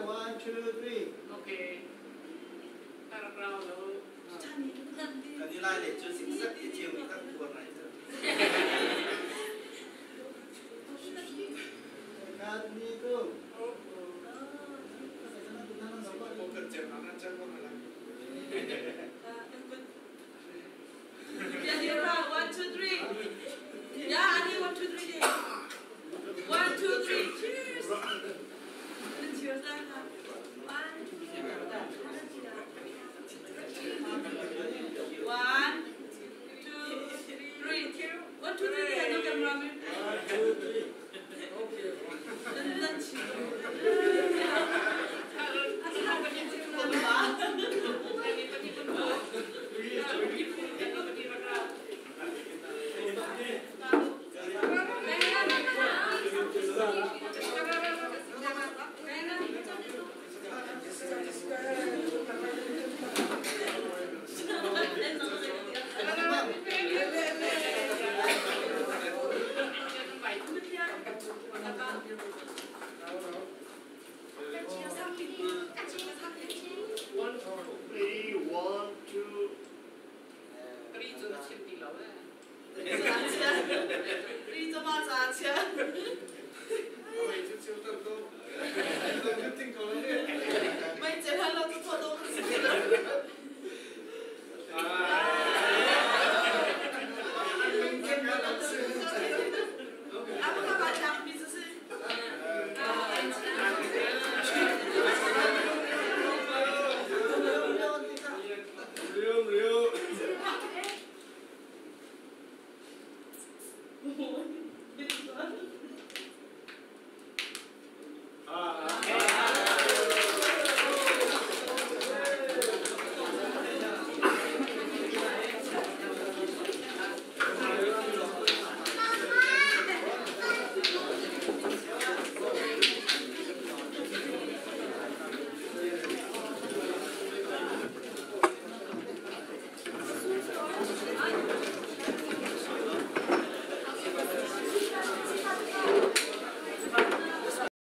One, two, three. Okay. Kan i lai le cu zikzak i cio mi kan tuar lai cu. Kat ni tu.